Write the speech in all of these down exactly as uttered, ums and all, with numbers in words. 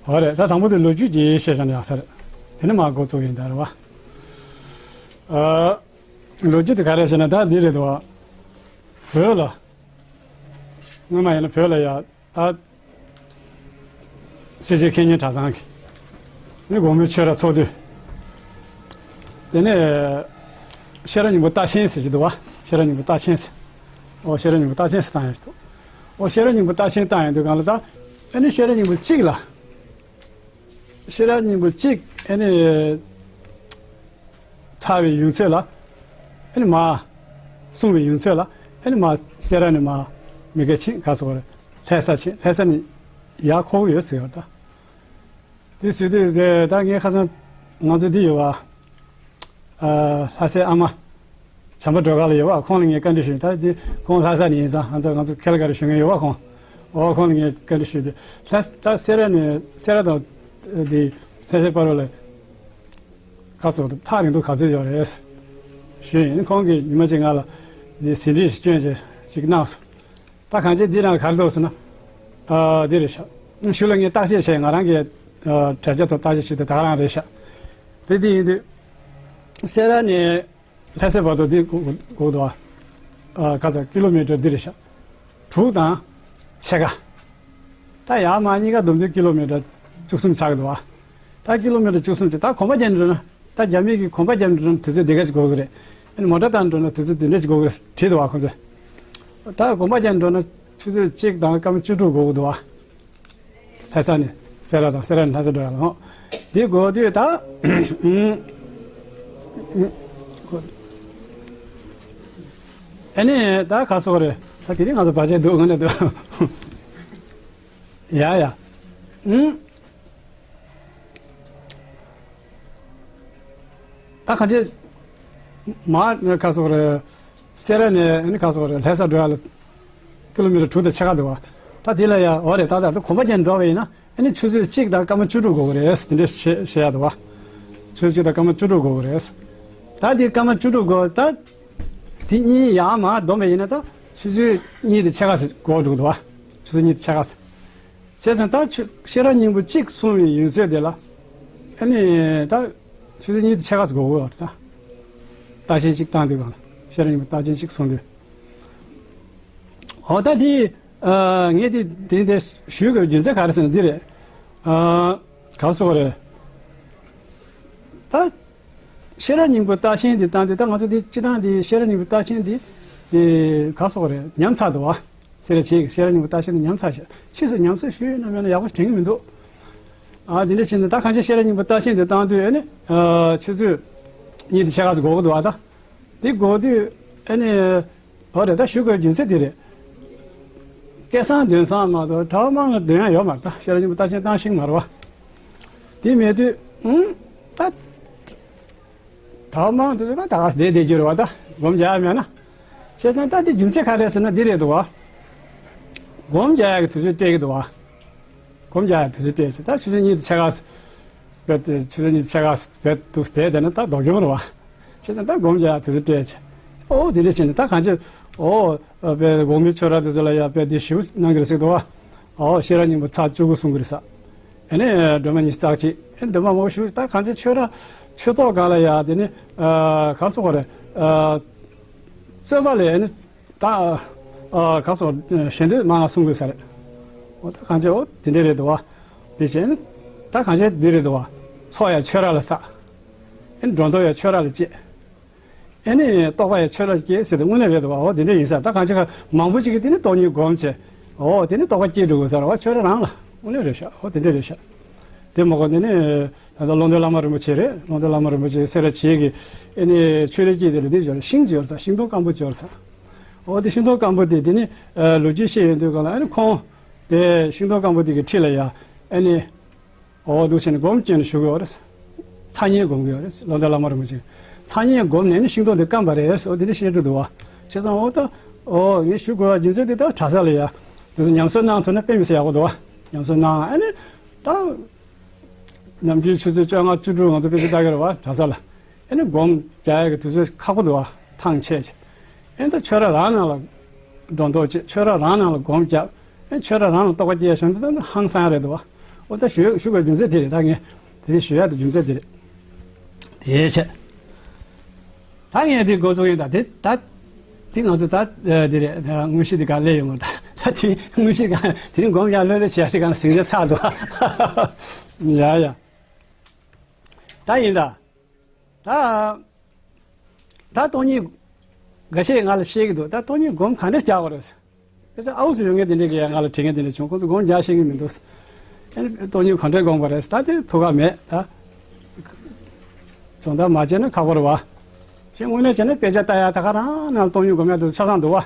འོ་རེད། ད་དང་པོ་དེ་ལོ་རྒྱུས་ཀྱི་བཤད་བྱ་ནས་ཡག་ས་རེད། དེ་ནས་མར་འགོ་བཙུགས་ཡིན་ད་རེད་བ། ཨ། ལོ་རྒྱུས་དེ་ག་རེ་ཟེར་ན་ད་འདི་རེད་དོ། བོད་ལ་སྔོན་མ་ཡིན་ན་བོད་ལ་ཡ་ད་སེར་བྱེས་མཁས་སྙན་གྲྭ་ཚང་གི་ནི་དགོན་པའི་ཆོས་ར་ཚོགས་དུས། དེ་ནས་ཤེས་རབ་སྙིང་པོ་རྟགས་ཆེན་ཟེར་གྱི་འདུག་བ། ཤེས་རབ་སྙིང་པོ་རྟགས་ཆེན་ཟེར། ཨོ་ཤེས་རབ་སྙིང་པོ་རྟགས་ཆེན་ཟེར་བཏང་ཡ་ཞིག་འདུག་ཨོ་ཤེས་རབ་སྙིང་པོ་རྟགས་ཆེན་བཏང་ཡ་འདུག་གང་ལ་ད་ཨ་ནི་ཤེས་རབ་སྙིང་པོ་གཅིག་ལ། ཤེས་རབ་སྙིང་པོ་གཅིག་ཨ་ནི་ཚར་བའི་ཡུན་ཚད་ལ། ཨ་ནི་མ་གསུངས་པའི་ཡུན་ཚད་ལ་ཨ་ནི་མ་སེ་ར་ནས་མ་མི་དགེ་ཆེན་ག་སོགས་རེད། ལྷ་ས་ཆེན་ལྷ་ས་ནས་ཡར་འཁོར་གྱི་ཡོད་ཟེར་བ་ད། དེ་ཟེར་དུས་དེ་ད་ངས་ཁ་སང་ང་ཚོ་འདི་ཡོད་བ། ཨ་ལྷ་སའི་ཨ་མ། བྱམས་པ་སྒྲོལ་དཀར་ལ་ཡོད་བ། ཁོང་ལ་ངས་བཀའ་འདྲི་ཞུས། ད་འདི་ཁོང་ལྷ་ས་ནས་ཡིན་ཙང་ང་ཚོ་ང་ཚོ་ཁེ་ལ་ག་རེ་ཞུ་མཁན་ཡོད་བ་ཁོང་། འོ་ཁོང་ལ་ངས་བཀའ་འདྲི་ཞུས་ཏེ། ལྷ་ད་སེ་ར་ནས་སེ་ར་དང་འདི་ལྷ་སའི་བར་ལ་ཁ་ཚོ་ཐག་རིང་ཐུང་ག་ཚོད་ཡོད་རེད་ཞུས་ཡིན། ཁོང་གིས་ཉི་མ་གཅིག་ང་ལ་འདི་ཟིན་བྲིས་ཤིག་སྐྱོན་བྱས་ཅིག་གནང་སོང་། ད་གང་ཅི་འདི་རང་ག་རེ་འདུག་ཟེར་ན། ཨ་འདི་རེད་ཤག་ཞུ་ལ་ངས་བརྟག་དཔྱད་བྱས། ང་རང་གིས་ཨ་དྲ་རྒྱ་ཐོག་བརྟག་དཔྱད་ཞུས་ཏེ་ད་ག་རང་རེད་ཤག་དེ་འདི་ཡིན་དུས་སེ་ར་ནས་ལྷ་སའི་བར་དུ་འདི་གོ་གོ་འདུག་ཨ་ག་ཚ་ཀི་ལོ་མི་ཊར་འདི་རེད་ཤག་དྲུག་དང་ཕྱེད་ཀ་ད་ཡར་མར་གཉིས་ཀ་བསྡོམས་དུས་ཀི་ལོ་མི་ཊར་བཅུ་གསུམ་ཆགས་ཀྱི་འདུག་ཨ། ད་ཀི་ལོ་མི་ཊར་བཅུ་གསུམ་ཅིག་ད་གོམ་པ་རྒྱག་འགྲོ་ན། ད་རྒྱ་མི་གིས་གོམ་པ་རྒྱག་འགྲོ་ན་དུས་ཚོད་འདི་ག་ཅིག་འགོར་གི་རེད། ཨ་ནི་མོ་ཊ་བཏང་འགྲོ་ན་དུས་ཚོད་འདི་འདྲ་ཅིག་འགོར་གི་རེད་བྲིས་འདུག་བ་ཁོ་ཚོས། ད་གོམ་པ་རྒྱག་འགྲོ་ན་ཆུ་ཚོད་གཅིག་དང་སྐར་མ་བཅུ་དྲུག་འགོར་གི་འདུག་བ། ལྷ་ས་ནས་སེ་ར་དང་སེ་ར་ནས་ལྷ་ས་འགྲོ་ཡ་ལ་ཧོ། འདི་འགོར་དུས་ད་ཨ་ནི་ད་ག་སོགས་རེད། ད་དེ་རིང་ང་ཚོ་བར་ཆད་འདུག་ངོ་ནས་འདུག་ཡ་ཡ། ཨུམ། ད་གང་ཅི། མ་ཁ་སོག་རེད། སེ་ར་ནས་ནི་ཁ་སོག་རེད་ལྷ་ས་འགྲོ་ཡ་ལ། ཀི་ལོ་མི་ཊར་དྲུག་དང་ཕྱེད་ཀ་འདུག་བ། ད་དེ་ལ་ཡ་འོ་རེད་ད་ད་ད་གོམ་པ་རྒྱག་འགྲོ་བ་ཡིན་ན་ཨ་ནི་ཆུ་ཚོད་གཅིག་དང་སྐར་མ་བཅུ་དྲུག་འགོར་གི་རེད་དེ་འདྲ་བཤད་བཤད་ཡ་འདུག་བ། ཆུ་ཚོད་གཅིག་དང་སྐར་མ་བཅུ་དྲུག་འགོར་གི་རེད། ད་དེ་སྐར་མ་བཅུ་དྲུག་འགོར་ད། དེ་གཉིས་ཡར་མར་བསྡོམས་པ་ཡིན་ན་ད་ཆུ་ཚོད་གཉིས་དང་ཕྱེད་ཀ་ཟེར་འགོར་འགྲོ་གི་འདུག་བ། ཆུ་ཚོད་གཉིས་དང་ཕྱེད་ཀ་ཟེར། བྱས་ཙང་ད་ཆུ་ཤེས་རབ་སྙིང་པོ་གཅིག་གསུང་བའི་ཡུན་ཚད་དེ་ལ། ཨ་ནི་ད་ཆུ་ཚོད་གཉིས་དང་ཕྱེད་ཀ་ཙམ་འགོར་གི་ཡོད་རེད་ད། རྟགས་ཆེན་གཅིག་བཏང་དུས་གང་ལ་ཤེས་རབ་སྙིང་པོ་རྟགས་ཆེན་གཅིག་གསུང་དུས། འོ་ད་དེ་ངས་དེ་དེ་འདྲ་ཞུ་དགོས་རྒྱུ་མཚན་ག་རེ་ཟེར་ན་འདི་རེད། ག་སོགས་རེད། ད། ཤེས་རབ་སྙིང་པོ་རྟགས་ཆེན་འདི་བཏང་དུས་ད་ང་ཚོ་འདི་སྤྱི་བཏང་འདི་ཤེས་རབ་སྙིང་པོ་རྟགས་ཆེན་འདི་འདི་ག་སོགས་རེད་ཉམས་ཚར་འདུག་བ། སེ་ར་བྱེས་ཀྱི་ཤེས་རབ་སྙིང་པོ་རྟགས་ཆེན་འདི་ཉམས་ཚར་ཤག་ཕྱིས་སུ་ཉམས་གསོ་ཞུ་ཡོད་ན་མེད་ན་ཡག་པོ་དྲན་གྱི་མི་འདུག་ཨ་འདི་འདྲ་བྱས་ནས་ད་གང་ཅི་ཤེས་རབ་སྙིང་པོ་རྟགས་ཆེན་འདི་བཏང་དུས་ཨ་ནི་ཆུ་ཚོད་གཉིས་དང་ཕྱེད་ཀ་ཙམ་འགོར་གི་འདུག་བ་ད། འདི་འགོར་དུས་ཨ་ནི། འོ་རེད་ད་ཞུ་དགོས་རྒྱུ་མཚན་འདི་རེད། སྐལ་བཟང་འདོན་བཟང་མ་གཏོགས་གྲྭ་པ་མང་ལ་འདོན་ཡ་ཡོད་མ་རེད་ད་ཤེས་རབ་སྙིང་པོ་རྟགས་ཆེན་བཏང་ཤེས་མ་རེད་བ། དེ་མེད་དུས་ཨུམ་ད། གྲྭ་པ་མང་དུ་ཚོད་ད་ད་ག་བསྡད་བསྡད་རྒྱུ་རེད་བ་ད་སྒོམ་རྒྱག་ཡ་མེད་ན། བྱས་ཙང་ད་འདི་རྒྱུ་མཚན་ག་རེ་ཟེར་ན་འདི་རེད་འདུག་བ། སྒོམ་རྒྱག་ཡ་གི་དུས་ཚོད་སྤྲད་ཀྱི་འདུག་བ། སྒོམ་རྒྱག་ཡ་དུས་ཚོད་སྤྲད་ཅིག་ད་ཆུ་ཚོད་གཉིས་དང་ཕྱེད་ཀ་བས་ཏེ་ཆུ་ཚོད་གཉིས་དང་ཕྱེད་ཀ་བས་འདུག་བསྡད་བསྡད་ན་ད་ལྡོག་གྱོང་རེད་བ། བྱས་ཙང་ད་སྒོམ་རྒྱག་ཡ་དུས་ཚོད་སྤྲད་ཅིག་ཨོ་དེ་འདྲ་བྱས་ནས་ད་གང་ཅི་ཨོ་བས་དགོང་མོའི་ཆོས་ར་དེ་ཚོ་ལ་ཡ་བས་དེ་ཞིབ་གནང་གི་རེད་ཟེར་འདུག་བ། ཨོ་ཤེས་རབ་སྙིང་པོ་ཚར་བཅུ་དགུ་གསུང་གི་རེད་ས། ཨ་ནི་སྒྲོལ་མ་ཉི་ཤུ་རྩ་གཅིག་ཨ་ནི་འདོན་མ་མང་པོ་ཞུ་ད་གང་ཅི་ཆོས་ར་ཆོས་ཐོག་སྒང་ལ་ཡ་དེ་ནི་ག་སོགས་རེད། རྩོད་པ་ལས་ཨ་ནི། ད་ཨ་ག་སོགས་ཞེ་འདོད་མང་ང་གསུང་དགོས་ས་རེད། འོ་ད་གང་ཅི་འོ་དེ་འདྲ་རེད་འདུག་བ། དེ་བྱས་ནི་ད་གང་ཅི་འདི་རེད་འདུག་བ། ཚོགས་ཡང་ཆོས་ར་ལ་བསགས། ཨེ་ནི་སྒྲོ་འདོགས་ཡང་ཆོས་ར་ལ་བཅད། ཨེ་ནི་རྟོགས་པ་ཡང་ཆོས་ར་ལ་སྐྱེས་ཟེར་ཏེ་དངོས་གནས་རེད་འདུག་བ། འོ་དེ་འདྲ་ཡིན་ས་ད་གང་ཅི་ག་མང་པོ་ཅིག་གིས་དེ་ནི་སྟོང་ཉིད་སྒོམ་བྱས། འོ་དེ་ནི་རྟོགས་པ་སྐྱེས་འགྲོ་དགོས་ས་རེད་བ། ཆོས་ར་རང་ལ་དངོས་གནས་རེད་ཤག་འོ་དེ་འདྲ་རེད་ཤག་དེ་མ་གོ་དེ་ནི། ད་ལྟ་ཀློང་རྡོལ་བླ་མ་རིན་པོ་ཆེ་རེད། ཀློང་རྡོལ་བླ་མ་རིན་པོ་ཆེ་སེ་ར་བྱེས་ཀྱི་ཨེ་ནི་ཆོས་ར་སྐྱེས་དེ་ལ་དེ་འབྱོར་ཤིང་འབྱོར་ས་ཤིང་སྡོང་སྐམ་པོ་འབྱོར་ས། འོ་དེ་ཤིང་སྡོང་སྐམ་པོ་དེ་དེ་ནི་ལོ་རྒྱུས་བཤད་ཡོང་དུས་གང་ལ་ཨེ་ནི་ཁོང་དེ་ཤིང་སྡོང་སྐམ་པོ་དེ་གི་འཁྲིས་ལ་ཡ་ཨེ་ནི་འོ་འདུག་བྱས་ནས་སྒོམ་སྐྱོན་ནས་བཞུགས་ཡོད་རེད། ཚ་ཉེན་སྒོམ་གི་ཡོད་རེད། ཀློང་རྡོལ་བླ་མ་རིན་པོ་ཆེ་ཚ་ཉེན་སྒོམ་ནས་ནི་ཤིང་སྡོང་དེ་སྐམ་པ་རེད། འོ་དེ་འདྲ་བཤད་འགྲོ་འདུག་བ། བྱས་ཙང་འོ་ད་འོ་ངས་ཞུ་དགོས་པ་རྒྱུ་མཚན་དེ་ད་གྲྭ་ས་ལ་ཡ་དེ་ཚོ་ཉམས་གསོ་གནང་ཐུབ་ན་དཔེ་མི་སྲིད་ཡག་པོ་འདུག་བ། ཉམས་གསོ་གནང་ཨེ་ནི་ད། ནམ་རྒྱུན་ཆུ་ཚོད་བཅོ་ལྔ་བཅུ་དྲུག་ང་ཚོ་དཔེ་ཆ་ལྟ་གི་རེད་བ་གྲྭ་ས་ལ། ཨེ་ནི་སྒོམ་རྒྱག་ཡག་གི་དུས་ཚོད་ཁག་པོ་འདུག་བ་ཐང་ཆད་ཆེ། ཨེ་ནི་ད་ཆོས་ར་རང་ནང་ལ་སྒྲོ་འདོགས་བྱེད་ཆོས་ར་རང་ནང་ལ་སྒོམ་རྒྱབ། ཨེ་ཆོས་ར་རང་ལ་རྟོགས་པ་སྐྱེ་ཡ་བྱུང་དུས་ད་ཧང་སང་རེད་འདུག་བ། ཨོ་ད་ཞུ་ཞུ་བའི་རྒྱུ་མཚན་དེ་རེད། ད་ངས་དེ་རིང་ཞུ་ཡག་དེ་རྒྱུ་མཚན་དེ་རེད། དེའི་ཕྱིར། ད་ངས་དེ་འགོ་བཙུགས་ཡིན། ད་དེ་ད་དེ་ང་ཚོ་ད་དེ་རེད། དངོས་གཞི་དེ་ག་སླེབས་ཡོང་ངོ་། ད་ད་དེ་དངོས་གཞི་ག་དེ་རིང་སྒོམ་ཡག་ལྷོད་ལྷོད་བྱས་དེ་ག་ན་ཟིང་ཆ་ཚར་འདུག་ཡ་ཡ། ད་ཡིན་ད། ད་ད་སྟོང་ཉིད་འགའ་ཤས་ང་ལ་བཤད་ཀྱི་འདུག་ད་སྟོང་ཉིད་སྒོམ་ག་འདྲ་རྒྱག་དགོས་རེད། ཁ་སང་ཨའུ་ཚོ་ཡོད་མཁན་དེ་འདྲས་ཀྱིས་ཡང་ང་ལ་དྲི་མཁན་དེ་འདྲས་བྱུང་། ཁོང་ཚོ་སྒོམ་རྒྱག་ཤེས་ཀྱི་མི་འདུག་ཨ་ནི་སྟོང་ཉིད་ག་འདྲས་སྒོམ་དགོས་རེད། ད་དེ་ཐུགས་ཁག་མེད་ད། སྦྱོང་བརྡར་མ་བྱས་ན་ཁག་པོ་རེད་བ། ཞེས་དངོས་གནས་བྱས་ན་དཔེ་ཆ་ལྟ་ཡག་ད་ག་རང་ནང་སྟོང་ཉིད་སྒོམ་ཡག་དེ་ཚོ་ཆ་ཚང་འདུག་བ།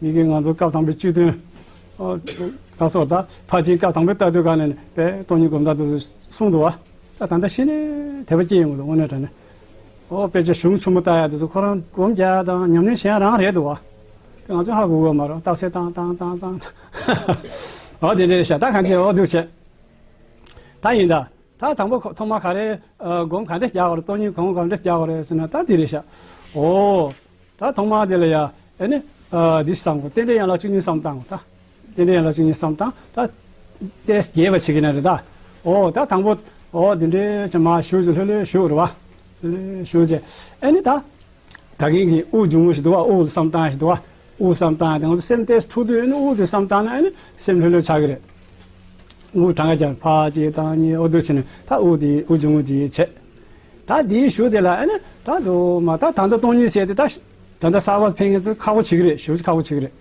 མི་གིས་ང་ཚོ་སྐབས་དང་པོའི་བཅུད་དོན། ཨོ། ད་སོགས་ད་ཕར་ཕྱིན་སྐབས་དང་པོའི་ལྟ་དུས་ག་ནས་དཔེ་སྟོང་ཉིད་སྒོམ་བརྡར་དེ་ཚོ་གསུངས་འདུག་བ། ད་ད་ལྟ་གཞི་ནས་དད་པ་སྐྱེ་ཡོང་གི་འདུག་དངོས་གནས་དྲང་གནས། ཨོ་དཔེ་ཆ་གཞུང་ཆེན་མོ་ལྟ་ཡག་དེ་ཚོ་ཁོ་རང་སྒོམ་རྒྱག་དང་ཉམས་ལེན་བྱེད་ཡག་རང་རེད་འདུག་བ། དེ་ང་ཚོས་ཧ་གོ་གི་མ་རེད། རྟགས་གསལ་བཏང་བཏང་བཏང་བཏང་། ཨོ་དེ་འདྲ་རེད་ཤག་ད་གང་བྱེད། ཨོ་འདུག་བྱེད། ད་ཡིན་ད། ད་དང་པོ་ཁོ་ཐོག་མ་ག་རེ་ཨ་སྒོམ་ག་འདྲ་རྒྱག་དགོས་རེད། སྟོང་ཉིད་སྒོམ་ག་འདྲ་རྒྱག་དགོས་རེད་ཟེར་ན་ད་འདི་རེད་ཤག་ཨོ། ད་ཐོག་མ་དེ་ལ་ཡ་ཨེ་ནི་ཨ་འདི་བསམ་དགོས། རྟེན་འབྲེལ་ཡན་ལག་བཅུ་གཉིས་བསམ་བཏང་དགོས་ད། རྟེན་འབྲེལ་ཡན་ལག་བཅུ་གཉིས་བསམ་བཏང་། ད་ཏེས་རྒྱས་པ་བྱེད་ཀྱི་ན་རེད་ད། ཨོ་ད་དང་པོ་ཨོ་འདི་འདྲའི་ཅིག་མར་བཞུགས་ཅིག་ལྷོད་ལྷོད་བཞུགས་རེད་བ། ལྷོད་ལྷོད་བཞུགས་ཅིག་ཨེ་ནི་ད། ད་གིན་གྱི་དབུགས་འབྱུང་རྔུབ་ཞིག་འདུག་བ། དབུགས་བསམ་བཏང་ཞིག་འདུག་བ། དབུགས་བསམ་བཏང་དེ་ང་ཚོ་སེམས་ཏོག་ཙམ་འཁྲུག་དུས་ཨེ་ནི་དབུགས་དེ་བསམ་བཏང་ན་ཨེ་ནི་སེམས་ལྷོད་ལྷོད་ཆགས་ཀྱི་རེད། དབུགས་གྲངས་ཀ་རྒྱག་ཕར་གཅིག་དང་གཉིས་ཨོ་འདུག་བྱས་ནས་ད་དབུགས་དེ་དབུགས་འབྱུང་རྔུབ་དེ་བྱས། ད་དེའི་གཞུག་དེ་ལ་ཨེ་ནི་ད་དུ་མ་ད་ད་ལྟ་སྟོང་ཉིད་ཟེར་དེ་ད་ད་ལྟ་གསར་པ་ཕན་མཁན་ཚོ་ཁག་པོ་བྱེད་ཀྱི་རེད། ཞེ་པོ་ཅིག་ཁག་པོ་བྱེད་ཀྱི་རེད།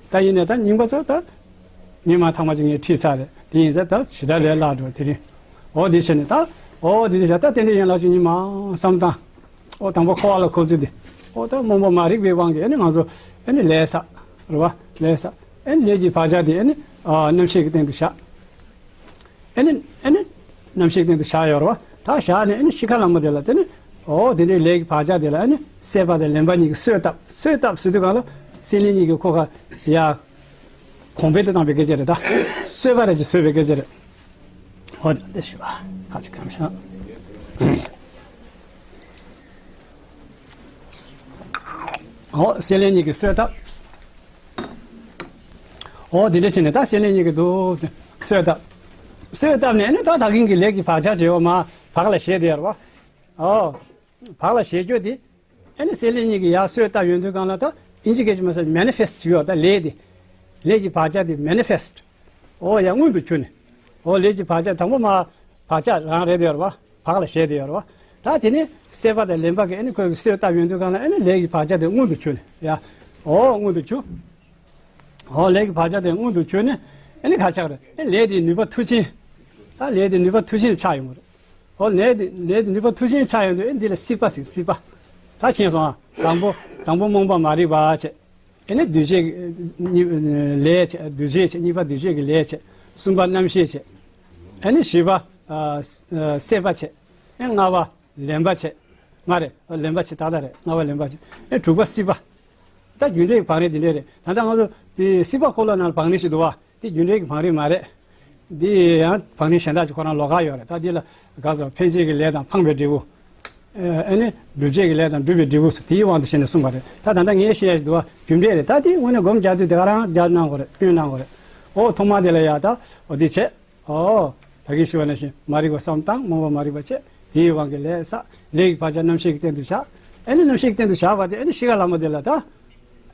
ད་ཡིན་ནའི་ད་རྙིང་པ་ཚོ་ད་ངས་མ་ཐག་མ་ཅིག་ངས་ཁྲིད་ཚར་རེད། དེ་ཡིན་ཙང་ད་ཞེ་དྲག་ལས་སླ་འགྲོ་དེ་རིང་། ཨོ་དེ་བྱས་ནས་ད་ཨོ་དེ་དེ་བྱས་ད་རྟེན་འབྲེལ་ཡན་ལག་བཅུ་གཉིས་མར་བསམ་བཏང་། ཨོ་དང་པོ་འཁོར་བ་ལ་འཁོར་ཚུལ་དེ། ཨོ་ད་རྨོངས་པ་མ་རིག་པའི་དབང་གིས་ཨ་ནི་ང་ཚོ་ཨ་ནི་ལས་བསགས་རེད་བ། ལས་བསགས་ཨ་ནི་ལས་ཀྱི་བག་ཆགས་དེ་ཨ་ནི་ཨ་རྣམ་ཤེས་ཀྱི་སྟེང་དུ་བཞག་ཨ་ནི་ཨ་ནི་རྣམ་ཤེས་ཀྱི་སྟེང་དུ་བཞག་ཡོད་རེད་བ། ད་བཞག་ནས་ཨ་ནི་ཤི་ཁ་ལ་མོ་དེ་ལ་དེ་ནི་ཨོ་དེ་འདྲའི་ལས་ཀྱི་བག་ཆགས་དེ་ལ་ཨ་ནི་སྲེད་པ་དང་ལེན་པ་གཉིས་ཀྱིས་གསོས་བཏབ། གསོས་བཏབ་ཟེར་དུས་གང་ལ་སྲེད་ལེན་གཉིས་ཀྱི་ཁོ་ག་ཡ། གོང་འཕེལ་དུ་བཏང་བའི་སྐད་ཆ་རེད་ད། གསོད་པ་རེད་ཅེས་གསོད་པའི་སྐད་ཆ་རེད། ཧོ་དེ་ཞུ་བ་ཁ་ཅིག་གམ་ཤ། ཧོ་སྲེད་ལེན་གཉིས་ཀྱིས་གསོད་བཏབ། ཧོ་དེ་འདྲ་བྱས་ནས་ད་སྲེད་ལེན་གཉིས་ཀྱིས་འདུག་གསོད་བཏབ། གསོད་བཏབ་ནས་ནི་ད་ད་གིན་གྱི་ལས་ཀྱི་བག་ཆགས་བྱེད་འོ་མ་བག་ལ་བཞེས་དེ་ཡར་བ། ཨོ། བག་ལ་བཞེས་རྒྱུ་དེ། ཨ་ནི་སྲེད་ལེན་གཉིས་ཀྱིས་ཡར་གསོས་བཏབ་ཡོང་དུས་གང་ལ་ད་ཨིན་ཇི་སྐད་ཅིག་མ་ཟད་མེ་ནི་ཕེ་སི་ཊི་བྱེད་ཡོད་ད་ལས་དེ། ལས་ཀྱི་བག་ཆགས་དེ་མེ་ནི་ཕེ་སི་ཊི། ཨོ་ཡ་མངོན་དུ་གྱུར་ནས། ཨོ་ལས་ཀྱི་བག་ཆགས་དང་པོ་མ་བག་ཆགས་རང་རེད་དེ་ཡོད་རེད་བ། བག་ལ་བཞེས་དེ་ཡོད་རེད་བ། ད་དེ་ནི་སྲེད་པ་དང་ལེན་པ་གིས་ཨ་ནི་ཁོས་གསོས་བཏབ་ཡོང་དུས་གང་ལ་ཨ་ནི་ལས་ཀྱི་བག་ཆགས་དེ་མངོན་དུ་གྱུར་ནས་ཡ། ཨོ་མངོན་དུ་གྱུར། ཨོ་ལས་ཀྱི་བག་ཆགས་དེ་མངོན་དུ་གྱུར་ནས་ཨ་ནི་ག་ཆགས་རེད། ཨ་ལས་དེའི་ནུས་པ་མཐུ་ཆེན། ད་ལས་དེའི་ནུས་པ་མཐུ་ཆེན་ཆགས་ཡོང་གི་རེད། ཨོ་ལས་དེ་ལས་དེ་ནུས་པ་མཐུ་ཆེན་ཆགས་ཡོང་དུས་ཨེ་འདི་ལ་སྲིད་པ་ཟེར། སྲིད་པ། ད་མཁྱེན་སོང་ཨ། དང་པོ་དང་པོ་རྨོངས་པ་མ་རིག་པ་བྱས། ཨེ་ནི་འདུས་བྱས་གཉིས་ལས་བྱས། འདུས་བྱས་བྱས། གཉིས་པ་འདུས་བྱས་ཀྱི་ལས་བྱས། གསུམ་པ་རྣམ་ཤེས་བྱས། ཨེ་ནི་བཞི་པ་ཨ་ཨ་སྲེད་པ་བྱས། ཨེ་ལྔ་པ་ལེན་པ་བྱས། ལྔ་རེད། ཨ་ལེན་པ་བྱས། ད་ལྟ་རེད། ལྔ་པ་ལེན་པ་བྱས། ཨེ་དྲུག་པ་སྲིད་པ། ད་རྒྱུ་འབྲས་ཀྱི་བང་རིམ་འདི་འདྲས་རེད། ད་ལྟ་ང་ཚོ་དེ་སྲིད་པ་འཁོར་ལོ་ནང་ལ་བང་རིམ་ཞིག་འདུག་བ། དེ་རྒྱུ་འབྲས་ཀྱི་བང་རིམ་མ་རེད། འདི་ཡང་བང་རིམ་གཞན་དག་ཅིག་ཁོ་རང་ལོགས་ཀ་ཡོད་རེད། ད་འདི་ལ་ག་ཚོད་འཕེན་བྱེད་ཀྱི་ལས་དང་འཕངས་པའི་འབྲས་བུ། ཨ་ནི་འགྲུབ་བྱེད་ཀྱི་ལས་དང་སྒྲུབ་པའི་འབྲས་བུ་སོགས་དེའི་དབང་དུ་བྱས་ནས་གསུངས་པ་རེད། ད་ད་ལྟ་ངས་བཤད་ཡ་ཞིག་འདུག་བ། རྒྱུ་འབྲས་རེད། ད་དེ་དངོས་གནས་སྒོམ་རྒྱག་དུས་དེ་ག་རང་རྒྱག་གནང་དགོས་རེད། སྐྱོན་གནང་དགོས་རེད། ཨོ་ཐོག་མ་དེ་ལ་ཡ་ད་ཨོ་འདི་བྱས། ཨོ། ད་གིན་ཞུ་བ་ནང་བཞིན་མ་རིག་པ་བསམ་བཏང་། རྨོངས་པ་མ་རིག་པ་བྱས། དེའི་དབང་གིས་ལས་བསགས། ལས་ཀྱི་བག་ཆགས་རྣམ་ཤེས་ཀྱི་སྟེང་དུ་བཞག་ཨ་ནི་རྣམ་ཤེས་ཀྱི་སྟེང་དུ་བཞག་པ་དེ་ཨ་ནི་ཤི་ཁ་ལ་མོ་དེ་ལ་ད།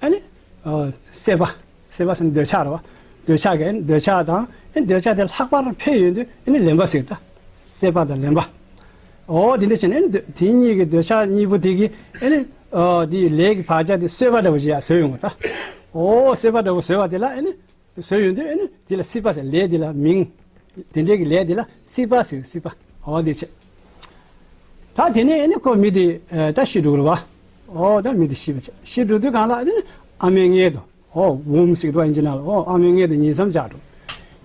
ཨ་ནི། ཨོ། སྲེད་པ། སྲེད་པ་ཟེར་ན་འདོད་ཆགས་རེད་བ། འདོད་ཆགས་ཀྱི་ཨ་ནི་འདོད་ཆགས་དང་ཨ་ནི་འདོད་ཆགས་དེ་ལྷག་པར་འཕེལ་ཡོང་དུས་ཨ་ནི་ལེན་པ་ཟེར་ད། སྲེད་པ་དང་ལེན་པ། ཨོ་དེ་འདྲ་བྱས་ནས་ཨ་ནི་འདོད་དེ་གཉིས་ཀྱི་འདོད་ཆགས་གཉིས་པོ་དེ་གིས་ཨ་ནི། ཨོ་དེའི་ལས་ཀྱི་བག་ཆགས་དེ་གསོད་པ་འདྲ་བོ་ཞིག་ཡར་བཟོས་ཡོང་བ་ད། ཨོ་གསོད་པ་འདྲ་བོ་བཟོས་པ་དེ་ལ་ཨ་ནི། བཟོས་ཡོང་དུས་ཨ་ནི་དེ་ལ་སྲིད་པ་ཟེར། ལས་དེ་ལ་མིང་། དེ་འདྲའི་གི་ལས་དེ་ལ་སྲིད་པ་ཟེར། སྲིད་པ། འོ་དེ་བྱས། ད་དེ་ནས་ཨ་ནི་ཁོ་མི་དེ་ཨ་ད་ཤི་འགྲོ་གི་རེད་བ། འོ་ད་མི་དེ་ཤི་བ་བྱས། ཤི་འགྲོ་དུས་གང་ལ་ཨ་ནི་ཨ་མའི་མངལ་དུ། འོ་བུམ་ཟེར་གི་འདུག་ཨིན་ཇི་ནང་ལ། འོ་ཨ་མའི་མངལ་དུ་ཉིང་མཚམས་སྦྱར་འགྲོ།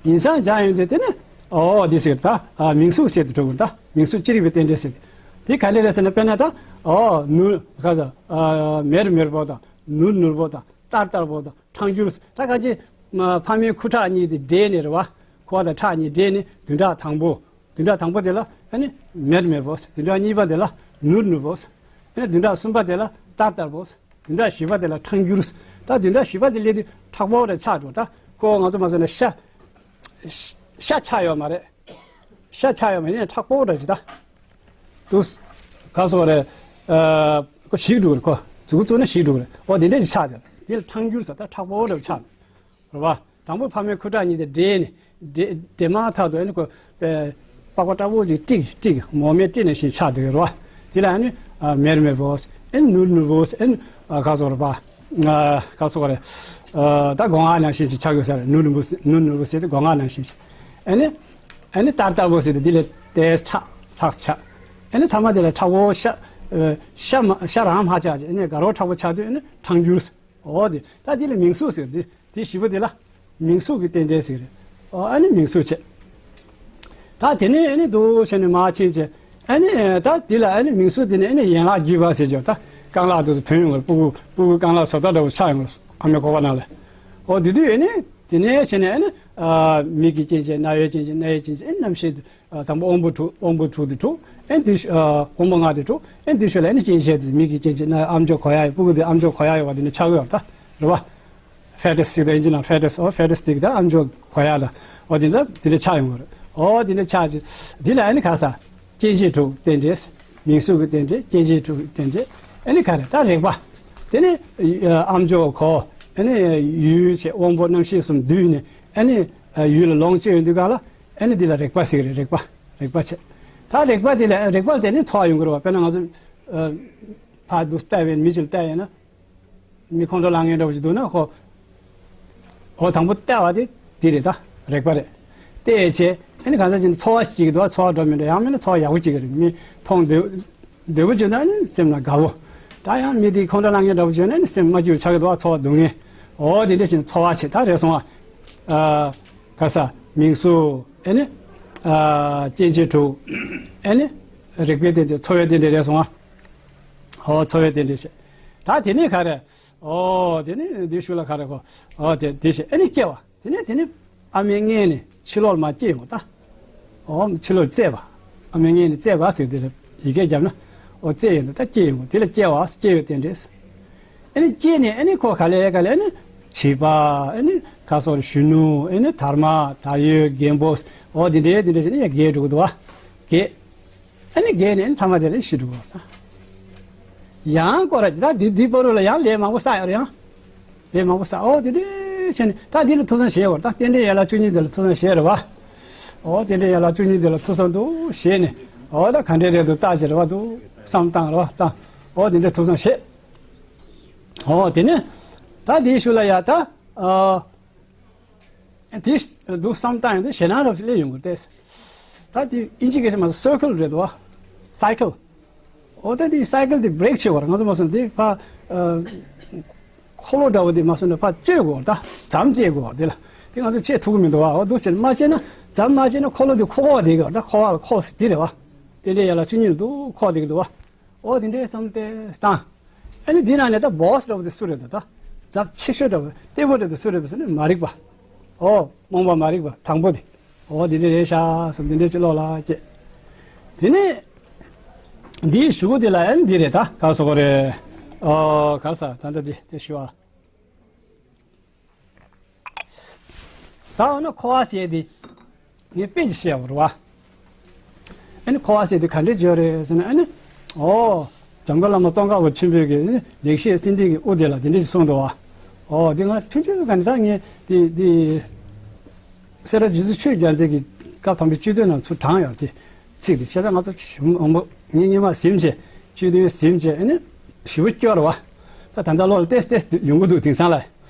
ཉིང་མཚམས་སྦྱར་ཡོང་དུས་དེ་ནས་འོ་དེ་ཟེར་ད་ཨ་མིང་གཟུགས་ཟེར་དུ་འགྲོ་གི་འདུག་མིང་གཟུགས་ཅི་རིགས་པའི་རྟེན་འབྲེལ་ཟེར་དེ། དེ་ག་འདྲ་རེད་ཟེར་ན་དཔེར་ན་ད་འོ་ནུར་ག་ས་ཨ་མེར་མེར་པོ་དང་ནུར་ནུར་པོ་དང་ཏར་ཏར་པོ་དང་། ཕྲང་འགྱུར། ད་གང་ཅི། མ་ཕ་མའི་ཁུ་ཁྲག་གཉིས་དེ་འདྲེས་ནས་རེད་བ། ཁུ་བ་དང་ཁྲག་གཉིས་འདྲེས་ནས་བདུན་ཕྲག་དང་པོ། བདུན་ཕྲག་དང་པོ་དེ་ལ་ཨ་ནི་མེར་མེར་པོ། བདུན་ཕྲག་གཉིས་པ་དེ་ལ་ནུར་ནུར་པོ། ཨ་ནི་བདུན་ཕྲག་གསུམ་པ་དེ་ལ་ཏར་ཏར་པོ། བདུན་ཕྲག་བཞི་པ་དེ་ལ་ཕྲང་འགྱུར། ད་བདུན་ཕྲག་བཞི་པ་དེ་སླེབས་དུས་མཁྲེགས་པོ་རེ་ཆགས་འགྲོ། ད་ཁོ་ང་ཚོ་མ་ཟེར་ན་ཤ། ཤ་ཆགས་ཡོད་མ་རེད། ཤ་ཆགས་ཡོད་མ་ཡིན་ན་མཁྲེགས་པོ་འདྲ་ཅིག་ད། དུ། ག་སོགས་རེད། ཨ། ཁོ་ཞིག་འགྲོ་རེད་ཁོ། མཛུབ་གུ་བཙུགས་ན་ཞིག་འགྲོ་རེད། འོ་དེ་འདྲས་ཅིག་ཆགས་དེ། དེ་ལ་ཁྲང་འགྱུར་ཟེར། ད་མཁྲེགས་པོ་འདྲ་ཆགས་རེད་བ། དང་པོ་ཕ་མའི་ཁུ་ཁྲག་གཉིས་དེ་འདྲེས་ནས། འདྲེས་འདྲེས་མ་ཐག་ཏུ་ཨ་ནི་ཁོ། པགས་པ་འདྲ་བོ་ཅིག་དཀྲིགས་དཀྲིགས་མོ་མེ་དཀྲིས་ནང་བཞིན་ཆགས་འདུག་རེད་བ། དེ་ལ་ཨ་ནི། ཨ། མེར་མེར་པོ། ཨ་ནི་ནུར་ནུར་པོ། ཨ་ནི། ཨ། ག་སོགས་རེད་པ། ཨ། ག་སོགས་རེད། ཨ། ད་སྒོ་ང་ནང་བཞིན་ཅིག་ཆགས་ཡོད་ས་རེད། ནུར་ནུར་པོ་ཟེར། ནུར་ནུར་པོ་ཟེར་དེ་སྒོ་ང་ནང་བཞིན་ཅིག་ཨ་ནི། ཨ་ནི་ཏར་ཏར་པོ་ཟེར་དེ་འདི་ལས་ཏེས་ཁྲག་ཁྲག་ཆགས། ཨ་ནི་ཐ་མ་དེ་ལ་མཁྲེགས་པོ་ཤ། ཨ། ཤ་མ་ཤ་རང་མ་ཆགས་ཅིག་ཨ་ནི་དགའ་རོགས་མཁྲེགས་པོ་ཆགས་དུས་ཨ་ནི་ཁྲང་འགྱུར་ཟེར། འོ་དེ་ད་དེ་ལ་མིང་གཟུགས་ཟེར། དེ་དེ་བཞི་པོ་དེ་ལ་མིང་གཟུགས་ཀྱི་རྟེན་འབྲེལ་ཟེར་རེད། འོ་ཨ་ནི་མིང་གཟུགས་བྱས། ད་དེ་ནས་ཨ་ནི་འདུག་བྱས་ནས་མར་ཕྱིན་བྱས། ཨ་ནི་ད་དེ་ལ་ཨ་ནི་མིང་གཟུགས་དེ་ནས་ཨ་ནི་ཡན་ལག་བརྒྱད་པ་ཟེར་བྱས། ད་རྐང་ལག་དེ་ཚོ་ཐོན་ཡོང་བར་སྤུ་གུ་སྤུ་གུ་རྐང་ལག་བཟོ་ལྟ་འདྲ་བོ་ཆགས་ཡོང་བར་ཨ་མའི་ཁོག་པ་ནང་ལ། འོ་དེ་དུས་ཨ་ནི་དེ་ནས་བྱས་ནས་ཨ་ནི། ཨ། མིག་གི་སྐྱེ་མཆེད། རྣ་བའི་སྐྱེ་མཆེད། སྣའི་སྐྱེ་མཆེད། ཨ་ནི་རྣམ་ཤེས་དེ། ཨ། དང་པོ་དབང་པོ་དྲུག་དབང་པོ་དྲུག་དེ་དྲུག་ཨ་ནི་དེ། ཨ། དབང་པོ་ལྔ་དེ་དྲུག་ཨ་ནི་དེ་ཤུལ་ལ་ཨ་ནི་སྐྱེ་མཆེད་དེ། མིག་གི་སྐྱེ་མཆེད། རྣ་ཨམ་ཅོག་གོ་ཡ་ཡོད། སྤུ་གུ་དེ་ཨམ་ཅོག་གོ་ཡ་ཡོད་པ་དེ་ནི་ཆགས་ཡོད་ད། རེད་བ། ཕེ་ཊི་སི་ཟེར་དང་ཨིན་ཇི་ནང་། ཕེ་ཊི་སི། འོ་ཕེ་ཊི་སི་དེ་གི་ད་ཨམ་ཅོག་གོ་ཡ་ལ། འོ་དེ་འདྲ་དེ་འདྲ་ཆགས་ཡོང་གི་རེད། འོ་དེ་འདྲ་ཆགས་ཅིག་དེ་ལ་ཨ་ནི་ག་ས། སྐྱེ་མཆེད་དྲུག་རྟེན་འབྲེལ། མིང་གཟུགས་ཀྱི་རྟེན་འབྲེལ། སྐྱེ་མཆེད་དྲུག་རྟེན་འབྲེལ། ཨ་ནི་ག་རེ་ད་རེག་པ། དེ་ནི་ཨམ་ཅོག་གོ། ཨ་ནི་ཡུལ་བྱས། དབང་པོ་རྣམ་ཤེས་གསུམ་འདུས་ནས། ཨ་ནི་ཡུལ་ལ་ལོངས་སྤྱོད་ཡོང་དུས་གང་ལ། ཨ་ནི་འདི་ལ་རེག་པ་ཟེར་གི་རེད། རེག་པ། རེག་པ་བྱས། ད་རེག་པ་དེ་ལ་རེག་པ་དེ་ནི་ཚོར་བ་ཡོང་གི་རེད་བ། དཔེར་ན་ང་ཚོ། ཨ། ཕར་འདུག་བལྟས་པས་མི་ཅིག་ལ་བལྟས་ཡོད་ན། མི་ཁོང་ཁྲོ་ལངས་མཁན་འདྲ་བོ་ཞིག་འདུག་ན་ཁོ། འོ་དང་པོ་བལྟ་བ་དེ་དེ་རེད་ད། རེག་པ་རེད། བལྟས་བྱས་ཨ་ནི་གང་ཟག་ཅིག་ནི་ཚོར་བ་ཞིག་སྐྱེ་གི་འདུག་ཚོར་བ་འདྲ་མི་འདྲ། ཡང་མིན་ན་ཚོར་བ་ཡག་པོ་སྐྱེ་གི་རེད། མི་མཐོང་བདེ་བདེ་པོ་བྱུང་ན་ཨ་ནི་སེམས་ལ་དགའ་བོ། ད་ཡང་མི་དེ་ཁོང་ཁྲོ་ལངས་མཁན་འདྲ་བོ་བྱུང་ན་ཨ་ནི་སེམས་མ་སྐྱིད་པོ་ཆགས་གི་འདུག་ཚོར་བ་སྡུག་བསྔལ། འོ་དེ་འདྲ་ཞིག་ཚོར་བ་བྱེད་ད་རེད་སོང་བ། ཨ། ག་ས། མིང་གཟུགས། ཨ་ནི། ཨ། སྐྱེ་མཆེད་དྲུག་ཨ་ནི། རེག་པའི་རྟེན་འབྲེལ། ཚོར་བའི་རྟེན་འབྲེལ་རེད་སོང་བ། འོ་ཚོར་བའི་རྟེན་འབྲེལ་བྱེད། ད་དེ་ནས་ག་རེ། འོ་དེ་ནས་འདི་ཤུལ་ལ་ག་རེ་གོ། འོ་དེ་དེ་བྱེད། ཨ་ནི་སྐྱེ་བ། དེ་ནས་དེ་ནས་ཨ་མའི་མངལ་ནས་ཕྱི་ལོགས་ལ་མར་སྐྱེ་ཡོང་བ་ད། འོ་ཕྱི་ལོགས་བཙས་པ། ཨ་མའི་མངལ་ནས་བཙས་པ་ཟེར་དེ་རེད། ཡི་གེ་བརྒྱབ་ན། འོ་བཙས་ཡོང་དུས་ད་སྐྱེ་ཡོང་བ། དེ་ལ་སྐྱེ་བ། སྐྱེ་བའི་རྟེན་འབྲེལ། ཨ་ནི་སྐྱེས་ནས་ཨ་ནི་ཁོ་ག་ལེ་ག་ལེ་ཨ་ནི་བྱིས་པ། ཨ་ནི་ག་སོགས་གཞོན་ནུ། ཨ་ནི་དར་མ། དར་ཡོལ། རྒན་པོ། འོ་དེ་འདྲའི་དེ་འདྲ་བྱས་ནས་ཡང་རྒས་འགྲོ་གི་འདུག་བ། རྒས། ཨ་ནི་རྒས་ནས་ཨ་ནི་ཐ་མ་དེ་ལ་ཤི་འགྲོ་གི་འདུག་བ། ཡང་སྐོར་ར་ད་དེ་དེའི་བར་ལ་ཡང་ལས་མང་པོ་བསགས་ཡོད་རེད་ཡང་། ལས་མང་པོ་བསགས། འོ་དེ་འདྲའི་བྱས་ནས་ད་འདི་ལ་ཐུགས་བསམ་བཞེས་བར། ད་རྟེན་འབྲེལ་ཡན་ལག་བཅུ་གཉིས་དེ་ལ་ཐུགས་བསམ་བཞེས་རེད་བ། འོ་རྟེན་འབྲེལ་ཡན་ལག་བཅུ་གཉིས་དེ་ལ་ཐུགས་བསམ་འདུག་བཞེས་ནས། འོ་ད་ག་འདྲས་རེད་འདུག་བལྟ་ཅིག་རེད་བ། འདུག་བསམ་བཏང་རེད་བ། བཏང་། འོ་དེ་འདྲས་ཐུགས་བསམ་བཞེས། འོ་དེ་ནས་ད་དེའི་ཤུལ་ལ་ཡ་ད། ཨ། དེ་འདུག་བསམ་བཏང་ཡོང་དུས་ཞེད་སྣང་རབ་སླེབས་ཡོང་གི་རེད། ད་དེ་ཨིན་ཇི་སྐད་ཆ་མ་ཟད་སའི་ཀལ་རེད་དོ། སའི་ཀལ། འོ་ད་དེ་སའི་ཀལ་དེ་བྷི་རེག་བྱེད་དགོས་རེད། ང་ཚོ་མ་སོང་དེ་ཕ། ཨ། འཁོར་ལོ་འདྲ་བོ་དེ་མ་སོང་ན་ཕར་བཅོས་དགོས་རེད། ད་འཛམ་བཅད་དགོས་རེད། དེ་ལ་དེ་ང་ཚོ་བཅད་ཐུབ་ཀྱི་མི་འདུག་བ། འོ་འདུག་བྱས་ན་མ་བཅད་ན། འཛམ་མ་བཅད་ན་འཁོར་ལོ་དེ་འཁོར་བ་དེ་གི་ད་འཁོར་བ་ལ་འཁོར་ཟེར་དེ་རེད་བ། དེ་འདྲའི་ཡ་ལ་བཅུ་གཉིས་ལ་འདུག་འཁོར་བ་དེ་གི་འདུག་བ། འོ་དེ་འདྲའི་བསམ་སྟེ་བཏང་། ཨ་ནི་འདི་ནང་ནས་ད་བོ་སི་འདྲ་བོ་དེ་སུ་རེད་ད། ད་ཚབས་ཆེ་ཤོས་འདྲ་བོ་སྟེ་བོ་འདྲ་དེ་སུ་རེད་ཟེར་ན་མ་རིག་པ། འོ་རྨོངས་པ་མ་རིག་པ་དང་པོ་དེ། འོ་དེ་འདྲ་རེད་ཤག་བསམ་དེ་འདྲ་ཅིག་བློ་ལ་སྐྱེས། དེ་ནས་འདིའི་གཞུག་གུ་དེ་ལ་ཨ་ནི་འདི་རེད། ད་ག་སོགས་རེད། འོ་ག་ས་ད་ད་འདི་དེ་ཞུ་བ། ད་འོ་ན་འཁོར་བ་ཟེར་དེ་ངས་དཔེ་ཅིག་བཤད་པ་རེད་བ། ཨ་ནི་འཁོར་བ་ཟེར་དེ་ག་འདྲས་བརྗོད་རེད་ཟེར་ན། ཨ་ནི་འོ་འཇམ་མགོན་བླ་མ་ཙོང་ཁ་པ་ཆེན་པོས་ཀྱི་ལེགས་བཤད་སེང་ཁྲི་གི་དབུ་དེ་ལ་དེ་འདྲས་ཅིག་གསུངས་འདུག་བ། འོ་དེ་ང་ཐུང་ཐུང་ག་ནས་ད་ངས་དེ་དེ་སེ་ར་རྗེ་བཙུན་ཆོས་རྒྱལ་མཚན་གྱི་སྐབས་དང་པོའི་སྤྱི་དོན་ནང་ཚུར་དྲངས་ཡོད་དེ། ཚིག་དེ་བྱས་ཙང་ང་ཚོ་མང་པོ་ངས་སྔོན་མ་ཟིན་བྱས། སྤྱི་དོན་ཟིན་བྱས། ཨ་ནི་ཞེ་པོ་སྐྱོ་རེད་བ། ད་ད་ལྟ་བློ་ལ་ཏེས་ཏེས་ཡོང་གི་འདུག་དེང་སང་ལ།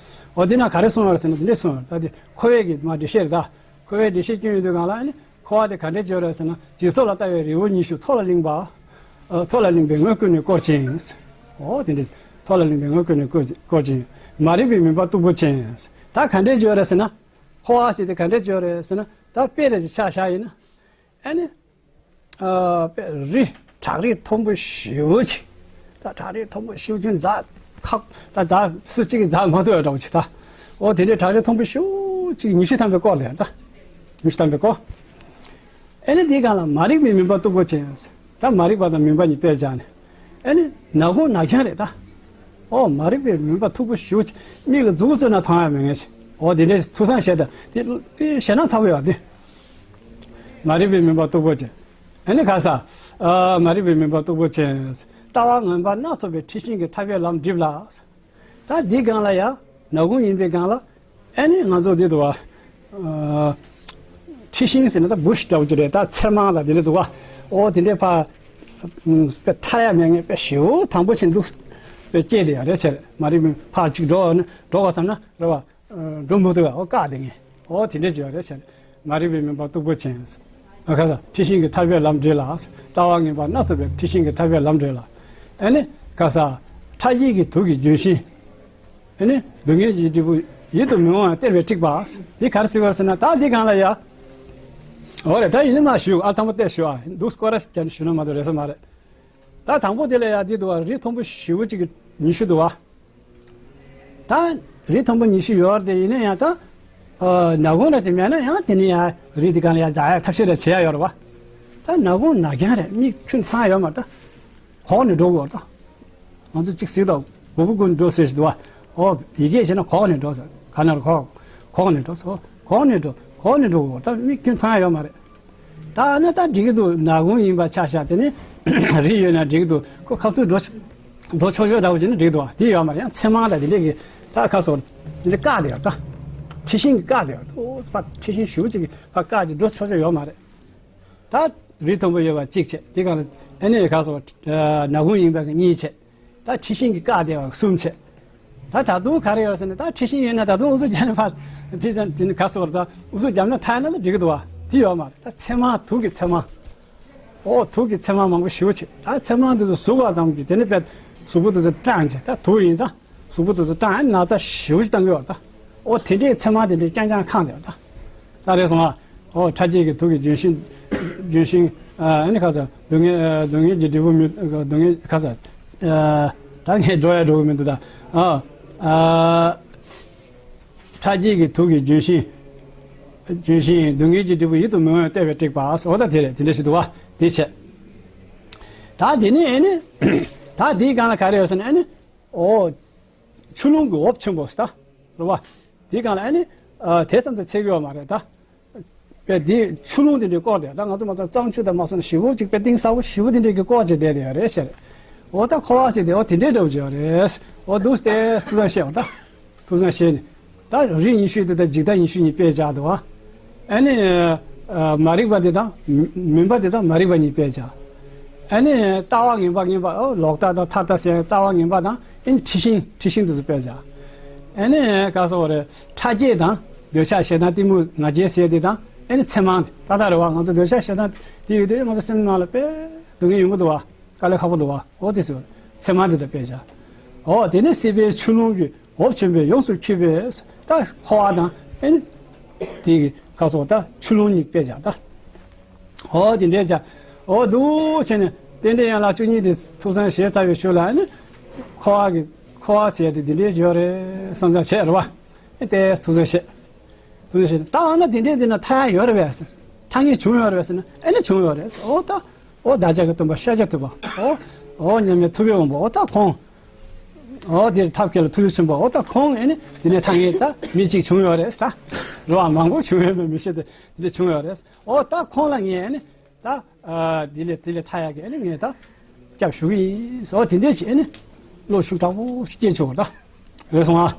འོ་དེ་ན་ག་རེ་གསུངས་ཡོད་ཟེར་ན་དེ་འདྲས་གསུངས་ཡོད། ད་དེ་འཁོར་བའི་གི་མ་འགྲེལ་བཤད་རེད་ད། འཁོར་བའི་འགྲེལ་བཤད་སྐྱོན་ཡོང་དུས་སྒང་ལ་ཨ་ནི་འཁོར་བ་དེ་ག་འདྲས་བརྗོད་རེད་ཟེར་ན། འཇིག་ཚོགས་ལ་ལྟ་བའི་རི་བོ་ཉི་ཤུ། མཐོ་ལ་གླིང་པ། ཨ། མཐོ་ལ་གླིང་པས་ངོས་ཀུན་ནས་བསྐོར་ཅིང་། འོ་དེ་འདྲས། མཐོ་ལ་གླིང་པས་ངོས་ཀུན་ནས་བསྐོར་བསྐོར་ཅིང་། མ་རིག་པའི་མུན་པ་སྟུག་པོ་ཅན། ད་ག་འདྲས་བརྗོད་རེད་ཟེར་ན། འཁོར་བ་ཟེར་དེ་ག་འདྲས་བརྗོད་རེད་ཟེར་ན། ད་དཔེ་རེ་ཅིག་ཆ་བཞག་ཡིན་ན། ཨ་ནི། ཨ། དཔེ་རི། བྲག་རི་མཐོན་པོ་ཞེ་པོ་ཅིག་ད་བྲག་རི་མཐོན་པོ་ཞེ་པོ་ཅིག་འཛེག་ཁག་ད་འཛེག་སུ་གཅིག་གིས་འཛེག་མ་ཐུབ་པ་འདྲ་བོ་ཅིག་ད། འོ་དེ་འདྲའི་བྲག་རི་མཐོན་པོ་ཞེ་པོ་ཅིག་ཉི་ཤུ་ཐམ་པའི་སྐོར་ལ་ཡང་ད། ཉི་ཤུ་ཐམ་པའི་སྐོར། ཨ་ནི་དེའི་སྒང་ལ་མ་རིག་པའི་མུན་པ་སྟུག་པོ་ཅན། ད་མ་རིག་པ་དང་མུན་པ་གཉིས་དཔེ་བཞག་ནས། ཨ་ནི་ནག་ཁུང་ནག་རྐྱང་རེད་ད། ཨོ་མ་རིག་པའི་མུན་པ་སྟུག་པོ་ཞེ་པོ་ཅིག་མིག་ལ་མཛུབ་གུ་བཙུགས་ན་མཐོང་ཡ་མེད་མཁན་ཅིག་འོ་དེ་འདྲའི་ཐུགས་བསམ་བཞེས་དང་དེ་དཔེ་ཞེད་སྣང་ཚ་པོ་ཡོད་དེ། མ་རིག་པའི་མུན་པ་སྟུག་པོ་ཅན། ཨ་ནི་ག་ས། ཨ། མ་རིག་པའི་མུན་པ་སྟུག་པོ་ཅན། ལྟ་བ་ངན་པ་སྣ་ཚོགས་པའི་འཁྲི་ཤིང་གི་ཐག་པས་ལམ་བསྒྲིབས་ལ། ད་འདི་སྒང་ལ་ཡང་ནག་ཁུང་ཡིན་པའི་སྒང་ལ། ཨ་ནི་ང་ཚོ་འདི་འདུག་བ། ཨ། འཁྲི་ཤིང་ཟེར་ན་ད་བུ་ཤི་འདྲ་བོ་ཅིག་རེད། ད་ཚེར་མང་ལ་འདི་འདྲ་འདུག་བ། ཨོ་དེ་འདྲའི་ཕ། ཨ། དཔེ་ཐར་ཡ་མེད་མཁན་དཔེ་ཞེ་པོ་དང་པོ་ཕྱིན་འདུག་དཔེ་སྐྱེས་དེ་ཡ་རེད་ཟེར། མ་རིག་པའི་ཕར་ཅིག་འགྲོ་ན་འགྲོ་བ་བསམ་ན་རེད་བ། འགྲོ་མི་ཐུབ་པ། ཨོ་བཀག་དེ་ངས། ཨོ་དེ་འདྲས་བྱས་པ་རེད་ཟེར། མ་རིག་པའི་མུན་པ་སྟུག་པོ་ཅན། ཨ་ག་ས། འཁྲི་ཤིང་གི་ཐག་པས་ལམ་བསྒྲིབས་ལ། ལྟ་བ་ངན་པ་སྣ་ཚོགས་པའི་འཁྲི་ཤིང་གི་ཐག་པས་ལམ་བསྒྲིབས་ལ། ཨ་ནི་ག་ས། ཕྲ་རྒྱས་ཀྱི་དུག་གི་ལྗོན་ཤིང་། ཨ་ནི་སྡུག་བསྔལ་གྱི་འབྲས་བུ་ཡིད་དུ་མི་འོང་བ་སྟེར་བའི་ཐག་པ། འདི་ག་རེ་ཟེར་བ་ཟེར་ན། ད་འདི་སྒང་ལ་ཡ། ཨོ་རེད། ད་ཡིན་ན་མ་ཞུ། ཨ། དང་པོ་དེ་ཞུ། ཨ། འདུག་སྐོར་ར་ཞིག་ཀྱང་ཞུ་ན་མ་གཏོགས་རེད་ས་མ་རེད། ད་དང་པོ་དེ་ལ་ཡ་འདི་འདུག་བ། རི་མཐོན་པོ་ཞེ་པོ་ཅིག་གི་ཉི་ཤུ་འདུག་བ། ད་རི་མཐོན་པོ་ཉི་ཤུ་ཡོད་རེད་དེ། ཡིན་ན་ཡང་ད། ཨ། ནག་ཁུང་ར་ཅིག་མེད་ན་ཡང་དེ་ནི་ཡ་རི་འདི་སྒང་ལ་ཡ་འཛེག་ཡ་ཐབས་ཤེས་ར་བྱེད་ཡ་ཡོད་རེད་བ། ད་ནག་ཁུང་ནག་རྐྱང་རེད། མིག་ཁྱོན་མཐོང་ཡ་ཡོད་མ་རེད། ད་གོག་ནས་འགྲོ་དགོས་རེད། ད་ང་ཚོ་གཅིག་གཟིགས་དང་། གུ་བུ་གུ་འགྲོ་ཟེར་ཞིག་འདུག་བ། ཨོ་ཡི་གེ་བྱས་ན་གོག་ནས་འགྲོ་ཟེར། ག་ན་རུ་གོག་གོག་ནས་འགྲོ་ཟེར། གོག་ནས་འགྲོ། གོག་ནས་འགྲོ་དགོས་རེད། ད་མིག་ཁྱོན་མཐོང་ཡ་ཡོད་མ་རེད། ད་ཨ་ན་ད་འགྲིག་གི་འདུག་ནག་ཁུང་ཡིན་པ་ཆ་བཞག་དེ་ནི་རི་ཡོད་ན་འགྲིག་གི་འདུག་ཁོ་ཁ་ཐུག་འགྲོ་འགྲོ་ཆོག་ཆོག་འདྲ་བོ་བྱས་ན་འགྲིག་འདུག་དེ་ཡོད་མ་རེད། ཡང་ཚེར་མང་ལ་དེ་འདྲས་ཀྱི་ད་ཁ་སོར་དེ་འདྲས་བཀག་དེ་ཡོད། ད་འཁྲི་ཤིང་གིས་བཀག་དེ་ཡོད། ཨོ་ཕ། འཁྲི་ཤིང་ཞེ་པོ་ཅིག་གིས་ཕ་བཀག་ཅིག་འགྲོ་ཆོག་ཆོག་ཡོད་མ་རེད། ད་རི་མཐོན་པོ་ཡོད་པ་གཅིག་བྱས། དེ་གང་ལ་ཨ་ནི་ཁ་སོར་ནག་ཁུང་ཡིན་པ་གི་གཉིས་བྱས། ད་འཁྲི་ཤིང་གིས་བཀག་བསྡད་པ་གསུམ་བྱས། ད་ད་དུང་ག་རེ་ཡོད་ཟེར་ན། ད་འཁྲི་ཤིང་ཡོད་ན་ད་དུང་ཨུ་ཚུགས་རྒྱབ་ན་ཕར་དེ་དང་དེ་ནི་ག་སོགས་རེད། ད་ཨུ་ཚུགས་རྒྱབ་ན་ཐར་ན་ད་འགྲིག་གི་འདུག་བ། དེ་ཡོད་མ་རེད། ད་ཚེར་མང་དུག་གི་ཚེར་མང་། ཨོ་དུག་གི་ཚེར་མང་མང་པོ་ཞེ་པོ་བྱས། ད་ཚེར་མང་དེ་ཚོ་ཟུག་པ་ཙམ་གྱིས་དེ་ནི་དཔེ་གཟུགས་པོ་དེ་ཚོ་སྐྲངས་བྱས། ད་དུག་ཡིན་ཙང་གཟུགས་པོ་དེ་ཚོ་སྐྲངས། ཨ་ནི་ན་ཚ་ཞེ་པོ་ཅིག་བཏང་གི་ཡོད་རེད། ད་ཨོ་དེ་འདྲའི་ཚེར་མང་དེ་འདྲའི་རྐྱང་རྐྱང་ཁེངས་བསྡད་ཡོད་རེད། ད། ད་རེད་སོང་ཨ། ཨོ་ཕྲ་རྒྱས་ཀྱི་དུག་གི་ལྗོན་ཤིང། ལྗོན་ཤིང་། ཨ་ནི་ཁ་ས་སྡུག་བསྔལ། སྡུག་བསྔལ་གྱི་འབྲས་བུ་མི། སྡུག་བསྔལ་ཁ་ས། ད་ངས་འགྲོ་ཡ་འགྲོ་གི་མི་འདུག་ད། ཨ། ཨ། ཕྲ་རྒྱས་ཀྱི་དུག་གི་ལྗོན་ཤིང་། ལྗོན་ཤིང་། སྡུག་བསྔལ་གྱི་འབྲས་བུ་ཡིད་དུ་མི་འོང་བ་སྟེར་བའི་ཐག་པ། ཨོ་ད་དེ་རེད། དེ་འདྲ་ཞིག་འདུག་བ། དེ་བྱས། ད་དེ་ནས་ཨ་ནི། ད་དེའི་སྒང་ལ་ག་རེ་ཡོད་ཟེར་ན་ཨ་ནི། ཨོ། ཆུ་ཀླུང་གི་འོབས་ཆེན་པོ་ཟེར་ད། རེད་བ། དེའི་སྒང་ལ་ཨ་ནི། ཨ། དེ་ཙམ་དུ་ཚད་ཀྱི་ཡོད་མ་རེད་ད། དཔེ་དེ་ཆུ་ཀླུང་དེ་འདྲས་བསྐོར་བསྡད། ད་ང་ཚོ་མ་ཚད་གཙང་ཆུ་དང་མ་སོང་ན་ཞེ་པོ་ཅིག་དཔེ་གཏིང་ཟབ་པོ་ཞེ་པོ་དེ་འདྲས་ཀྱི་བསྐོར་བྱས་བསྡད་དེ་ཡོད་རེད་ཟེར། འོ་ད་འཁོར་བ་ཟེར་དེ་འོ་དེ་འདྲས་འདྲ་བོ་ཅིག་ཡོད་རེད། འོ་འདུག་སྟེ་ཐུགས་བསམ་བཞེས་འོ་ད། ཐུགས་བསམ་བཞེས་ནས། ད་རིགས་ཉི་ཤུ་དེ་དང་འཇིག་ལྟ་ཉི་ཤུ་གཉིས་དཔེ་བཞག་འདུག་བ། ཨ་ནི། ཨ། མ་རིག་པ་དེ་དང་། མུན་པ་དེ་དང་མ་རིག་པ་གཉིས་དཔེ་བཞག་ཨ་ནི་ལྟ་བ་ངན་པ་ངན་པ། ཨོ་ལོག་ལྟ་དང་ཐར་ལྟ་ཟེར་ལྟ་བ་ངན་པ་དང་། ཨ་ནི་འཁྲི་ཤིང་། འཁྲི་ཤིང་དེ་ཚོ་དཔེ་བཞག་ཨ་ནི་ག་སོགས་རེད། ཕྲ་རྒྱས་དང་། འདོད་ཆགས་ཞེ་སྡང་གཏི་མུག་ང་རྒྱལ་ཟེར་དེ་དང་། ཨ་ནི་ཚེར་མང་དེ། ད་ལྟ་རེད་བ། ང་ཚོ་འདོད་ཆགས་ཞེ་སྡང་དེ་ཡོད་དུས་ང་ཚོ་སེམས་ནང་ལ་དཔེ་སྡུག་བསྔལ་ཡོང་གི་འདུག་བ། དཀའ་ལས་ཁག་པོ་འདུག་བ། འོ་དེ་ཟེར་བ། ཚེར་མང་དེ་དང་དཔེ་བཞག་ཨོ་དེ་ནི་སྲིད་པའི་ཆུ་ཀླུང་གི་འོབས་ཆེན་པོའི་ཡོངས་སུ་འཁྱུད་པའི་ད་འཁོར་བ་དང་། ཨེ་ནི་དེ་གི་ག་སོགས་ད་ཆུ་ཀླུང་གཉིས་དཔེ་བཞག་ད། ཨོ་དེ་འདྲས་བྱ། ཨོ་འདུག་བྱས་ནས་རྟེན་འབྲེལ་ཡན་ལག་བཅུ་གཉིས་དེ་ཐུགས་བསམ་བཞེས་ཚར་བའི་ཤུལ་ལ། ཨེ་ནི་འཁོར་བ་གི་འཁོར་བ་ཟེར་དེ་འདི་འདྲས་ཡོད་རེད་བསམ་བསམ་བྱས་རེད་བ། ཨེ་དེ་ཐུགས་བསམ་བཞེས། ཐུགས་བསམ་བཞེས་ད། འོ་ན་དེ་འདྲས་འདི་ན་ཐར་ཡ་ཡོད་རེད་པས། ཐར་མཁན་བྱུང་ཡོད་རེད་པས་ཟེར་ན། ཨེ་ནི་བྱུང་ཡོད་རེད། ཨོ་ད། ཨོ་བདག་ཅག་གི་སྟོན་པ་ཤཱཀྱ་ཐུབ་པ། ཨོ། ཨོ་མཉམ་མེད་ཐུབ་པའི་དབང་པོ། ཨོ་ད་ཁོང་། ཨོ་དེར་ཐབས་མཁས་ལ་ཐུགས་རྗེ་ཆེན་པོ། ཨོ་ད་ཁོང་ཨེ་ནི་དེ་ནས་ཐར་མཁན་ད་མི་གཅིག་བྱུང་ཡོད་རེད་ད། རེད་བ། མང་པོ་བྱུང་ཡོད་མེད་མི་ཤེས་ཏེ་དེ་འདྲ་བྱུང་ཡོད་རེད། ཨོ་ད་ཁོང་ལ་ངས་ཨེ་ནི་ད། ཨ། དེ་ལས་དེ་ལས་ཐར་ཡག་གི་ཨེ་ནི་ངས་ད་སྐྱབས་ཞུ་གི་ཡིན། ཨོ་དེ་འདྲས་བྱས་ཨེ་ནི་བློ་ཤུགས་དྲག་པོ་ཞིག་སྐྱེས་བྱུང་བ་ད། རེད་སོང་ཨ།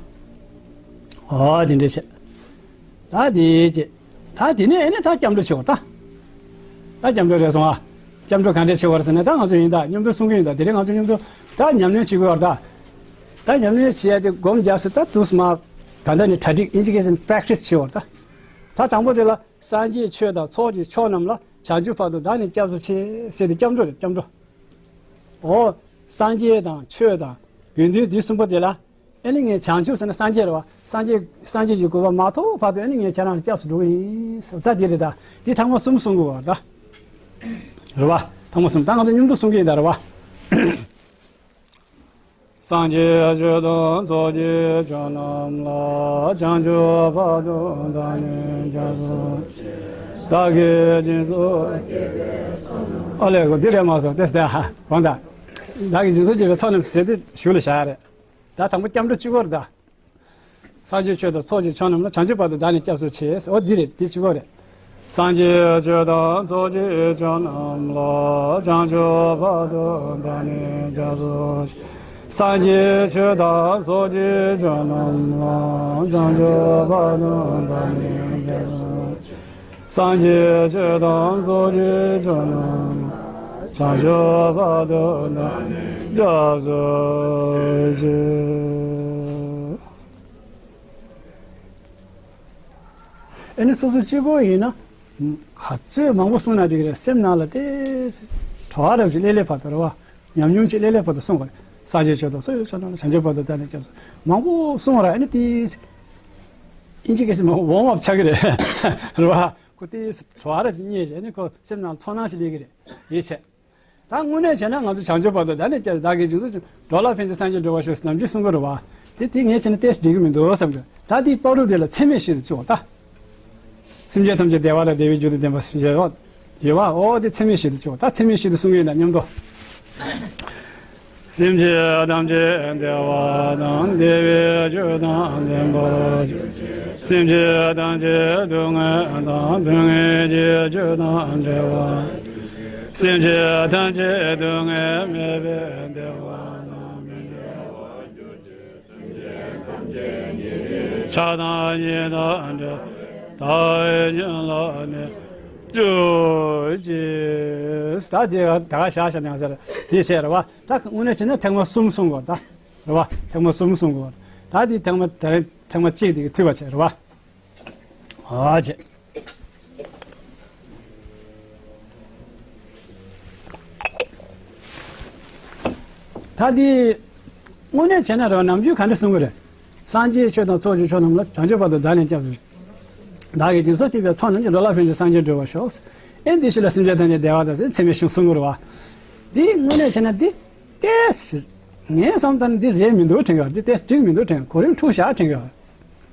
ཨོ་དེ་འདྲས་བྱས། ད་དེ་བྱས། ད་དེ་ནས་ཨེ་ནི་ད་སྐྱབས་འགྲོ་བྱེད་དགོས་ད། ད་སྐྱབས་འགྲོ་རེད་སོང་ཨ། སྐྱབས་འགྲོ་ག་འདྲས་བྱེད་དགོས་རེད་ཟེར་ན། ད་ང་ཚོ་ཡིན་ད་མཉམ་དུ་གསུང་གི་ཡིན་ད། དེ་རིང་ང་ཚོ་མཉམ་དུ་ད་ཉམས་ལེན་བྱེད་དགོས་རེད་ད། ད་ཉམས་ལེན་བྱེད་ཡ་དེ་སྒོམ་རྒྱབ་སུ་ད་དུས་མ། ད་ལྟ་ནས་གྲ་སྒྲིག་ཨིན་ཇི་སྐད་ཟེར་ན་པེ་རེག་ཊི་སི་བྱེད་དགོས་རེད་ད། ད་དང་པོ་དེ་ལ། སངས་རྒྱས་ཆོས་དང་ཚོགས་ཀྱི་མཆོག་རྣམས་ལ། བྱང་ཆུབ་བར་དུ་བདག་ནི་སྐྱབས་སུ་མཆི། ཟེར་ཏེ་སྐྱབས་འགྲོ་རེད། སྐྱབས་འགྲོ། འོ། སངས་རྒྱས་དང་ཆོས་དང་དགེ་འདུན་འདི་གསུམ་པོ་དེ་ལ། ཨེ་ནི་ངས་བྱང་ཆུབ་ཟེར་ན་སངས་རྒྱས་རེད་བ། སངས་རྒྱས། སངས་རྒྱས་ཀྱི་གོ་འཕང་མ་ཐོབ་བར་དུ་ཨེ་ནི་ངས་ཁྱེད་རང་ལ་སྐྱབས་སུ་འགྲོ་གི་ཡིན་ཟེར། ད་འདི་རེད་ད། འདི་ཐེངས་མ་གསུམ་གསུང་གི་ཡོད་རེད་ད། རེད་བ། ཐེངས་མ་གསུམ། ད་ང་ཚོ་མཉམ་དུ་གསུང་གི་ཡིན་ད། རེད་བ། སངས་རྒྱས་ཆོས་དང་ཚོགས་ཀྱི་མཆོག་རྣམས་ལ། བྱང་ཆུབ་བར་དུ་བདག་ནི་སྐྱབས་སུ་མཆི། བདག་གིས་སྦྱིན་སོགས། ཨ་ལས་གོ་འདི་རེད་མ་སོང་ཏེ་སྟེ་ཧ་གོང་ད། བདག་གིས་སྦྱིན་སོགས་བགྱིས་པའི་ཚོགས་རྣམས་ཟེར་ཏེ་ཞུ་ལ་བཞག་རེད། ད་དང་པོ་སྐྱབས་འགྲོ་གཅིག་པོ་རེད་ད། སངས་རྒྱས་ཆོས་དང་ཚོགས་ཀྱི་མཆོག་རྣམས་ལ། བྱང་ཆུབ་བར་དུ་བདག་ནི་སྐྱབས་སུ་མཆི། འོ་འདི་རེད། འདི་གཅིག་པོ་རེད། སངས་རྒྱས་ཆོས་དང་ཚོགས་ཀྱི་མཆོག་རྣམས་ལ། བྱང་ཆུབ་བར་དུ་བདག་ནི་སྐྱབས་སུ་མཆི། སངས་རྒྱས་ཆོས་དང་ཚོགས་ཀྱི་མཆོག་རྣམས་ལ། བྱང་ཆུབ་བར་དུ་བདག་ནི་སྐྱབས་སུ་མཆི། སངས་རྒྱས་ཆོས་དང་ཚོགས་ཀྱི་མཆོག་རྣམས་ལ། བྱང་ཆུབ་བར་དུ་བདག་ནི་སྐྱབས་སུ་མཆི། ཨེ་ནི་སོ་སོ་གཅིག་པོ་ཡིན་ན། ག་ཚོད་མང་པོ་གསུངས་ན་འགྲིག་གི་རེད། སེམས་ནང་ལ་དེ་བྲོ་བ་རབ་ཅིག་སླེབས་སླེབས་བར་དུ་རེད་བ། ཉམས་མྱོང་ཅིག་སླེབས་སླེབས་བར་དུ་གསུངས་པ་རེད། སངས་རྒྱས་ཆོས་དང་སོ་ཡི་ཆོས་རྣམས་ལ། བྱང་ཆུབ་བར་དུ་བདག་ནི་སྐྱབས་སུ། མང་པོ་གསུངས་པ་ར། ཨེ་ནི་དེ་ཨིན་ཇི་སྐད་ཞིག་མ་ཝོམ་ཨབ་ཆགས་ཀྱི་རེད། རེད་བ། ཁོ་དེ་བྲོ་བ་རབ་ཅིག་རྙེད་བྱས་ཨེ་ནི་ཁོ་སེམས་ནང་ལ་ཚོར་སྣང་ཞིག་སླེབས་ཀྱི་རེད། ཡིད་ཆེས། ད་དངོས་གནས་བྱས་ན་ང་ཚོ་བྱང་ཆུབ་བར་དུ་བདག་ནི་སྐྱབས། བདག་གིས་རྗེས་སུ་འགྲོ་ལ་ཕན་ཕྱིར་སངས་རྒྱས་འགྲུབ་པར་ཤོག་ཟེར་ནམ་རྒྱུན་གསུང་གི་རེད་བ། དེ་དེ་ངས་བྱས་ན་ཏོག་ཙམ་འགྲིག་གི་མི་འདུག་བསམ་གི། ད་དེའི་བར་དུ་དེ་ལ་ཚད་མེད་བཞི་དུ་བཅུག་ད། སེམས་ཅན་ཐམས་ཅད་བདེ་བ་དང་བདེ་བའི་རྒྱུ་དང་ལྡན་པ་ཞེས་པ་ཡོད་བ། འོ་དེ་ཚད་མེད་བཞི་དུ་བཅུག་ད་ཚད་མེད་བཞི་དུ་གསུང་གི་ཡིན་ན་མཉམ་དུ། སེམས་ཅན་ཐམས་ཅད་བདེ་བ་དང་བདེ་བའི་རྒྱུ་དང་ལྡན་པ། སེམས་ཅན་ཐམས་ཅད་སྡུག་བསྔལ་དང་སྡུག་བསྔལ་གྱི་རྒྱུ་དང་བྲལ་བ། སེམས་ཅན་ཐམས་ཅད་སྡུག་བསྔལ་མེད་པའི་བདེ་བ་དང་མི་འབྲལ་བར་གྱུར་ཅིག་སེམས་ཅན་ཐམས་ཅད་ཉེ་རིང་ཆགས་སྡང་གཉིས་དང་བྲལ་བའི་དག་པའི་གཉེན་ལ་ནི་འགྲོ་ཅིག་ད་དེ་ད་ག་བཞག་བཞག་ནས་ཟེར་དེ་བྱས་རེད་བ། ད་དངོས་གནས་བྱས་ན་ཐེངས་མ་གསུམ་གསུང་དགོས་ད། རེད་བ། ཐེངས་མ་གསུམ་གསུང་དགོས། ད་དེ་ཐེངས་མ་ད་རེས་ཐེངས་མ་གཅིག་དེ་གི་མཐུད་པ་བྱས་རེད་བ། ཨ་ཅེ། ད་དེ་དངོས་གནས་བྱས་ན་རེད་བ། ནམ་རྒྱུན་ག་འདྲ་གསུང་གི་རེད། སངས་རྒྱས་ཆོས་དང་ཚོགས་ཀྱི་མཆོག་རྣམས་ལ། བྱང་ཆུབ་བར་དུ་བདག་ནི་སྐྱབས་སུ། བདག་གིས་སྦྱིན་སོགས་བགྱིས་པའི་ཚོགས་རྣམས་ཀྱིས། འགྲོ་ལ་ཕན་ཕྱིར་སངས་རྒྱས་འགྲུབ་པར་ཤོག་ཨེ་འདི་ཤུལ་ལ་སེམས་ཅན་ཐམས་ཅད་བདེ་བ་དང་ཟེར་ཚད་མེད་བཞི་གསུང་གི་རེད་བ། འདི་དངོས་གནས་བྱས་ན་འདི་ཏོག་ཙམ་ངས་བསམ་ད་ནི་འདི་རེད་མི་འདུག་དྲན་གི་རེད། འདི་ཏོག་ཙམ་འགྲིག་མི་འདུག་དྲན། གོ་རིམ་འཁྲུགས་ཤག་དྲན་གི་རེད།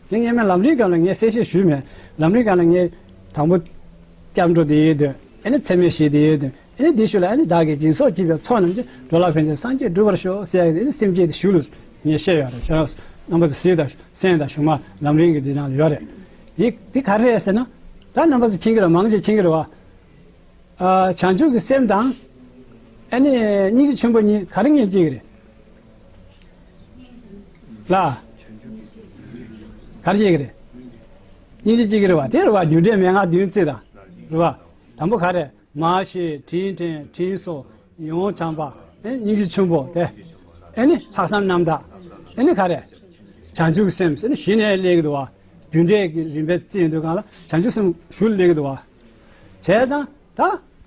འདི་ངས་མེད་ལམ་རིམ་སྒང་ལ་ངས་གསལ་བཤད་ཞུས་མེད། ལམ་རིམ་སྒང་ལ་ངས་དང་པོ་སྐྱབས་འགྲོ་དེ་ཡོད་དོན། ཨེ་ནི་ཚད་མེད་བཞི་དེ་ཡོད་དོན། ཨེ་ནི་དེའི་ཤུལ་ལ་ཨེ་ནི་བདག་གིས་སྦྱིན་སོགས་བགྱིས་པའི་ཚོགས་རྣམས་ཀྱིས། འགྲོ་ལ་ཕན་ཕྱིར་སངས་རྒྱས་འགྲུབ་པར་ཤོག་ཟེར་ཡ་དེ་ཨེ་ནི་སེམས་བསྐྱེད་དེ་ཞུ་ལུགས་ངས་བཤད་ཡོད་རེད། ཁྱེད་རང་རྣམ་པ་ཚོ་གཟིགས་དང་གསན་དང་གཞུག་མ་ལམ་རིམ་གྱི་འདི་ནང་ལ་ཡོད་རེད། དེ་དེ་ག་རེ་རེད་ཟེར་ན། ད་རྣམ་པ་ཚོ་མཁྱེན་གྱི་རེད། མང་ཆེ་མཁྱེན་གྱི་རེད་བ། ཨ། བྱང་ཆུབ་ཀྱི་སེམས་དང་། ཨ་ནི་སྙིང་རྗེ་ཆེན་པོ་གཉིས་ག་རེ་ངེས་སྐྱེ་གི་རེད། ལ། ག་རེ་སྐྱེ་གི་རེད། སྙིང་རྗེ་སྐྱེ་གི་རེད་བ། དེ་རེད་བ། རྒྱུ་འབྲས་མན་ངག་བདུན་བརྩི་དང་། རེད་བ། དང་པོ་ག་རེ། མར་ཤེས། དྲིན་དྲན། དྲིན་གཟོ། ཡིད་འོང་བྱམས་པ། ཨེ་སྙིང་རྗེ་ཆེན་པོ་དེ། ཨེ་ནི་ལྷག་བསམ་རྣམ་དག་ཨེ་ནི་ག་རེ། བྱང་ཆུབ་སེམས་ཟེར་ནི་གཞི་ནས་སླེབས་ཀྱི་འདུག་བ། རྒྱུ་འབྲས་ཀྱི་རིམ་པས་བརྩིས་ཡོང་དུས་སྒང་ལ་བྱང་ཆུབ་སེམས་གཞུག་ལ་སླེབས་ཀྱི་འདུག་བ། བྱས་ཙང་ད་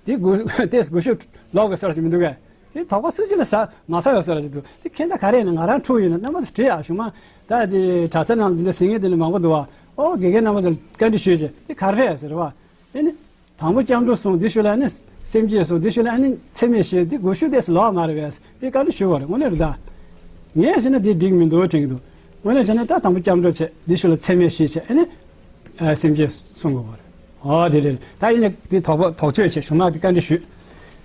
དེ་དགུ་ཏེས་དགུ་ཤུ་ལོག་གི་སོར་ཞིག་མི་འདུག་གས། དེ་དོགས་པ་སུ་གཅིག་ལ་ཟ་མ་ཟ་ཡོད་སོར་ཞིག་འདུག་དེ་ཁྱད་མཚར་ག་རེ་ཡིན་ན་ང་རང་འཁྲུག་ཡོད་ན་རྣམ་པ་ཚོ་དྲིས་ཨ། གཞུག་མ་ད་དེ་གྲྭ་ས་ནང་འཛིན་གྲྭ་ཟིན་ངེས་དེ་ནི་མང་པོ་འདུག་བ། ཨོ་དགེ་རྒན་རྣམ་པ་ཚོ་བཀའ་འདྲི་ཞུས་བྱས་དེ་ག་རེ་རེད་ཟེར་བ། དེ་ནི། དང་པོ་སྐྱབས་འགྲོ་གསུངས། དེ་ཤུལ་ལ་ནི་སེམས་བསྐྱེད་གསུངས། དེ་ཤུལ་ལ་ནི་ཚད་མེད་བཞི། དེ་དགུ་ཤུ་དེ་ལོག་མ་རེད་པས། དེ་བཀའ་འདྲི་ཞུ་བ་རེད། དངོས་གནས་རེད་ད། ངས་བྱས་ན་དེ་འགྲིག་མི་འདུག་དྲན་གྱི་འདུག་དངོས་གནས་བྱས་ན་ད་དང་པོ་སྐྱབས་འགྲོ་བྱས། དེ་ཤུལ་ལ་ཚད་མེད་བཞི་བྱས། ཨ་ནི། ཨ། སེམས་བསྐྱེད་གསུང་དགོས་པ་རེད། ཨོ་དེ་རེད། ད་ཡིན་ན་དེ་དོགས་པ་དོགས་གཅོད་བྱས་གཞུག་མ་དེ་བཀའ་འདྲི་ཞུས།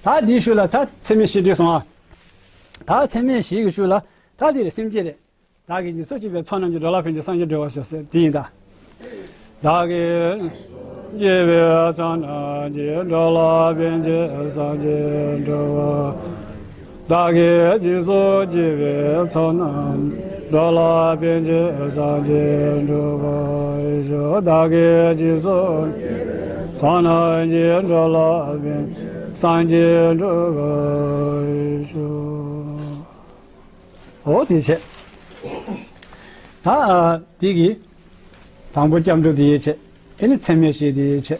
ད་དེ་ཤུལ་ལ་ད་ཚད་མེད་བཞི་འགྲིག་སོང་ཨ། ད་ཚད་མེད་བཞི་གི་ཤུལ་ལ་ད་དེ་རེད། སེམས་བསྐྱེད་རེད། བདག་གིས་སྦྱིན་སོགས་བགྱིས་པའི་ཚོགས་རྣམས་ཀྱིས། འགྲོ་ལ་ཕན་ཕྱིར་སངས་རྒྱས་འགྲུབ་པར་ཤོག་ཟེར་དེ་ཡིན་ད། བདག་གིས་བགྱིས་པའི་ཚོགས་རྣམས་ཀྱིས། འགྲོ་ལ་ཕན་ཕྱིར་སངས་རྒྱས་འགྲུབ་པར། བདག་གིས་སྦྱིན་སོགས་བགྱིས་པའི་ཚོགས་རྣམས། འགྲོ་ལ་ཕན་ཕྱིར་སངས་རྒྱས་འགྲུབ་པར་ཤོག་བདག་གིས་སྦྱིན་སོགས་བགྱིས་པའི་ཚོགས་རྣམས་ཀྱིས། འགྲོ་ལ་ཕན་ཕྱིར་སངས་རྒྱས་འགྲུབ་པར་ཤོག་འོ་དེ་བྱས། ད་ཨ་དེ་གི་དང་པོ་སྐྱབས་འགྲོ་དེ་བྱས། ཨེ་ནི་ཚད་མེད་བཞི་དེ་བྱས།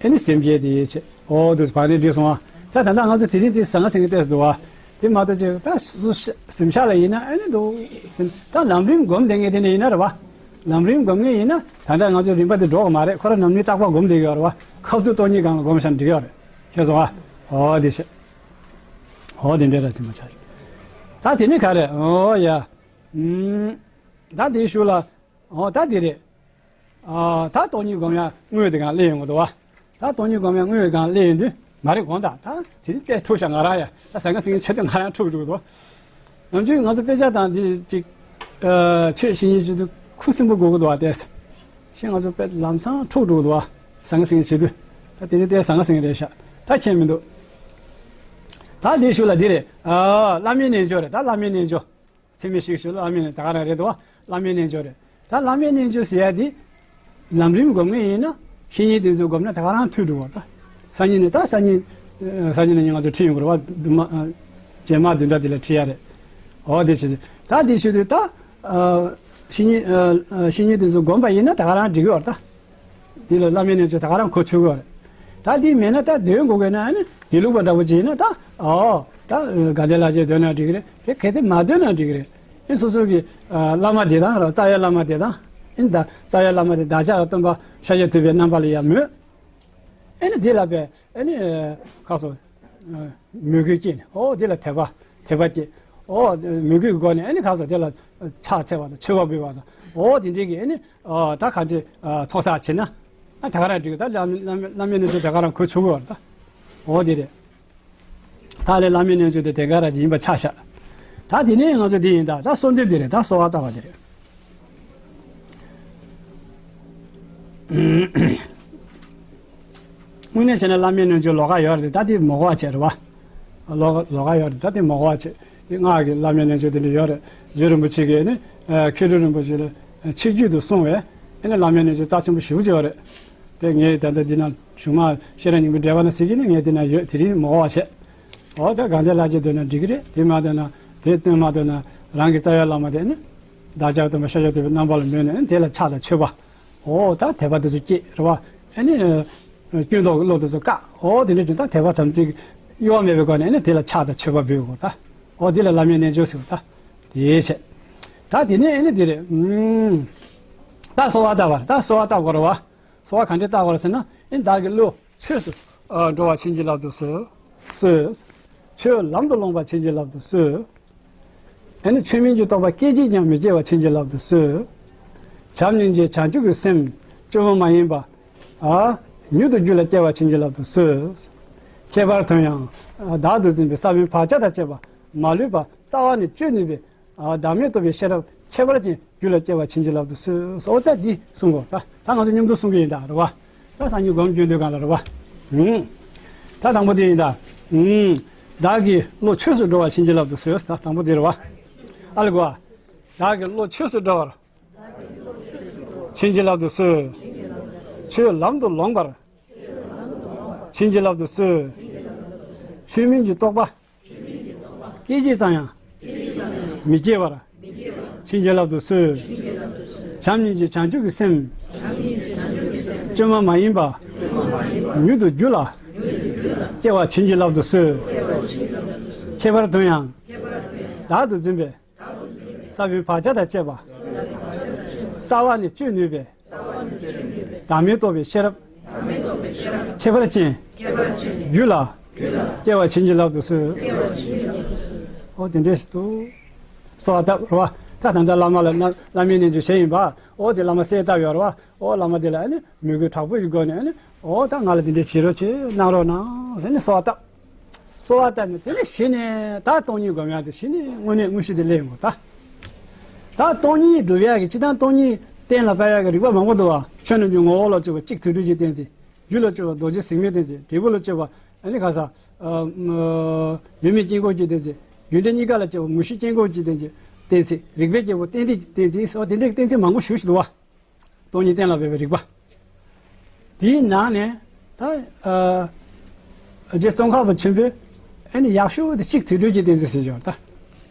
ཨེ་ནི་སེམས་བསྐྱེད་དེ་བྱས། འོ་དེ་བར་ནས་འགྲིག་སོང་ཨ། ད་ད་ལྟ་ང་ཚོ་དེ་རིང་དེ་ཟང་ངེ་ཟིང་ངེ་ཏོག་ཙམ་འདུག་བ། དེ་མ་གཏོགས་ཅིག་ད་སུ་སེམས་ཤ་ལ་ཡིན་ན་ཨེ་ནི་འདུག་སེམས། ད་ལམ་རིམ་སྒོམ་བསྡད་མཁན་དེ་ནས་ཡིན་ན་རེད་བ། ལམ་རིམ་སྒོམ་མཁན་ཡིན་ན་ད་ལྟ་ང་ཚོ་རིམ་པ་དེ་འགྲོ་གི་མ་རེད། ཁོ་རང་ནམ་རྒྱུན་རྟག་པར་སྒོམ་བསྡད་ཡོད་རེད་བ། ཁ་ཐུག་སྟོང་ཉིད་སྒང་ལ་སྒོམ་བཞག་ན་འགྲིག་ཡོད་རེད། ཤེས་སོང་ཨ། འོ་དེ་བྱས། འོ་དེ་འདྲ་ར་ཅིག་མ་ཆགས་ཤིག་ད་དེ་ནི་ག་རེ། འོ་ཡ། ཨུམ། ད་དེའི་ཤུལ་ལ། འོ་ད་དེ་རེད། ཨ། ད་སྟོང་ཉིད་སྒོམ་ཡ་དངོས་དེ་སྒང་སླེབས་ཡོང་གི་འདུག་བ། ད་སྟོང་ཉིད་སྒོམ་ཡ་དངོས་སྒང་སླེབས་ཡོང་དུས་མ་རེད་དགོངས་དག་ད་དེ་རིང་ཏོག་ཙམ་འཁྲུགས་ཤག་ང་རང་ཡ་ད་ཟང་ངེ་ཟིང་ངེ་བྱེད་དུས་ང་རང་འཁྲུག་འགྲོ་གི་འདུག་ནམ་རྒྱུན་ང་ཚོ་དཔེ་ཆ་དང་འདི་ཅིག་ཨ། ཆོས་བཤད་མཁན་བྱེད་དུས་ཁུ་སིམ་པོ་དགོས་ཀྱི་འདུག་བ། ཏོག་ཙམ་ང་ཚོ་དཔེ་ལམ་སང་འཁྲུག་འགྲོ་གི་འདུག་བ། ཟང་ངེ་ཟིང་ངེ་བྱེད་དུས། ད་དེ་ནི་ལྟས་ཟང་ང་ཟིང་རེད་ཤག་ད་མཁྱེན་མི་འདུག་ད་འདི་ཤུགས་ལ་འདི་རེད། ཨ། བླ་མའི་རྣལ་འབྱོར་རེད། ད་བླ་མའི་རྣལ་འབྱོར། ཚད་མེད་བཞི་ཤུགས་ལ་བླ་མའི་རྣལ་འབྱོར་ད་ག་རང་རེད་དོ། བླ་མའི་རྣལ་འབྱོར་རེད། ད་བླ་མའི་རྣལ་འབྱོར་ཟེར་ཡ་དེ། ལམ་རིམ་སྒོམ་མཁན་ཡིན་ན། བཤེས་གཉེན་དེ་ཚོ་སྒོམ་ན་ད་ག་རང་ཐུགས་འགྲོ་བ་ད། སང་ཉིན་ནས་ད་སང་ཉིན། སང་ཉིན་ནས་ང་ཚོ་ཁྲིད་ཡོང་དགོས་རེད་བ། བདུན་མ། རྗེས་མ་བདུན་ཕྲག་དེ་ལ་ཁྲིད་ཡ་རེད། འོ་དེ་བྱེད་ཚེ། ད་དེ་ཞུ་དུས་ད། བཤེས་གཉེན། བཤེས་གཉེན་དེ་ཚོ་སྒོམ་པ་ཡིན་ན་ད་ག་རང་འགྲིག་གི་ཡོད་རེད་ད། འདི་ལ་བླ་མའི་རྣལ་འབྱོར་ད་ག་རང་གོ་ཆོད་གི་ཡོད་རེད། ད་འདི་མེད་ན་ད་འདོན་དགོས་གི་ན་ཨ་ནི་དགེ་ལུགས་པ་འདྲ་པོ་ཅིག་ཡིན་ན་ད། ཨོ། ད་དགའ་ལྡན་ལྷ་རྗེ་འདོན་ན་འགྲིག་གི་རེད། དེ་གལ་ཏེ་མ་འདོན་ན་འགྲིག་གི་རེད། ཨེ་སོ་སོ་གི། ཨ། བླ་མ་དེ་དང་ར་རྩ་བའི་བླ་མ་དེ་དང་། ཨེ་ད་རྩ་བའི་བླ་མ་དེ་བདག་ཅག་གི་སྟོན་པ་ཤཱཀྱ་ཐུབ་པའི་རྣམ་པ་ལ་ཡང་མོས། ཨེ་ནི་དེ་ལ་བས་ཨེ་ནི། ཁ་སོ། མོས་གུས་སྐྱེས་ནས་ཨོ་དེ་ལ་དད་པ། དད་པ་སྐྱེས། ཨོ་མོས་གུས་ཀྱི་སྒོ་ནས་ཨེ་ནི་ཁ་སོ་དེ་ལ་ཕྱག་འཚལ་བ་དང་མཆོད་པ་འབུལ་བ་དང་ཨོ་དེ་འདྲའི་གི་ཨེ་ནི། ཨ། ད་གང་ཅི། ཨ། ཚོགས་བསགས་བྱེད་ན། ཨ། ད་ག་རང་འགྲིག་ད་བླ་བླ་བླ་མའི་རྣལ་འབྱོར་ད་ག་རང་གོ་ཆོད་གི་ཡོད་རེད་ད། ཨོ་དེ་རེད། ད་ལས་བླ་མའི་རྣལ་འབྱོར་དེ་དེ་ག་རང་ཅིག་ཡིན་པ་ཆ་བཞག་ད་དེ་ནས་ང་ཚོ་འདི་ཡིན་ད། ད་གསོལ་འདེབས་འདི་རེད། ད་གསོལ་བ་བཏབ་པ་འདི་རེད། དངོས་གནས་བྱས་ན་བླ་མའི་རྣལ་འབྱོར་ལོགས་ཀ་ཡོད་རེད། ད་དེ་མ་གོ་བ་བྱས་རེད་བ། ལོགས་ལོགས་ཀ་ཡོད་རེད། ད་དེ་མ་གོ་བ་བྱས། དེ་སྔགས་ཀྱི་བླ་མའི་རྣལ་འབྱོར་དེ་འདྲ་ཡོད་རེད། རྗེ་རིན་པོ་ཆེ་གིས་ནི། ཨ། མཁས་གྲུབ་རིན་པོ་ཆེ་ལ་ཆིག་བརྒྱུད་དུ་གསུངས་པའི་ཨེ་ནི་བླ་མའི་རྣལ་འབྱོར་རྩ་ཆེན་པོ་ཞེ་པོ་ཅིག་ཡོད་རེད། དེ་ངས་ད་ལྟ་འདི་ན་གཞུང་མ་ཤེས་རབ་སྙིང་པོའི་འགྲེལ་པ་ན་ཟེར་གྱི་ནི་ངས་འདི་ན་ཡོད། དེ་རིང་མ་གོ་བ་བྱས། འོ་ད་དགའ་ལྡན་ལྷ་རྗེ་འདོན་ན་འགྲིག་གི་རེད། དེ་མ་འདོན་ན། དེ་འདོན་མ་འདོན་ན་རང་གི་རྩ་བའི་བླ་མ་དེ་ནི། བདག་ཅག་སྟོན་པ་ཤཱཀྱ་ཐུབ་པའི་རྣམ་པ་ལ་མོས་ནས་ཨེ་ནི་དེ་ལ་ཕྱག་དང་མཆོད་པ། འོ་ད་དད་པ་དེ་ཚོ་སྐྱེས་རེད་བ། ཨེ་ནི། སྐྱོན་ཟློག་གི་བློ་དེ་ཚོ་བཀག་འོ་དེ་འདྲ་ཅིག་ད་དད་པ་དམ་ཚིག་གཡོ་བ་མེད་པའི་སྒོ་ནས་ཨེ་ནི་དེ་ལ་ཕྱག་དང་མཆོད་པ་འབུལ་དགོས་ད། འོ་དེ་ལ་བླ་མའི་རྣལ་འབྱོར་ཟེར་བ་ད། དེ་བྱས། ད་དེ་ནས་ཨེ་ནི་དེ་རེད། ཨུམ། ད་གསོལ་བ་བཏབ་པ་རེད། ད་གསོལ་བ་བཏབ་དགོས་རེད་བ། གསོལ་བ་ག་འདྲས་བཏབ་དགོས་རེད་ཟེར་ན། ཨེ་བདག་གི་བློ་ཆོས་སུ། ཨ། འགྲོ་བ་བྱིན་གྱིས་བརླབ་ཏུ་གསོལ། གསོལ། ཆོས་ལམ་དུ་ལོངས་པ་བྱིན་གྱིས་བརླབ་ཏུ་གསོལ། ཨེ་ནི་ཆོས་མིན་གྱི་རྟོག་པ་སྐད་ཅིག་ཀྱང་མི་སྐྱེ་བ་བྱིན་གྱིས་བརླབ་ཏུ་གསོལ། བྱམས་སྙིང་རྗེ་བྱང་ཆུབ་ཀྱི་སེམས་བཅོས་མ་མ་ཡིན་པ། ཨ། མྱུར་དུ་རྒྱུད་ལ་སྐྱེ་བ་བྱིན་གྱིས་བརླབ་ཏུ་གསོལ། ཁྱད་པར་དུ་ཡང་བདག་ཏུ་འཛིན་པའི་ས་བོན་བག་ཆགས་དང་བཅས་པ་མ་ལུས་པ་རྩ་བ་ནས་གཅོད་ནུས་པའི། ཨ། བདག་མེད་རྟོགས་པའི་ཤེས་རབ་ཁྱད་པར་ཅན་རྒྱུད་ལ་སྐྱེ་བ་བྱིན་གྱིས་བརླབ་ཏུ་གསོལ། འོ་ད་འདི་གསུང་དགོས་ད། ད་ང་ཚོ་མཉམ་དུ་གསུང་གི་ཡིན་ད་རེད་བ། ད་སང་ཉིན་སྒོམ་རྒྱུན་དུ་གང་ལ་རེད་བ། ཨུམ། ད་དང་པོ་དེ་ཡིན་ད། ཨུམ། བདག་གི་བློ་ཆོས་སུ་འགྲོ་བར་བྱིན་གྱིས་བརླབ་ཏུ་གསོལ། ད་དང་པོ་དེ་རེད་བ། ཨ་ལ་གོ་བ། བདག་གི་བློ་ཆོས་སུ་འགྲོ་བར། བྱིན་གྱིས་བརླབ་ཏུ་གསོལ། ཆོས་ལམ་དུ་ལོངས་པར། བྱིན་གྱིས་བརླབ་ཏུ་གསོལ། ཆོས་མིན་གྱི་རྟོག་པ། སྐད་ཅིག་ཙམ་ཡང་། མི་སྐྱེ་བར། བྱིན་གྱིས་བརླབ་ཏུ་གསོལ། བྱམས་སྙིང་རྗེ་བྱང་ཆུབ་ཀྱི་སེམས། བཅོས་མ་མ་ཡིན་པ། མྱུར་དུ་རྒྱུད་ལ། སྐྱེ་བ་བྱིན་གྱིས་བརླབ་ཏུ་གསོལ། ཁྱད་པར་དུ་ཡང་། བདག་ཏུ་འཛིན་པའི། ས་བོན་བག་ཆགས་དང་བཅས་པ། རྩ་བ་ནས་གཅོད་ནུས་པའི། བདག་མེད་རྟོགས་པའི་ཤེས་རབ། ཁྱད་པར་ཅན། རྒྱུད་ལ། སྐྱེ་བ་བྱིན་གྱིས་བརླབ་ཏུ་གསོལ། འོ་དེ་འདྲས་སུ་འདུག་གསོལ་བ་བཏབ་རེད་བ། ད་ད་ལྟ་བླ་མ་ལ་བླ་བླ་མའི་རྣལ་འབྱོར་བྱས་ཡིན་པ། འོ་དེ་བླ་མ་གསོལ་བཏབ་ཡོད་རེད་བ། འོ་བླ་མ་དེ་ལ་ཨ་ནི་མོས་གུས་དྲག་པོ་ཞིག་སྒོ་ནས་ཨ་ནི། འོ་ད་ང་ལ་དེ་འདྲས་བྱེད་རོགས་བྱེད་གནང་རོགས་གནང་ཟེར་ནས་གསོལ་བ་བཏབ། གསོལ་བ་བཏབ་ནས་དེ་ནས་གཞི་ནས་ད་སྟོང་ཉིད་སྒོམ་ཡག་དེ་གཞི་ནས་དངོས་གནས་དངོས་གཞི་དེ་སླེབས་ཡོང་གི་ད། ད་སྟོང་ཉིད་སྒྲུབ་ཡག་གི་སྤྱིར་བཏང་སྟོང་ཉིད་གཏན་ལ་ཕབ་ཡག་གི་རིགས་པ་མང་པོ་འདུག་བ། ཆོས་རྣམས་ཀྱི་ངོ་བོ་ལ་དཔྱོད་པ་གཅིག་དུས་གྲོལ་གྱི་གཏན་ཚིགས། རྒྱུད་ལ་དཔྱོད་པ་རྡོ་རྗེ་ཟེགས་མའི་གཏན་ཚིགས། འབྲས་བུ་ལ་དཔྱོད་པ་ཨ་ནི་ག་ས། ཨ། ཡོད་མེད་དཀྱིལ་འཁོར་གྱི་གཏན་ཚིགས། ཡུལ་འབྲས་གཉིས་ཀ་ལ་དཔྱོད་པ་མུ་བཞི་དཀྱིལ་འཁོར་གྱི་གཏན་ཚིགས། གཏན་ཚིགས། རིགས་པས་དཔྱད་པ་རྟེན་འབྲེལ་གྱི་གཏན་ཚིགས། འོ་དེ་འདྲའི་གཏན་ཚིགས་མང་པོ་ཞེ་པོ་ཅིག་འདུག་བ། སྟོང་ཉིད་གཏན་ལ་འབེབས་པའི་རིགས་པ། དེའི་ནང་ནས་ད། ཨ། རྗེ་ཙོང་ཁ་པ་ཆེན་པོས་ཨ་ནི་ཡག་ཤོས་དེ་གཅིག་དུས་གྲོལ་གྱི་གཏན་ཚིགས་ཟེར་ཞོར་ད།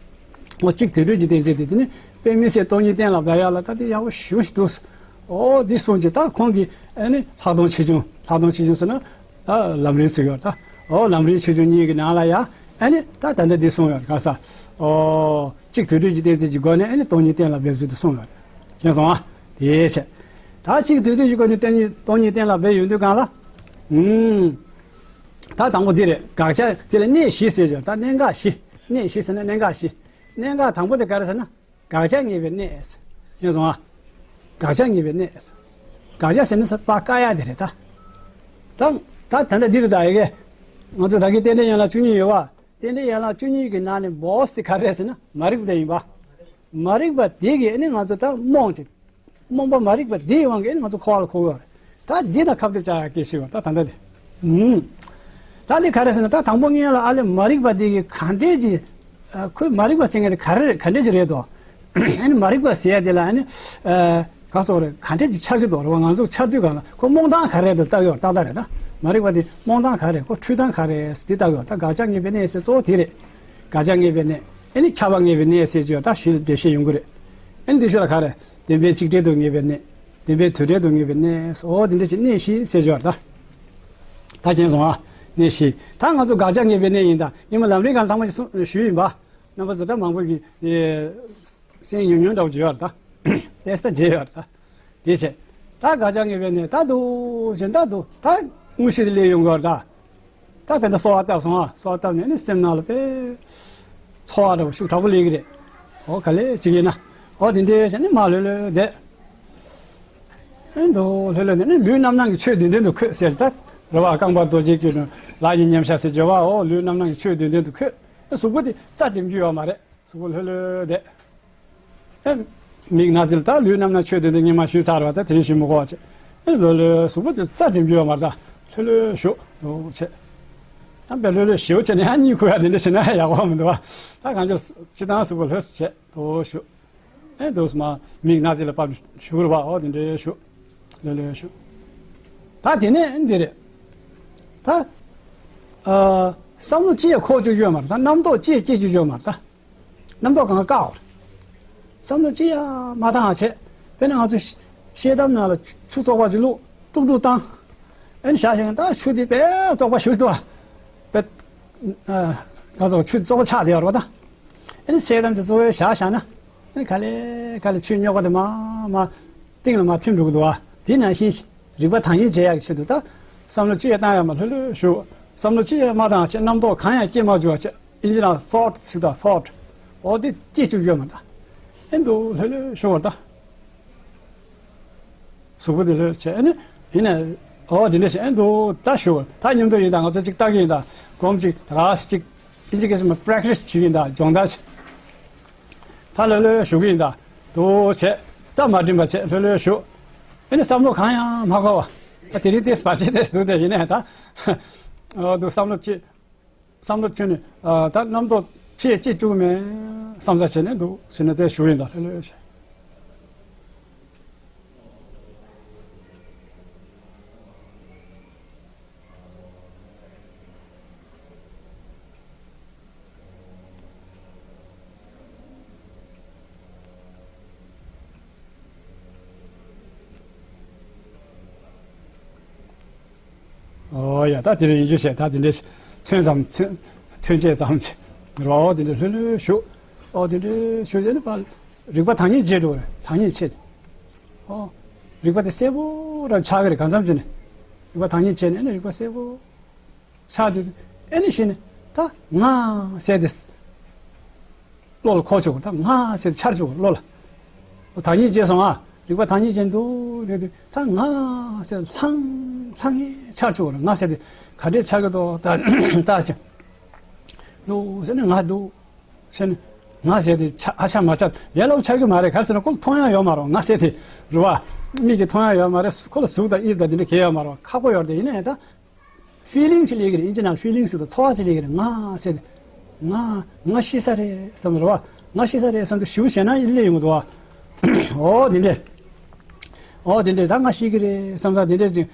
འོ་གཅིག་དུས་གྲོལ་གྱི་གཏན་ཚིགས་དེ་དེ་ནི་དཔེ་མི་སྲིད་སྟོང་ཉིད་གཏན་ལ་འབེབས་ཡག་ལ་ད་དེ་ཡག་པོ་ཞེ་པོ་ཞིག་འདུག་འོ་འདི་གསུངས་ཀྱི་ད་ཁོང་གིས་ཨ་ནི་ལྷག་མཐོང་ཆེ་ཆུང་ལྷག་མཐོང་ཆེ་ཆུང་ཟེར་ན། ད་ལམ་རིམ་ཚུགས་ཡོད་ད། འོ་ལམ་རིམ་ཆེ་ཆུང་གཉིས་ཀྱི་ནང་ལ་ཡ་ཨ་ནི་ད་ད་ལྟ་འདི་གསུངས་ཡོད་ག་ས། འོ་གཅིག་དུས་གྲོལ་གྱི་གཏན་ཚིགས་ཀྱི་སྒོ་ནས་ཨ་ནི་སྟོང་ཉིད་གཏན་ལ་འབེབས་ཚུལ་དུ་གསུངས་ཡོད། མཁྱེན་སོང་ཨ། དེའི་ཕྱིར། ད་གཅིག་དུས་གྲོལ་གྱི་སྒོ་ནས་སྟོང་ཉིད་སྟོང་ཉིད་གཏན་ལ་འབེབས་ཡོང་དུས་གང་ལ། ཨུམ། ད་དང་པོ་འདི་རེད། དགག་བྱ་དེ་ལ་གནས་བཞི་ཟེར་ཞོར་ད་གནད་འགག་བཞི། གནས་བཞི་ཟེར་ན་གནད་འགག་བཞི། གནད་འགག་དང་པོ་དེ་ག་རེ་ཟེར་ན། དགག་བྱ་ངེས་པའི་གནས། མཁྱེན་སོང་ཨ། དགག་བྱ་ངེས་པའི་གནས། དགག་བྱ་ཟེར་ན་ས་པ་ཀ་ཡ་དེ་རེད་ད། ད་ད་ད་ལྟ་འདི་རེད་ད་ཡ་གི། ང་ཚོ་ད་གིན་རྟེན་འབྲེལ་ཡན་ལག་བཅུ་གཉིས་ཡོད་བ། རྟེན་འབྲེལ་ཡན་ལག་བཅུ་གཉིས་ཀྱི་ནང་ནས་བོ་སི་དེ་ག་རེ་རེད་ཟེར་ན་མ་རིག་པ་དེ་ཡིན་པ། མ་རིག་པ་དེ་གིས་ཨ་ནི་ང་ཚོ་ད་རྨོངས་ཀྱི། རྨོངས་པ་མ་རིག་པ་དེའི་དབང་གིས་ཨ་ནི་ང་ཚོ་འཁོར་བ་ལ་འཁོར་གི་ཡོད་རེད། ད་འདི་ན་ཁ་གཏད་བཅག་ཡག་གི་ཞིག་བ་ད་ད་ལྟ་དེ། ཨུམ། ད་འདི་ག་རེ་ཟེར་ན། ད་དང་པོ་ངས་ལ་ཨ་ལས་མ་རིག་པ་འདི་གི་ག་འདྲས་ཀྱི། ཨ། ཁོས་མ་རིག་པ་ཟེར་མཁན་དེ་ག་རེ་རེད། ག་འདྲས་ཀྱི་རེད་དོ། ཨ་ནི་མ་རིག་པ་ཟེར་ཡ་དེ་ལ་ཨ་ནི། ཨ། ག་སོགས་རེད། ག་འདྲས་ཀྱི་འཆར་གྱི་འདུག་རེད་བ། ང་ཚོ་འཆར་དུས་གང་ལ་ཁོ་རྨོངས་སྟངས་ག་རེ་རེད་དོ་བལྟ་གི་ཡོད། ཏག་ཏག་རེད། ད་མ་རིག་པ་དེ་རྨོངས་སྟངས་ག་རེ་རེད། ཁོ་འཁྲུལ་སྟངས་ག་རེ་རེད་དེ་བལྟ་གི་ཡོད། ད་དགག་བྱ་ངེས་པའི་གནས་ཟེར་གཙོ་བོ་དེ་རེད། དགག་བྱ་ངེས་པའི་གནས། ཨ་ནི་ཁྱབ་པ་ངེས་པའི་གནས་ཟེར་གྱི་ཡོད། ད་བཞི་འགྲེལ་བཤད་ཡོང་གི་རེད། ཨ་ནི་དེ་ཤོད་ལ་ག་རེ། བདེན་པའི་གཅིག་བྲལ་དུ་ངེས་པའི་གནས། བདེན་པའི་དོན་བྲལ་དུ་ངེས་པའི་གནས། འོ་དེ་འདྲ་ཅིག་གནས་བཞི་ཟེར་གྱི་ཡོད་རེད་ད། ད་མཁྱེན་སོང་ཨ། གནས་བཞི། ད་ང་ཚོ་དགག་བྱ་ངེས་པའི་གནས་ཡིན་ད། ཉི་མ་ལམ་རིམ་སྒང་ལ་ཐེངས་མ་གཅིག་གསུངས་ཞུས་ཡིན་པ། རྣམ་པ་ཚོ་ད་མང་པོ་གིས་གསན་ཉུང་ཉུང་འདྲ་བོ་ཅིག་ཡོད་རེད་ད། ཏོག་ཙམ་བརྗེད་ཡོད་རེད་ད། དེ་བྱས། ད་དགག་བྱ་ངེས་པའི་གནས་ད་འདུག་བྱས་ད་འདུག་ད་དངོས་གཞི་དེ་སླེབས་ཡོང་གི་ཡོད་རེད་ད། ད་དེ་འདྲ་གསོལ་བ་བཏབ་སོང་ཨ། གསོལ་བ་བཏབ་ནས་ནི་སེམས་ནང་ལ་དཔེ་ཚོར་བ་འདྲ་པོ་ཤུགས་དྲག་པོ་སླེབས་ཀྱི་རེད། འོ་ག་ལེ་ཅིག་ཡིན་ན། འོ་དེ་འདྲའི་བྱས་ནི་མར་ལྷོད་ལྷོད་བསྡད། ཨེ་འདུག་ལྷོད་ལྷོད་བསྡད་ནི་ལུས་རྣམ་སྣང་གི་ཆོས་བདུན་ལྡན་དུ་འཁོད་ཟེར་ད། རེད་བ། རྐང་པ་རྡོ་རྗེ་གི་ལག་གཉིས་མཉམ་བཞག་ཟེར་བརྗོད་པ། འོ་ལུས་རྣམ་སྣང་གི་ཆོས་བདུན་ལྡན་དུ་འཁོད། གཟུགས་པོ་དེ་རྩ་འགྲིམ་རྒྱུ་ཡོད་མ་རེད། གཟུགས་པོ་ལྷོད་ལྷོད་བསྡད། ཨེ། མིག་སྣ་རྩེ་ལ་ད་ལུས་རྣམ་སྣང་ཆོས་བདུན་ལྡན་སྔོན་མ་ཞུས་ཚར་བ། ད་དེ་རིང་ཞུ་མི་དགོས་པ་བྱས། ཨེ་ལྷོད་ལྷོད་གཟུགས་པོ་དེ་རྩ་འགྲིམ་རྒྱུ་ཡོད་མ་རེད་ད། ལྷོད་ལྷོད་བཞུགས་འདུག་བྱས། ཨ་དཔེ་ལྷོད་ལྷོད་ཞེ་པོ་བྱས་ནས་ཨ་གཉིད་ཁུག་ཡ་དེ་འདྲ་བྱས་ན་ཡག་པོ་མི་འདུག་བ། ད་གང་ཅི་སྤྱིར་བཏང་གཟུགས་པོ་ལྷོད་བྱས་འདུག་བཞུགས། ཨེ་འདུག་སེ་མར་མིག་སྣ་རྩེ་ལ་ཕར་བཞུགས་རེད་བ། འོ་དེ་འདྲ་བཞུགས། ལྷོད་ལྷོད་བཞུགས། ད་དེ་ནས་འདི་རེད། ད། ཨ། བསམ་བློ་ཅི་ཡང་འཁོར་བཅུག་རྒྱུ་ཡོད་མ་རེད་ད། རྣམ་རྟོག་ཅི་ཡང་སྐྱེ་བཅུག་རྒྱུ་ཡོད་མ་རེད་ད། རྣམ་རྟོག་གང་བཀག་པ་རེད། བསམ་བློ་ཅི་ཡང་མ་བཏང་བ་བྱས། དཔེར་ན་ང་ཚོ་ཤེལ་དམ་ནང་ལ་ཆུ་བཙོག་པ་ཅིག་བླུགས། དཀྲུག་དཀྲུག་བཏང་། ཨེ་ནི་བཞག་བཞག་ད་ཆུ་དེ་དཔེ་བཙོག་པ་ཞེ་པོ་ཅིག་འདུག་བ། དཔེ། ཨ། ག་ཚོད་ཆུ་བཙོག་པ་ཆགས་བསྡད་ཡོད་རེད་བ་ད། ཨེ་ནི་ཤེལ་དམ་དེ་བཙོག་པ་བཞག་བཞག་ན། ཨེ་ནི་ག་ལེ་ག་ལེ་ཆུ་རྙོག་པ་དེ་མར་མར་གཏིང་ལ་མར་ཐིམ་འགྲོ་གི་འདུག་བ། དེ་ནང་བཞིན་རིག་པ་དྭངས་སྙིགས་འབྱེད་ཡག་གི་ཆེད་དུ་ད། བསམ་བློ་ཅི་ཡང་བཏང་ཡ་མ། ལྷོད་ལྷོད་བཞུགས། བསམ་བློ་ཅི་ཡང་མ་བཏང་བྱས། རྣམ་རྟོག་གང་ཡང་སྐྱེ་མ་བཅུག་བྱས། ཨིན་ཇི་ནང་thought ཟེར་ད། thought འོ་དེ་སྐྱེ་བཅུག་ཡོད་མ་ད། ཨེ་འདུག་ལྷོད་ལྷོད་བཞུགས་པ་ད། གཟུགས་པོ་དེ་ལྷོད་བྱས་ཨེ་ནི། ཡིན་ནའི། འོ་དེ་འདྲ་བྱས་ཨེ་འདུག་ད་བཞུགས། ད་མཉམ་དུ་ཡིན་ད། ང་ཚོ་གཅིག་ལྟ་གི་ཡིན་ད། སྒོམ་གཅིག་ད་ག་སེ་གཅིག་ཨིན་ཇི་སྐད་ཟེར་མ་practice བྱེད་ཀྱི་ཡིན་ད། སྦྱོང་བརྡར་བྱེད། ད་ལྷོད་ལྷོད་བཞུགས་ཀྱི་ཡིན་ད། འདུག་བྱས། རྩ་མ་འགྲིམ་པ་བྱས་ལྷོད་ལྷོད་བཞུགས། ཨེ་ནི་བསམ་བློ་གང་ཡང་མ་འཁོར་བ། ད་དེ་རིང་ཏོག་ཙམ་བར་ཆད་ཏོག་ཙམ་འདུག་སྟེ་ཡིན་ནའི་ད། འོ་འདུག་བསམ་བློ་ཅི། བསམ་བློ་ཁྱོན་ནས། ཨ། ད་རྣམ་རྟོག་ཅི་ཡང་སྐྱེ་བཅུག་མེད་བསམ་ས་བྱས་ནས་འདུག་བྱས་ནས་དེ་བཞུགས་ཡིན་ད། ལྷོད་ལྷོད་བྱས། ཨོ་ཡ། ད་དེ་རིང་ཡིན་རྒྱུ་བྱས། ད་དེ་འདྲའི་ཚོན་ཙམ་ཚོན་ཚོན་བཅད་ཙམ་བྱས་རོ། དེ་འདྲའི་ལྷོད་ལྷོད་བཞུགས། ཨོ་དེ་འདྲའི་བཞུགས་བྱས་ནས་ཕར་རིག་པ་དྭངས་སྙིགས་འབྱེད་འགྲོ་རེད། དྭངས་སྙིགས་ཆེ། ཨོ་རིག་པ་དེ་གསལ་པོ་རང་ཆགས་ཀྱི་རེད། གང་འཚམ་བྱས་ནས་རིག་པ་དྭངས་སྙིགས་བྱས་ནས་ཨ་ནི་རིག་པ་གསལ་པོ་ཆགས་དུས་ཨེ་ནི་གཞི་ནས་ད་ང་ཟེར་དེ། བློ་ལ་འཁོར་བཅུག་གོ། ད་ང་ཟེར་འཆར་བཅུག་གོ་བློ་ལ། དྭངས་སྙིགས་བྱས་སོང་ཨ། རིག་པ་དྭངས་སྙིགས་བྱས་འདུག་ལས་དུས་ད་ང་ཟེར་ལྷང་ལྷང་ངེ་འཆར་བཅུག་གོ། ང་ཟེར་དེ་ག་འདྲས་འཆར་གི་འདུག་ད་ལྟ་ཅི་འདུག་ཟེར་ནས་ང་འདུག་ཟེར་ནས་ང་ཟེར་དེ་ཆ་ཨ་ཆ་མ་ཆ་ལས་སླ་པོ་འཆར་གི་མ་རེད། ག་རེ་ཟེར་ན་ཁོ་ལ་མཐོང་ཡ་ཡོད་མ་རེད། ང་ཟེར་དེ་རེད་བ། མིག་གིས་མཐོང་ཡ་ཡོད་མ་རེད། ཁོ་ལ་གཟུགས་དང་དབྱིབས་དང་དེ་འདྲ་གང་ཡང་ཡོད་མ་རེད། ཁག་པོ་ཡོད་རེད། དེ་ཡིན་ནའི་ད། ཕི་ལིང་ཞིག་སླེབས་ཀྱི་རེད། ཨིན་ཇི་ནང་ཕི་ལིང་ཟེར་དུས་ཚོར་བ་ཞིག་སླེབས་ཀྱི་རེད། ང་ཟེར་ཏེ། ང་ང་ཤི་ས་རེད་བསམ་རེད་བ། ང་ཤི་ས་རེད་བསམ་དུས་ཞེ་པོ་ཞེད་སྣང་སླེབས་ཡོང་གི་འདུག་བ། ཨོ་དེ་འདྲས། ཨོ་དེ་འདྲས་ད་ང་ཤི་གི་རེད་བསམ་ས་དེ་འདྲས་ཅིག་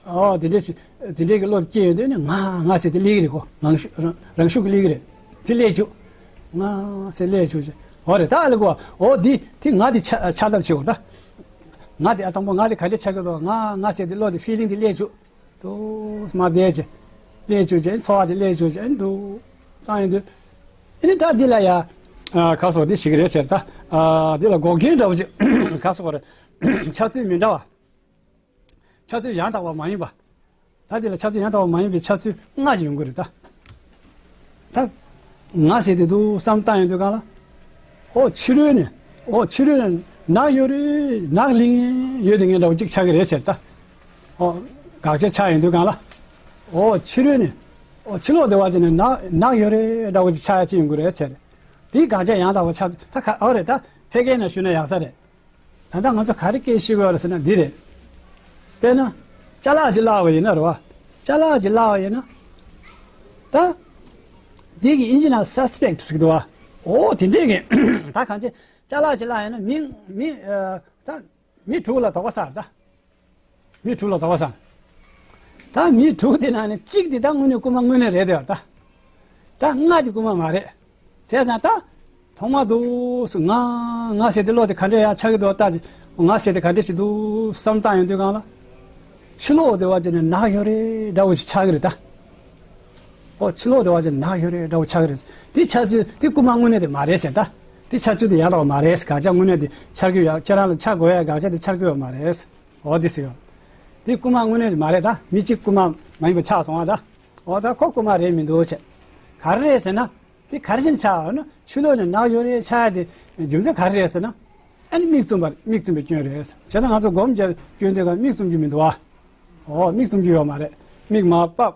ཨོ་དེ་འདྲས་ཅིག་དེ་འདྲས་ཀྱི་བློ་སྐྱེ་ཡོང་དུས་ནི་ང་ང་ཟེར་དེ་སླེབས་ཀྱི་རེད་གོ། ང་ཤུ་རང་རང་ཤུགས་ཀྱིས་སླེབས་ཀྱི་རེད། དེ་སླེབས་བཅུག་ང་ཟེར་སླེབས་བཅུག་ཅིག་ཨོ་རེད་ད་ཨ་ལེ་གོ། ཨོ་དེ་དེ་ང་དེ་ཆ་ཆགས་ཐབས་བྱེད་གོ་ད། ང་དེ་ཨ་དང་པོ་ང་དེ་ག་འདྲས་ཆགས་ཀྱི་འདུག་ང་ང་ཟེར་དེ་བློ་དེ་ཕི་ལིང་དེ་སླེབས་བཅུག་དུ་མ་བསྡད་ཅིག་ལས་བཅུག་ཅིག་ཚོར་བ་དེ་ལས་བཅུག་ཅིག་འདུག་བཏང་ཡོང་དུས། ཨ་ནི་ད་འདི་ལ་ཡ། ཨ་ཁ་སོགས་འདི་ཞིག་རེད་ཟེར་ད། ཨ་འདི་ལ་འགོག་རྐྱེན་འདྲ་བོ་ཅིག་ཁ་སོགས་རེད། འཆར་ཚུལ་མི་འདྲ་བ། འཆར་ཚུལ་ཡང་དག་པ་མ་ཡིན་པ། ད་འདི་ལ་འཆར་ཚུལ་ཡང་དག་པ་མ་ཡིན་པའི་འཆར་ཚུལ་ལྔ་ཞིག་ཡོང་གི་རེད་ད། ད། ང་ཟེར་དེ་འདུག་བསམ་བཏང་ཡོང་དུས་གང་ལ། ཨོ་ཕྱི་རོལ་ནས། ཨོ་ཕྱི་རོལ་ནས་ནག་ཡོད་རེད། ནག་ལིང་ངེ་ཡོད་དེ་ངེས་འདྲ་བོ་གཅིག་ཆགས་ཀྱི་རེད་ཟེར་ད། ཨོ་དགག་བྱ་ཆགས་ཡོང་དུས་གང་ལ། ཨོ་ཕྱི་རོལ་ནས། ཨོ་ཕྱི་ལོགས་དེ་བ་ཅིག་ནས་ནག་ནག་ཡོད་རེད་འདྲ་བོ་གཅིག་ཆགས་ཡ་གཅིག་ཡོང་གི་རེད་ཟེར། དེའི་དགག་བྱ་ཡང་དག་པ་ཆགས་ཚུལ་ད་ག་ཨོ་རེད་ད། ཕལ་སྐད་ནང་ཞུས་ན་ཡག་ས་རེད། ད་ལྟ་ང་ཚོ་ག་རེ་སྐད་ཤེས་དགོས་རེད་ཟེར་ན་འདི་རེད། དཔེར་ན། ཅ་ལག་ཅིག་བརླགས་པ་ཡིན་ན་རེད་བ། ཅ་ ཅ་ལག་ཅིག་བརླགས་པ་ཡིན་ན། ད། འདི་གི་དབྱིན་ཇི་ནང་suspect་ཟེར་གྱི་འདུག་བ། འོ་དེ་འདྲས་ཀྱི་ད་གང་ཅི་ཅ་ལག་ཅིག་བརླགས་ཡིན་ན་མི་མི་ཨ་ད་མི་དྲུག་ལ་དོགས་པ་ཟ་ད། མི་དྲུག་ལ་དོགས་པ་ཟ། ད་མི་དྲུག་དེ་ནང་ནས་གཅིག་དེ་ད་དངོས་གནས་རྐུན་མ་དངོས་གནས་རེད་དེ་ད། ད་ལྔ་དེ་རྐུན་མ་མ་རེད། བྱས་ཙང་ད། ཐོག་མ་འདུག་སུ་ང་ང་ཟེར་དེ་བློ་དེ་ག་འདྲས་ཡག་ཆགས་ཀྱི་འདུག་ལྟ་ཅི། ང་ཟེར་དེ་ག་འདྲས་ཞིག་འདུག་བསམ་བཏང་ཡོང་དུས་སྒང་ལ། ཕྱི་ལོགས་དེ་བ་ཅི་ནས་ནག་ཡོད་རེད་འདྲ་བོ་ཞིག་ཆགས་ཀྱི་རེད་ད། ཨོ་ཕྱི་ལོགས་དེ་བ་ཅི་ནག་ཡོད་རེད་འདྲ་བོ་ཆགས་ཀྱི་རེད། དེ་ཆགས་ཚུལ་དེ་རྐུན་མ་དངོས་གནས་དེ་མ་རེད་ཟེར་ད། དེ་ཆགས་ཚུལ་དེ་ཡང་དག་པ་མ་རེད་ཟེར། དགག་བྱ་དངོས་གནས་དེ་འཆར་གྱི་ཡོད། ཁྱེད་རང་ལ་ཆགས་དགོས་ཡ་དགག་བྱ་དེ་འཆར་གྱི་ཡོད་མ་རེད། ཨོ་དེ་ཟེར་ཡོད། དེ་རྐུན་མ་དངོས་གནས་ཞིག་མ་རེད་ད། མི་གཅིག་རྐུན་མ་མ་ཡིན་པ་ཆགས་སོང་བ་ད། ཨོ་ད་ཁོ་རྐུན་མ་རེད་མི་འདུག་ཟེར། ག་རེ་རེད་ཟེར་ན། དེ་ག་རེ་བྱས་ནས་ཆགས་ཡོད་ན་ཕྱི་ལོགས་ནས་ནག་ཡོད་རེད་ཆགས་ཡ་དེ་རྒྱུ་མཚན་ག་རེ་རེད་ཟེར་ན། ཨ་ནི་མིག་བཙུམ་པ་མིག་བཙུམ་པའི་སྐྱོན་རེད། བྱས་ཙང་ང་ཚོ་སྒོམ་རྒྱག་སྐྱོན་དེ་ག་མིག་བཙུམ་རྒྱུ་མི་འདུག་བ། ཨོ་མིག་བཙུམ་རྒྱུ་ཡོད་མ་རེད། མིག་མ་ཕབ།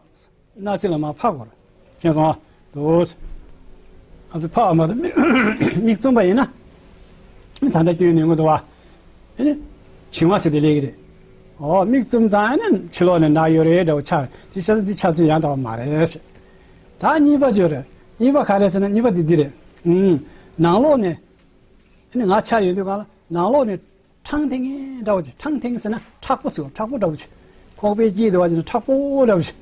སྣ་རྩེ་ལ་མ་ཕབ་དགོས་རེད། མཁྱེན་སོང་ཨ། དོ། ཨ་ཙི་ཕབ་མ་ཐུབ་མིག་མིག་བཙུམ་པ་ཡིན་ན། ད་ལྟ་སྐྱོན་ནུས་ཀྱི་འདུག་བ། ཨ་ནི། བྱིང་བ་ཟེར་དེ་སླེབས་ཀྱི་རེད། ཨོ་མིག་བཙུམ་ཙང་ཨ་ནི་ཕྱི་ལོགས་ནས་ནག་ཡོད་རེད་འདྲ་བོ་ཆགས་རེད། དེ་བྱས་ཙང་འདི་ཆགས་ཚུལ་ཡང་དག་པ་མ་རེད། ད་གཉིས་པ་བརྗོད་རེད། གཉིས་པ་ག་རེ་ཟེར་ན་གཉིས་པ་འདི་འདི་རེད། ཨུམ། ནང་ལོགས་ནས། ཨ་ནི་ང་ཆགས་ཡོང་དུས་སྒང་ལ་ནང་ལོགས་ནས་འཕྲང་འཐེན་མཁན་འདྲ་བོ་ཅིག་འཕྲང་འཐེན་ཟེར་ན་མཁྲེགས་པོ་ཟེར་བ། མཁྲེགས་པོ་འདྲ་བོ་ཅིག་ཁོག་པའི་དཀྱིལ་དུ་བ་ཅིག་ན་མཁྲེགས་པོ་འདྲ་བོ་ཅིག་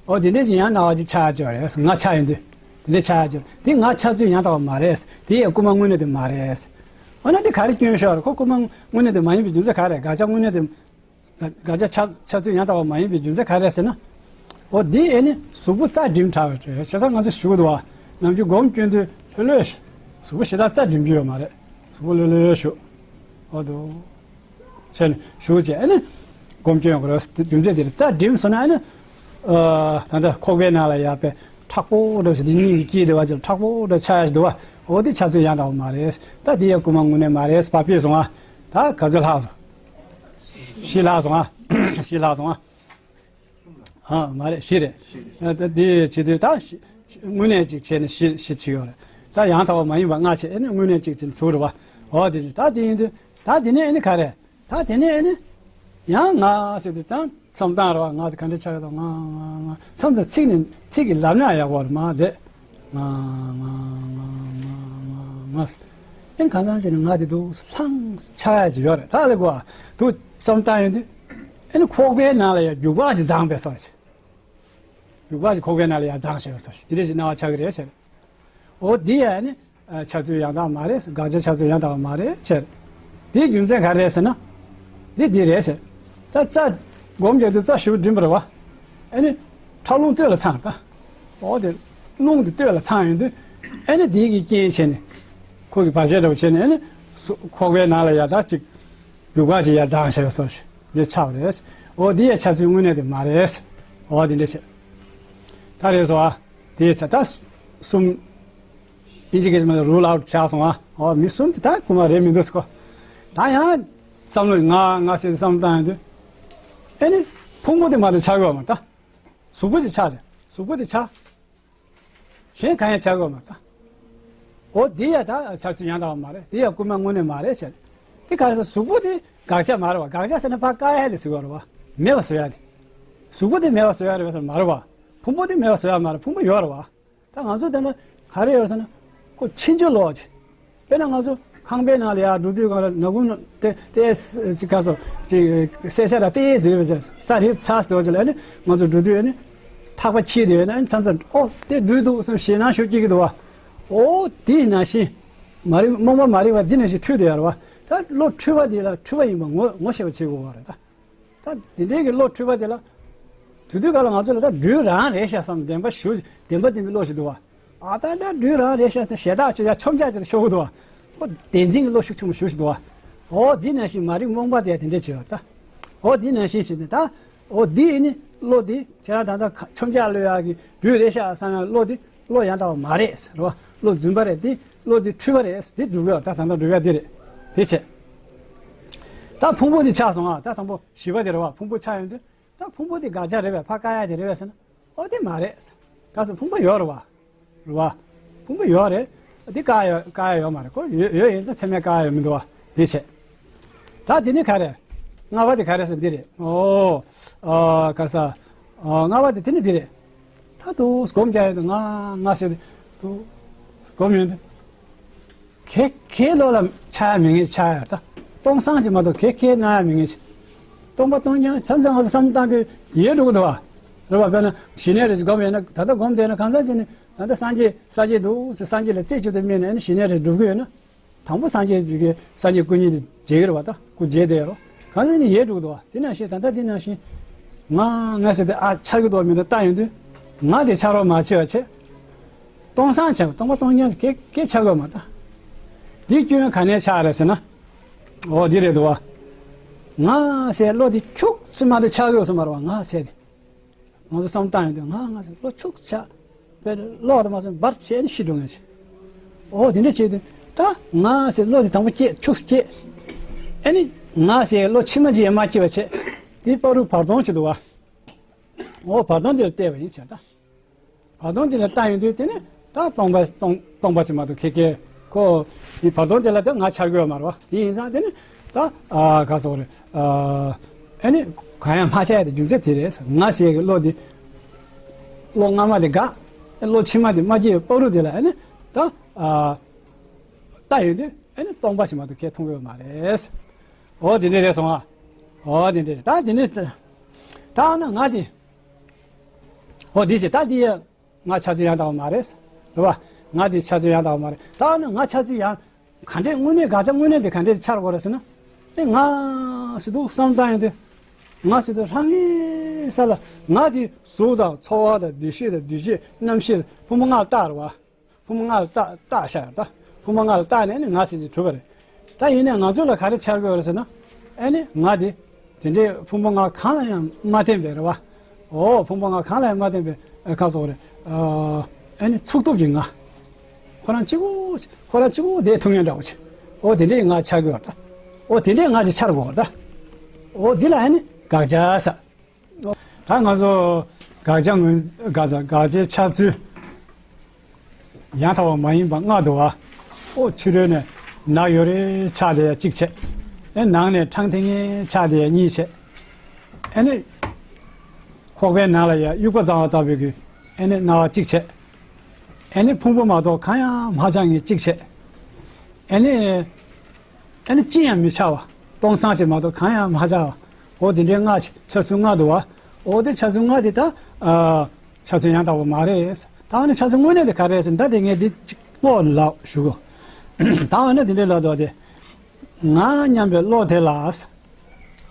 ཨོ་དེ་འདྲས་ཅིག་ཡང་སྣང་བ་ཅིག་ཆགས་ཡོད་རེད། ང་ཆགས་ཡོང་དུས་དེ་འདྲས་ཆགས་ཡོད། དེ་ང་ཆགས་ཚུལ་ཡང་དག་པ་མ་རེད། དེ་ཡང་རྐུན་མ་དངོས་གནས་དེ་མ་རེད། འོ་ན་དེ་ག་རེ་སྐྱོན་ཤོར་རེད། ཁོ་རྐུན་མ་དངོས་གནས་དེ་མ་ཡིན་པའི་རྒྱུ་མཚན་ག་རེ་རེད། དགག་བྱ་དངོས་གནས་དེ། དགག་བྱ་ཆགས་ཆགས་ཚུལ་ཡང་དག་པ་མ་ཡིན་པའི་རྒྱུ་མཚན་ག་རེ་རེད་ཟེར་ན། འོ་འདི་ཨེ་ནི་གཟུགས་པོ་རྩ་འགྲིམ་དྲགས་པ་རེད། བྱས་ཙང་ང་ཚོ་ཞུ་གི་འདུག་བ། ནམ་རྒྱུན་སྒོམ་སྐྱོན་དུས་ལྷོད་ལྷོད་ཞུ། གཟུགས་པོ་ཞེ་དྲག་རྩ་འགྲིམ་རྒྱུ་ཡོད་མ་རེད། གཟུགས་པོ་ལྷོད་ལྷོད་ཞུ། འོ་དོ། བྱས་ནས་ཞུ་བྱས་ཨེ་ནི་སྒོམ་སྐྱོན་ཡོང་གི་རེད། རྒྱུ་མཚན་དེ་རེད། རྩ་འགྲིམ་སོང་ན་ཨེ་ནི། ཨ་ད་ལྟ་ཁོག་པའི་ནང་ལ་ཡར་པའི་མཁྲེགས་པོ་འདྲ་ཞིག་འདི་སྙིང་གི་དཀྱིལ་དུ་བ་ཅིག་མཁྲེགས་པོ་འདྲ་ཆགས་ཡ་ཞིག་འདུག་བ། འོ་དེ་ཆགས་ཚུལ་ཡང་དག་པ་མ་རེད། ད་འདི་ཡང་རྐུན་མ་དངོས་གནས་མ་རེད། བ་ཕྱིས་སོང་ཨ། ད་ག་ཚོད་ལྷག་སོང་། བཞི་ལྷག་སོང་ཨ། བཞི་ལྷག་སོང་ཨ། ཨ་མ་རེད་བཞི་རེད། ཨ་ད་འདི་བྱེད་དུས་ད་བཞི་དངོས་གནས་ཅིག་བྱས་ནས་བཞི་བཞི་བྱེད་ཡོད་རེད། ད་ཡང་དག་པ་མ་ཡིན་པ་ལྔ་བྱས་ཨེ་ནི་དངོས་གནས་ཅིག་བྱས་ནས་དྲུག་རེད་བ། འོ་དེ་བཞིན་ད་དེ་ཡིན་དུས་ད་དེ་ནས་ཨེ་ནི་ག་རེ། ད་དེ་ནས་ཨེ་ནི། ཡང་ང་ཟེར་དུས་ཙང་བསམ་སྟངས་རེད་བ། ང་དེ་ག་འདྲ་ཆགས་ཀྱི་འདུག་ང་ང་ང་མཚམས་དང་ཚིག་ནི་ཚིག་གི་ལབ་ན་ཡག་པོ་རེད་མ་རེད། ང་ང་ང་ང་ང་ང་ཨེ་ནི་གང་འཚམ་བྱས་ནས་ང་དེ་འདུག་ལྷང་ཆགས་ཡ་ཅིག་ཡོད་རེད། ད་ལེ་གོ་འདུག་བསམ་སྟངས་ཡོང་དུས་ཨེ་ནི་ཁོག་པའི་ནང་ལ་ཡ་རྒྱུག་པ་ཅིག་འཛིན་པའི་བཟོ་ཅིག་རྒྱུག་པ་ཅིག་ཁོག་པའི་ནང་ལ་ཡ་འཛིན་བྱས་པའི་བཟོ་ཅིག་དེ་འདྲ་ཞིག་སྣང་བ་ཆགས་ཀྱི་རེད་ཟེར། འོ་འདི་ཡང་ནི་ཆགས་ཚུལ་ཡང་དག་མ་རེད། དགག་བྱ་ཆགས་ཚུལ་ཡང་དག་མ་རེད་ཟེར། འདིའི་རྒྱུ་མཚན་ག་རེ་རེད་ཟེར་ན། འདི་འདི་རེད་ཟེར། ད་རྩ་སྒོམ་རྒྱག་དུས་རྩ་ཞུ་འགྲིམ་པ་རེད་བ། ཨ་ནི་ཁྲག་རླུང་སྟོད་ལ་འཚང་ད། འོ་དེ་རླུང་དེ་སྟོད་ལ་འཚང་ཡོང་དུས་ཨ་ནི་འདི་གི་རྐྱེན་བྱས་ནས་ཁོ་གི་བར་ཆད་འདྲ་བོ་བྱས་ནས་ཨ་ནི་སུ་ཁོག་པའི་ནང་ལ་ཡ་ད་ཅིག་རྒྱུག་པ་ཅིག་ཡ་འཛིན་བྱས་པའི་བཟོ་ཞིག་འདི་ཆགས་པ་རེད། འོ་འདི་ཡ་ཆགས་ཚུལ་དངོས་གནས་དེ་མ་རེད། འོ་འདི་འདྲ་བྱས། ད་རེད་སོ་ཨ། དེའི་ཚེ་ད་གསུམ། དབྱིན་ཇི་སྐད་ཆ་མ་rule out་ཆགས་སོང་ཨ། འོ་མི་གསུམ་དེ་ད་རྐུན་མ་རེད་མི་འདུག་ཟེར་གོ། ད་ཡང་བསམ་བློ་ང་ང་ཟེར་བསམ་བློ་བཏང་ཡོང་དུས། ཨེ་ནི་ཕུང་པོ་དེ་མ་གཏོགས་ཆགས་ཡོད་མ་རེད་ད། གཟུགས་པོ་དེ་ཆགས་རེད། གཟུགས་པོ་དེ་ཆགས། གཞན་གང་ཡང་ཆགས་ཡོད་མ་རེད་ད། འོ་དེ་ཡ་ད་ཆགས་ཚུལ་ཡང་དག་པ་མ་རེད། དེ་ཡ་རྐུན་མ་དངོས་གནས་མ་རེད་ཟེར། དེ་ག་རེ་ཟེར་གཟུགས་པོ་དེ་དགག་བྱ་མ་རེད་བ། དགག་བྱ་ཟེར་ན་ཕར་བཀག་ཡ་ལས་ཟེར་བ་རེད་བ། མེད་པ་བཟོ་ཡ་དེ། གཟུགས་པོ་དེ་མེད་པ་བཟོ་ཡ་རེད་བ་ཟེར་མ་རེད་བ། ཕུང་པོ་དེ་མེད་པ་བཟོ་ཡ་མ་རེད། ཕུང་པོ་ཡོད་རེད་བ། ད་ང་ཚོ་དེ་ན་ག་རེ་ཡོད་ཟེར་ན། ཁོ་ཕྱིན་ཅི་ལོག་ཅིག་དཔེར་ན་ང་ཚོ་ཁང་པའི་ནང་ལ་ཡར་འགྲོ་དུས་སྒང་ལ་ནག་ཁུང་ནང་དེ་དེ་ཅིག་ག་སོ་ཅིག་གསལ་ཆ་ར་དེ་བཟོས་པ་ཅིག་ས་རིབ་ཚ་ཟེར་བ་ཅིག་ལ་ཨ་ནི་ང་ཚོ་འགྲོ་དུས་ཨ་ནི་ཐག་པ་འཁྱེར་དེ་ཡོད་ན་ཨ་ནི་མཚམས་མཚམས་ཨོ་དེ་འགྲོ་འདུག་བསམ་ཞེད་སྣང་ཤོར་སྐྱེ་གི་འདུག་བ། ཨོ་དེ་ནང་བཞིན་མ་རིག་རྨོངས་པ་མ་རིག་པ་འདི་ནང་བཞིན་འཁྲུལ་བསྡད་ཡོད་རེད་བ། ད་བློ་འཁྲུལ་པ་འདི་ལ་འཁྲུལ་པ་ཡིན་པ་ངོ་ངོ་ཤེས་པ་བྱེད་དགོས་པ་རེད་ད། ད་དེ་འདྲའི་གི་བློ་འཁྲུལ་པ་དེ་ལ། དུས་དུས་ག་ལ་ང་ཚོ་ལ་ད་སྦྲུལ་རང་རེད་ཤག་བསམ་བདེན་པ་ཞུ་བདེན་པ་འཛིན་པའི་བློ་ཞིག་འདུག་བ། ཨ་ད་ད་སྦྲུལ་རང་རེད་ཤག་ཟེར་ཞེ་དྲག་ཆོ་ཡ་ཆོམ་རྒྱག་ཅིག་ཤོར་གི་འདུག་བ། ཨོ་བདེན་འཛིན་གྱི་བློ་ཤུགས་ཆེན་པོ་ཞུ་ཞིག་འདུག་བ། ཨོ་འདི་ནང་བཞིན་མ་རིག་རྨོངས་པ་དེ་དེ་འདྲས་བྱེད་བ་ད། ཨོ་འདི་ནང་བཞིན་ཞིག་ནི་ད། ཨོ་འདི་ནི་བློ་འདི་ཁྱེད་རང་ད་ལྟ་ཆོམ་རྒྱག་གློད་ཡག་གི་སྦྲུལ་རེད་ཤག་བསམ་ཡག་བློ་འདི་བློ་ཡང་དག་པ་མ་རེད་ཟེར་བ། བློ་རྫུན་པ་རེད་འདི། བློ་འདི་འཁྲུལ་པ་རེད། འདི་སྒྲུབ་ཡོད་ད་ད་ལྟ་སྒྲུབ་ཡག་འདི་རེད། དེ་བྱས། ད་ཕུང་པོ་འདི་ཆགས་སོང་ཨ། ད་དང་པོ་བཞི་པ་དེ་རེད་བ། ཕུང་པོ་ཆགས་ཡོང་དུས་ད་ཕུང་པོ་འདི་དགག་བྱ་རེད་པས། ཕར་བཀག་ཡག་དེ་རེད་པས་ཟེར་ན། ཨོ་དེ་མ་རེད། ག་སོ་ཕུང་པོ་ཡོད་རེད་བ། རེད་བ། ཕུང་པོ་ཡོད་རེད། འདི་བཀག་ཡག་བཀག་ཡག་ཡོད་མ་རེད་ཁོ། ཡོད་ཡོད་ཡིན་ཙང་ཚད་མས་བཀག་ཡག་ཡོད་མི་འདུག་བ། དེ་བྱས། ད་དེ་ནི་ག་རེ། ལྔ་པ་དེ་ག་རེ་ཟེར་འདི་རེད། ཨོ། ཨ་ག་ས། ཨ། ལྔ་པ་དེ་དེ་ནི་འདི་རེད། ད་དུ་སྒོམ་རྒྱག་ཡོང་དུས་ང་ང་ཟེར་དུ་སྒོམ་ཡོང་དུས། གེ་གེ་བློ་ལ་འཆར་ཡ་མི་ངེས་འཆར་ཡ་ད། སྟོང་སང་ཅིག་མ་གཏོགས་གེ་གེ་སྣང་ཡ་མི་ངེས་ཅིག་སྟོང་པ་སྟོང་རྐྱང་མཚམས་མཚམས་ང་ཚོ་བསམ་བློ་བཏང་དུས་ཡལ་འགྲོ་གི་འདུག་བ། རེད་བ། དཔེར་ན་ཞི་གནས་རེ་ཞིག་སྒོམ་ཡོད་ན། ད་ལྟ་སྒོམ་བསྡད་ན་གང་ཟག་ཅིག་ནི་ད་ལྟ་སངས་རྒྱས་ས་གཅིག་འདུག་ཟེར། སངས་རྒྱས་ལ་རྩེ་གཅིག་ཏུ་སྨིན་ནས་ནི་ཞི་གནས་རེ་སྒྲུབ་གི་ཡོད་ན། དང་པོ་སངས་རྒྱས་ཀྱི་སངས་རྒྱས་སྐུ་ཉིད་དེ་མཇལ་གྱི་རེད་བ། ད་སྐུ་མཇལ་བསྡད་ཡོད་རོ། གང་ཟག་ནི་ཡལ་འགྲོ་གི་འདུག་བ། དེ་ནང་བཞིན་ད་ལྟ་འདི་ནང་བཞིན་ང་ང་ཟེར་ཏེ་ཨ་འཆར་གྱི་འདུག་མི་འདུག་ལྟ་ཡོང་དུས། ང་དེ་འཆར་བ་མ་བྱས་པ་བྱས། སྟོང་སང་བྱས། སྟོང་པ་སྟོང་རྐྱང་གེ་གེ་འཆར་དགོས་མ་ད། འདི་སྐྱོན་ག་ནས་ཆགས་རེད་ཟེར་ན། འོ་འདི་རེད་འདུག་བ། ང་ཟེར་བློ་དེ་ཁྱུག་ཙམ་མ་གཏོགས་འཆར་གྱི་ཡོད་ས་མ་རེད་བ། ང་ཟེར་དེ། ང་ཚོ་བསམ་བཏང་ཡོང་དུས་ང་ང་ཟེར་བློ་ཁྱུག་ཆགས། དཔེ་ཀློག་དང་མ་སོང་འབར་བྱས་ནས་ཤི་འགྲོ་ངེས་ཆེ། འོ་དེ་འདྲ་བྱས་དུས་ད་ང་ཟེར་བློ་དེ་དང་པོ་སྐྱེས། ཁྱུག་སྐྱེས། ཨ་ནི་ང་ཟེར་བློ་ཕྱི་མ་ཅིག་ཡང་མ་སྐྱེས་པ་བྱས། དེ་བར་དུ་བར་སྟོང་ཅིག་འདུག་བ། འོ་བར་སྟོང་དེ་ལ་བལྟས་པ་ཡིན་ཆ་ད། བར་སྟོང་དེ་ལ་བལྟ་ཡོང་དུས་དེ་ནི་ད་སྟོང་པ་སྟོང་སྟོང་པ་ཅིག་མ་གཏོགས་གེ་གེ་ཁོ། དེ་བར་སྟོང་དེ་ལ་ད་ང་འཆར་གྱི་ཡོད་མ་རེད་བ། དེ་ཡིན་ཙང་དེ་ནི་ད་ཨ་ག་སོགས་རེད། ཨ་ཨ་ནི་གང་ཡང་མ་བྱས་ཏེ་རྒྱུ་མཚན་དེ་རེད། ང་ཟེར་གྱི་བློ་འདི་བློ་སྔ་མ་དེ་འགག་བློ་ཕྱི་མ་དེ་མ་སྐྱེས་པའི་བར་དུ་དེ་ལ་ཨ་ནི་ད་ཨ་བལྟ་ཡོང་དུས་ཨ་ནི་སྟོང་པ་ཞིག་མ་གཏོགས་ཁས་མཐོང་གི་ཡོད་མ་རེད། འོ་དེ་འདྲས་རེད་སོང་ཨ། འོ་དེ་འདྲས་ད་དེ་ནི་ད་ཨ་ན་ང་དེ། འོ་དེ་བྱས་ད་དེ་ང་འཆར་ཚུལ་ཡང་དག་པ་མ་རེད། རེད་བ། ང་དེ་འཆར་ཚུལ་ཡང་དག་པ་མ་རེད། ད་ཨ་ན་ང་འཆར་ཚུལ་ཡང་ག་འདྲས་དངོས་གནས་དགག་བྱ་དངོས་གནས་དེ་ག་འདྲས་འཆར་དགོས་རེད་ཟེར་ན། ཨེ་ང་ཟེར་དུས་བསམ་བཏང་ཡོང་དུས། ང་ཟེར་དུས་རང་ངའི་ས་ལ་ང་དེ་གཟུགས་དང་ཚོར་བ་དང་འདུ་ཤེས་དང་འདུ་བྱེད་རྣམ་ཤེས་ཕུང་པོ་ལྔ་ལ་བཏགས་རེད་བ། ཕུང་པོ་ལྔ་ལ་བཏགས་བཏགས་བཞག་ཡོད་ད། ཕུང་པོ་ལྔ་ལ་བཏགས་ནས་ནི་ང་ཟེར་ཅིག་གྲུབ་པ་རེད། ད་ཡིན་ནའི་ང་ཚོ་ལ་ག་རེ་འཆར་དགོས་རེད་ཟེར་ན། ཨེ་ནི་ང་དེ་དེ་འདྲའི་ཕུང་པོ་ལྔ་གང་ལ་ཡང་མ་བརྟེན་པའི་རེད་བ། འོ་ཕུང་པོ་ལྔ་གང་ལ་ཡང་མ་བརྟེན་པའི་ཨ་ག་སོགས་རེད། ཨ་ཨེ་ནི་ཚུགས་ཐུབ་ཀྱི་ང་། ཁོ་རང་གཅིག་པོ་ཁོ་རང་གཅིག་པོ་བསྡད་ཐུབ་མཁན་འདྲ་བོ་ཅིག་འོ་དེ་འདྲའི་ང་འཆར་དགོས་རེད་ད། འོ་དེ་འདྲའི་ང་ཅིག་འཆར་དགོས་རེད་ད། འོ་དེ་ལ་ཨེ་ནི་དགག་བྱ་ཟེར། ད་ང་ཚོ་དགག་བྱ་ངོས་དགག་བྱ་དགག་བྱའི་འཆར་ཚུལ་ཡང་དག་པ་མ་ཡིན་པ་ལྔ་འདུག་བ། ཨོ་ཕྱི་རོལ་ནས་ནག་ཡོ་རེ་ཆགས་བསྡད་ཡ་གཅིག་བྱས། ཨེ་ནང་ནས་ཕྲེང་ཐིང་ངེ་ཆགས་བསྡད་ཡ་གཉིས་བྱས། ཨེ་ནི་ཁོག་པའི་ནང་ལ་ཡ་དབྱུག་པ་འཛིན་པ་ལྟ་བུའི་གི་ཨེ་ནི་སྣང་བ་གཅིག་བྱས། ཨེ་ནི་ཕུང་པོ་མ་གཏོགས་གང་ཡང་མ་ཆགས་ངེས་གཅིག་བྱས། ཨེ་ནི། ཨ་ནི་ཅི་ཡང་མི་འཆར་བ། སྟོང་སང་ཞིག་མ་གཏོགས་གང་ཡང་མ་འཆར་བ། འོ་དེ་འདྲའི་ལྔ་ཞིག་འཆར་ཚུལ་ལྔ་འདུག་བ། འོ་དེ་འཆར་ཚུལ་ལྔ་དེ་ད་ཨ་འཆར་ཚུལ་ཡང་དག་པ་མ་རེད། ད་ཨ་ནི་འཆར་ཚུལ་དངོས་གནས་དེ་ག་རེ་རེད་ཟེར་ན། ད་དེ་ངས་འདི་གཅིག་བློ་ལ་ཞུ་གོ། ད་ཨ་ནི་དེ་འདྲའི་ལ་འདུག་བ་དེ། ང་སྙམ་པའི་བློ་དེ་ལ།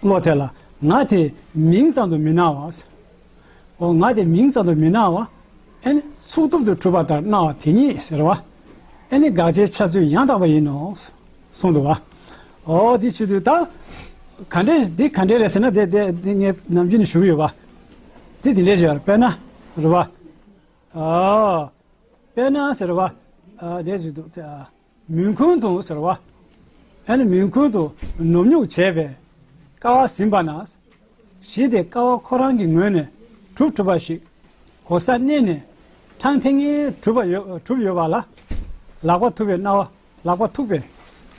བློ་དེ་ལ་ང་དེ་མིང་ཙམ་དུ་མི་སྣང་བ། འོ་ང་དེ་མིང་ཙམ་དུ་མི་སྣང་བ། ཨེ་ནི་ཚུགས་ཐུབ་ཏུ་གྲུབ་པ་ལྟར་སྣང་བ་དེ་ཉིད་ཟེར་བ། ཨེ་ནི་དགག་བྱའི་འཆར་ཚུལ་ཡང་དག་པ་ཡིན་ནོ། གསུངས་འདུག་བ། འོ་དེ་བྱེད་དུས་ད། ག་འདྲས་འདི་ག་འདྲས་རེད་ཟེར་ན། དེ་དེ་དེ་ངས་ནམ་རྒྱུན་ནས་ཞུ་གི་ཡོད་བ། དེ་དེ་འདྲས་ཞུ་ཡ་རེད། དཔེར་ན་རེད་བ། ཨ། དཔེར་ན་ཟེར་བ། ཨ་དེ་བྱེད་དུས་དེ་ཨ། མུན་ཁུང་དུ་ཟེར་བ། ཨ་ནི་མུན་ཁུང་དུ་ནུབ་ཉུག་བྱས་པའི་ཀ་བ་ཟིན་པ་ན། གཞི་དེ་ཀ་བ་ཁོ་རང་གི་ངོས་ནས་གྲུབ་གྲུབ་པ་ཞིག་གོ་ས་གནས་ནས་ཕྲེང་ཐིང་ངེ་གྲུབ་པ་ཡོད་གྲུབ་ཡོད་པ་ལ། ལག་པ་ཐུག་པའི་སྣང་བ། ལག་པ་ཐུག་པའི་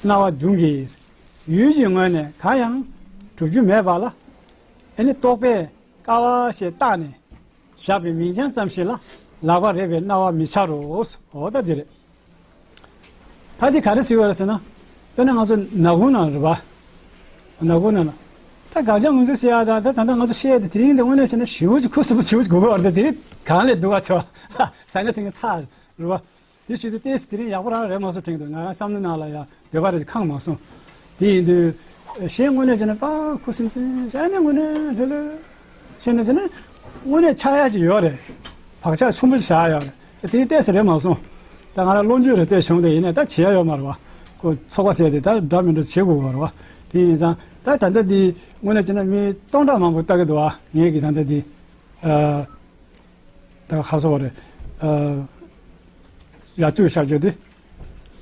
སྣང་བ་འབྱུང་གི། ཡུལ་གྱི་ངོས་ནས་གང་ཡང་གྲུབ་རྒྱུ་མེད་པ་ལ། ཨ་ནི་རྟོག་པས་ཀ་བ་ཞེས་བཏགས་ནས་བཞག་པའི་མིང་རྐྱང་ཙམ་ཞིག་ལ་ལག་པ་རེག་པའི་སྣང་བ་མི་འཆར་རོ། འོ་ད་འདི་རེད། ད་འདི་ག་རེ་ཟེར་བ་རེད་ཟེར་ན། དཔེར་ན་ང་ཚོ་ནག་ཁུང་ནང་རེད་པ། ནག་ཁུང་ནང་ལ། ད་དགག་བྱ་ངོས་འཛིན་ཟེར་ཡ་ད་ད་ད་ལྟ་ང་ཚོ་བཤད་ཡ་དེ་དེ་རིང་འདི་དངོས་གནས་བྱས་ན་ཞེ་པོ་ཅིག་ཁུ་སིམ་པོ་ཞེ་པོ་ཅིག་དགོས་ཀྱི་ཡོད་རེད། དེ་དེ་རིང་གང་ལས་སྡུག་པ་ཆེ་བ། ཟང་ངེ་ཟིང་ངེ་ཚ་རེད་པ། དེ་བྱེད་དུས་ཏོག་ཙམ་དེ་རིང་ཡག་པོ་རང་རེད་མ་སོང་དྲན་འདུག་ང་རང་བསམ་བློ་ནང་ལ་ཡང་འདོད་པ་རེ་ཅིག་ཁེངས་མ་སོང་། དེ་ཡིན་དུས། གཞན་དངོས་གནས་བྱས་ན་ཕར་ཁུ་སིམ་སིམ་བྱས་ནས་དངོས་གནས་ལྷོད་ལྷོད་བྱས་ནས་བྱས་ན་དངོས་གནས་འཆར་ཡག་ཅིག་ཡོད་རེད། བག་ཆགས་ཆེན་པོ་ཞིག་བཞག་ཡོད་རེད། དེ་ཏོག་ཙམ་རེད་མ་སོང་། ད་ང་རང་བློ་འགྱོད་རེ་ཏོག་ཙམ་བྱུང་དེ་ཡིན་ནའི་ད་བྱེད་ཡག་ཡོད་མ་རེད་པ། ཁོ་ཚོགས་པ་ཟེར་དེ་ད་འདྲ་མི་འདྲ་བྱེད་དགོས་པ་རེད་པ། དེ་ཡིན་ཙང་ད་ད་ལྟ་འདི་དངོས་གནས་བྱས་ན་མི་སྟོང་ཕྲག་མང་པོ་ལྟ་གི་འདུག་པ། ངས་ཀྱི་ད་ལྟ་འདི། ཨ། ད་ཁ་སོ་བ་རེད། ཨ། ཡར་བཅུག་བཞག་རྒྱུ་དེ།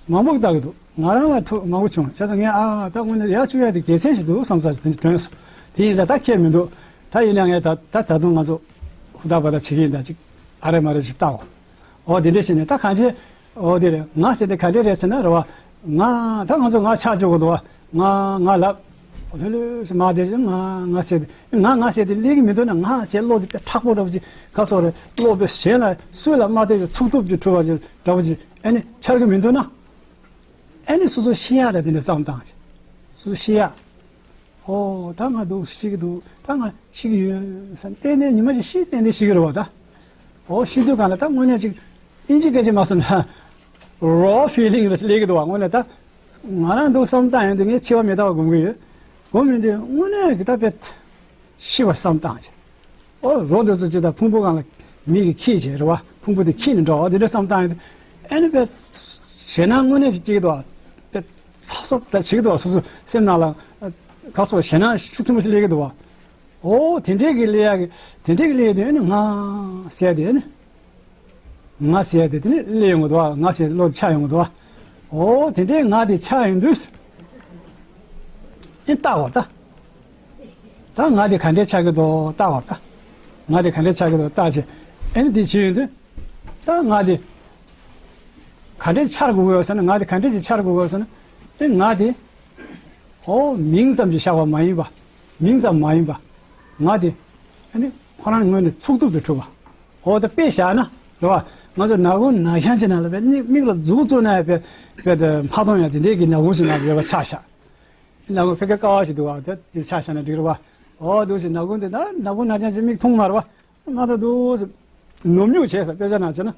མང་པོ་ལྟ་གི་འདུག་ང་རང་ལ་ཐུག་མང་པོ་བྱུང་། བྱས་ཙང་ངས་ཨ་ད་དངོས་གནས་ཡར་བཅུག་ཡ་དེ་དགེ་མཚན་ཞིག་འདུག་བསམ་ས་ཞིག་དོན་སོང་། དེ་ཡིན་ཙང་ད་ཁྱད་མི་འདུག་ད་ཡིན་ན་ངས་ད་ད་ད་དུང་ང་ཚོ་ཧུར་ཐག་པ་ད་བྱེད་ཀྱི་ཡིན། ད་ཅིག་ཨ་རེ་མ་རེ་ཞིག་ལྟའོ། འོ་དེ་འདྲ་བྱས་ནས་ད་གང་བྱེད། འོ་དེ་རེད། ང་ཟེར་དེ་ག་འདྲ་རེད་ཟེར་ན་རེད་པ། ང་ད་ང་ཚོ་ང་ཆགས་བཅུག་གི་འདུག་པ། ང་ང་ལབ། ལྷོད་ལྷོད་ཞིག་མ་བསྡད་ཅིག་ང་ང་ཟེར་ཏེ་ང་ང་ཟེར་ཏེ་སླེབས་ཀྱི་མི་འདུག་ན། ང་ཟེར་བློ་དེ་དཔེ་མཁྲེགས་པོ་འདྲ་བོ་ཅིག་ག་སོགས་རེད། བློ་དཔེ་གཞན་ལ་སུ་ལ་མ་བསྡད་ཅིག་ཚུགས་ཐུབ་ཅིག་གྲུབ་པ་ཅིག་འདྲ་བོ་ཅིག་ཨ་ནི་འཆར་གྱི་མི་འདུག་ན། ཨ་ནི་སོ་སོ་ཤི་ཡག་ལ་དེ་འདྲ་བསམ་བཏང་ཅིག་སོ་སོ་ཤི་ཡག་ཨོ་ད་ང་འདུག་ཤི་གི་འདུག་ད་ང་ཤི་གི་ཡོད་བསམ། ཏན་ཏན་ཉི་མ་ཅིག་ཤི་ཏན་ཏན་ཤི་གི་རེད་བ་ད། ཨོ་ཤི་དུས་གང་ལ་ད་དངོས་གནས་ཅིག་ཨིན་ཇི་སྐད་ཆ་མ་སོང་ན་རོ་ཕི་ལིང་རེ་སླེབས་ཀྱི་འདུག་བ། དངོས་གནས་ད་ང་རང་འདུག་བསམ་བཏང་ཡོང་དུས་ངས་འཆི་བ་མི་རྟག་པ་སྒོམ་གྱི་ཡོད། སྒོམ་ཡོང་དུས་དངོས་གནས་ཀྱི་ད་དཔེ་ཤི་བ་བསམ་བཏང་ཅིག་ཨོ་རོ་འདི་ཚོ་ཅི་ད་ཕུང་པོ་གང་ལ་མིག་གིས་ཁྱེར་བྱས་རེད་བ། ཕུང་པོ་དེ་ཁྱེར་ནས་འགྲོ་བ་འདི་འདྲ་བསམ་བཏང་ཡོང་དུས་ཨ་ནི་དཔེ་ཞེད་སྣང་དངོས་གནས་ཤིག་སྐྱེ་གི་འདུག་བ། དཔེ་ཚ་སོབ་འདྲ་བྱེད་ཀྱི་འདུག་བ། སོ་སོ་སེམས་ནང་ལ་ག་སོགས་ཞེད་སྣང་ཤུགས་ཆེན་པོ་ཞིག་སླེབས་ཀྱི་འདུག་བ། ཨོ་དེ་འདྲས་ཀྱི་ལས་ཡག་གི་དེ་འདྲས་ཀྱི་ལས་དེ་ནི་ང་ཟེར་དེ་ནི་ང་ཟེར་དེ་དེ་ནི་སླེབས་ཡོང་གི་འདུག་བ། ང་ཟེར་བློ་ཆགས་ཡོང་གི་འདུག་བ། ཨོ་དེ་འདྲས་ང་དེ་ཆགས་ཡོང་དུས་ཨེ་བལྟ་བར་ད་ད་ང་དེ་ག་འདྲས་ཆགས་ཀྱི་འདུག་བལྟ་བར་ད་ང་དེ་ག་འདྲས་ཆགས་ཀྱི་འདུག་བལྟ་བྱས་ཨེ་ནི་དེ་བྱེད་ཡོང་དུས་ད་ང་དེ་ག་འདྲས་འཆར་དགོས་ཀྱི་ཡོད་ཟེར་ན། ང་དེ་ག་འདྲས་ཅིག་འཆར་དགོས་ཀྱི་ཡོད་ཟེར་ན་ཨེ་ང་དེ། ཨོ་མིང་ཙམ་གྱིས་བཞག་པ་མ་ཡིན་པ། མིང་ཙམ་མ་ཡིན་པ། ང་དེ། ཨ་ནི་ཁོ་རང་ངོས་ནས་ཚུགས་ཐུབ་ཏུ་གྲུབ་པ། ཨོ་ད་དཔེ་བཞག་ན་རེད་བ། ང་ཚོ་ནག་ཁུང་ནག་ཞང་ཅིག་ནང་ལ་དཔེ་མིག་མིག་ལ་མཛུབ་བཙུགས་ན་ཡང་དཔེ་དཔེ་དེ་མ་མཐོང་ཡང་དེ་འདྲའི་གི་ནག་ཁུང་ཞིག་ནང་ལ་ཡོད་པ་ཆ་བཞག་ནག་ཁུང་ཕ་གི་ཀ་བ་ཞིག་འདུག་བ། དེ་དེ་ཆ་བཞག་ན་འགྲིག་རེད་བ། ཨོ་འདུག་ཞིག་ནག་ཁུང་དེ་ན་ནག་ཁུང་ནག་ཞང་ཅིག་མིག་མཐོང་མ་རེད་བ། མ་ད་འདུག་ཟེར། ནུབ་ཉུག་བྱས་ཟེར། དཔེ་ཆ་ནང་བྱས་ན།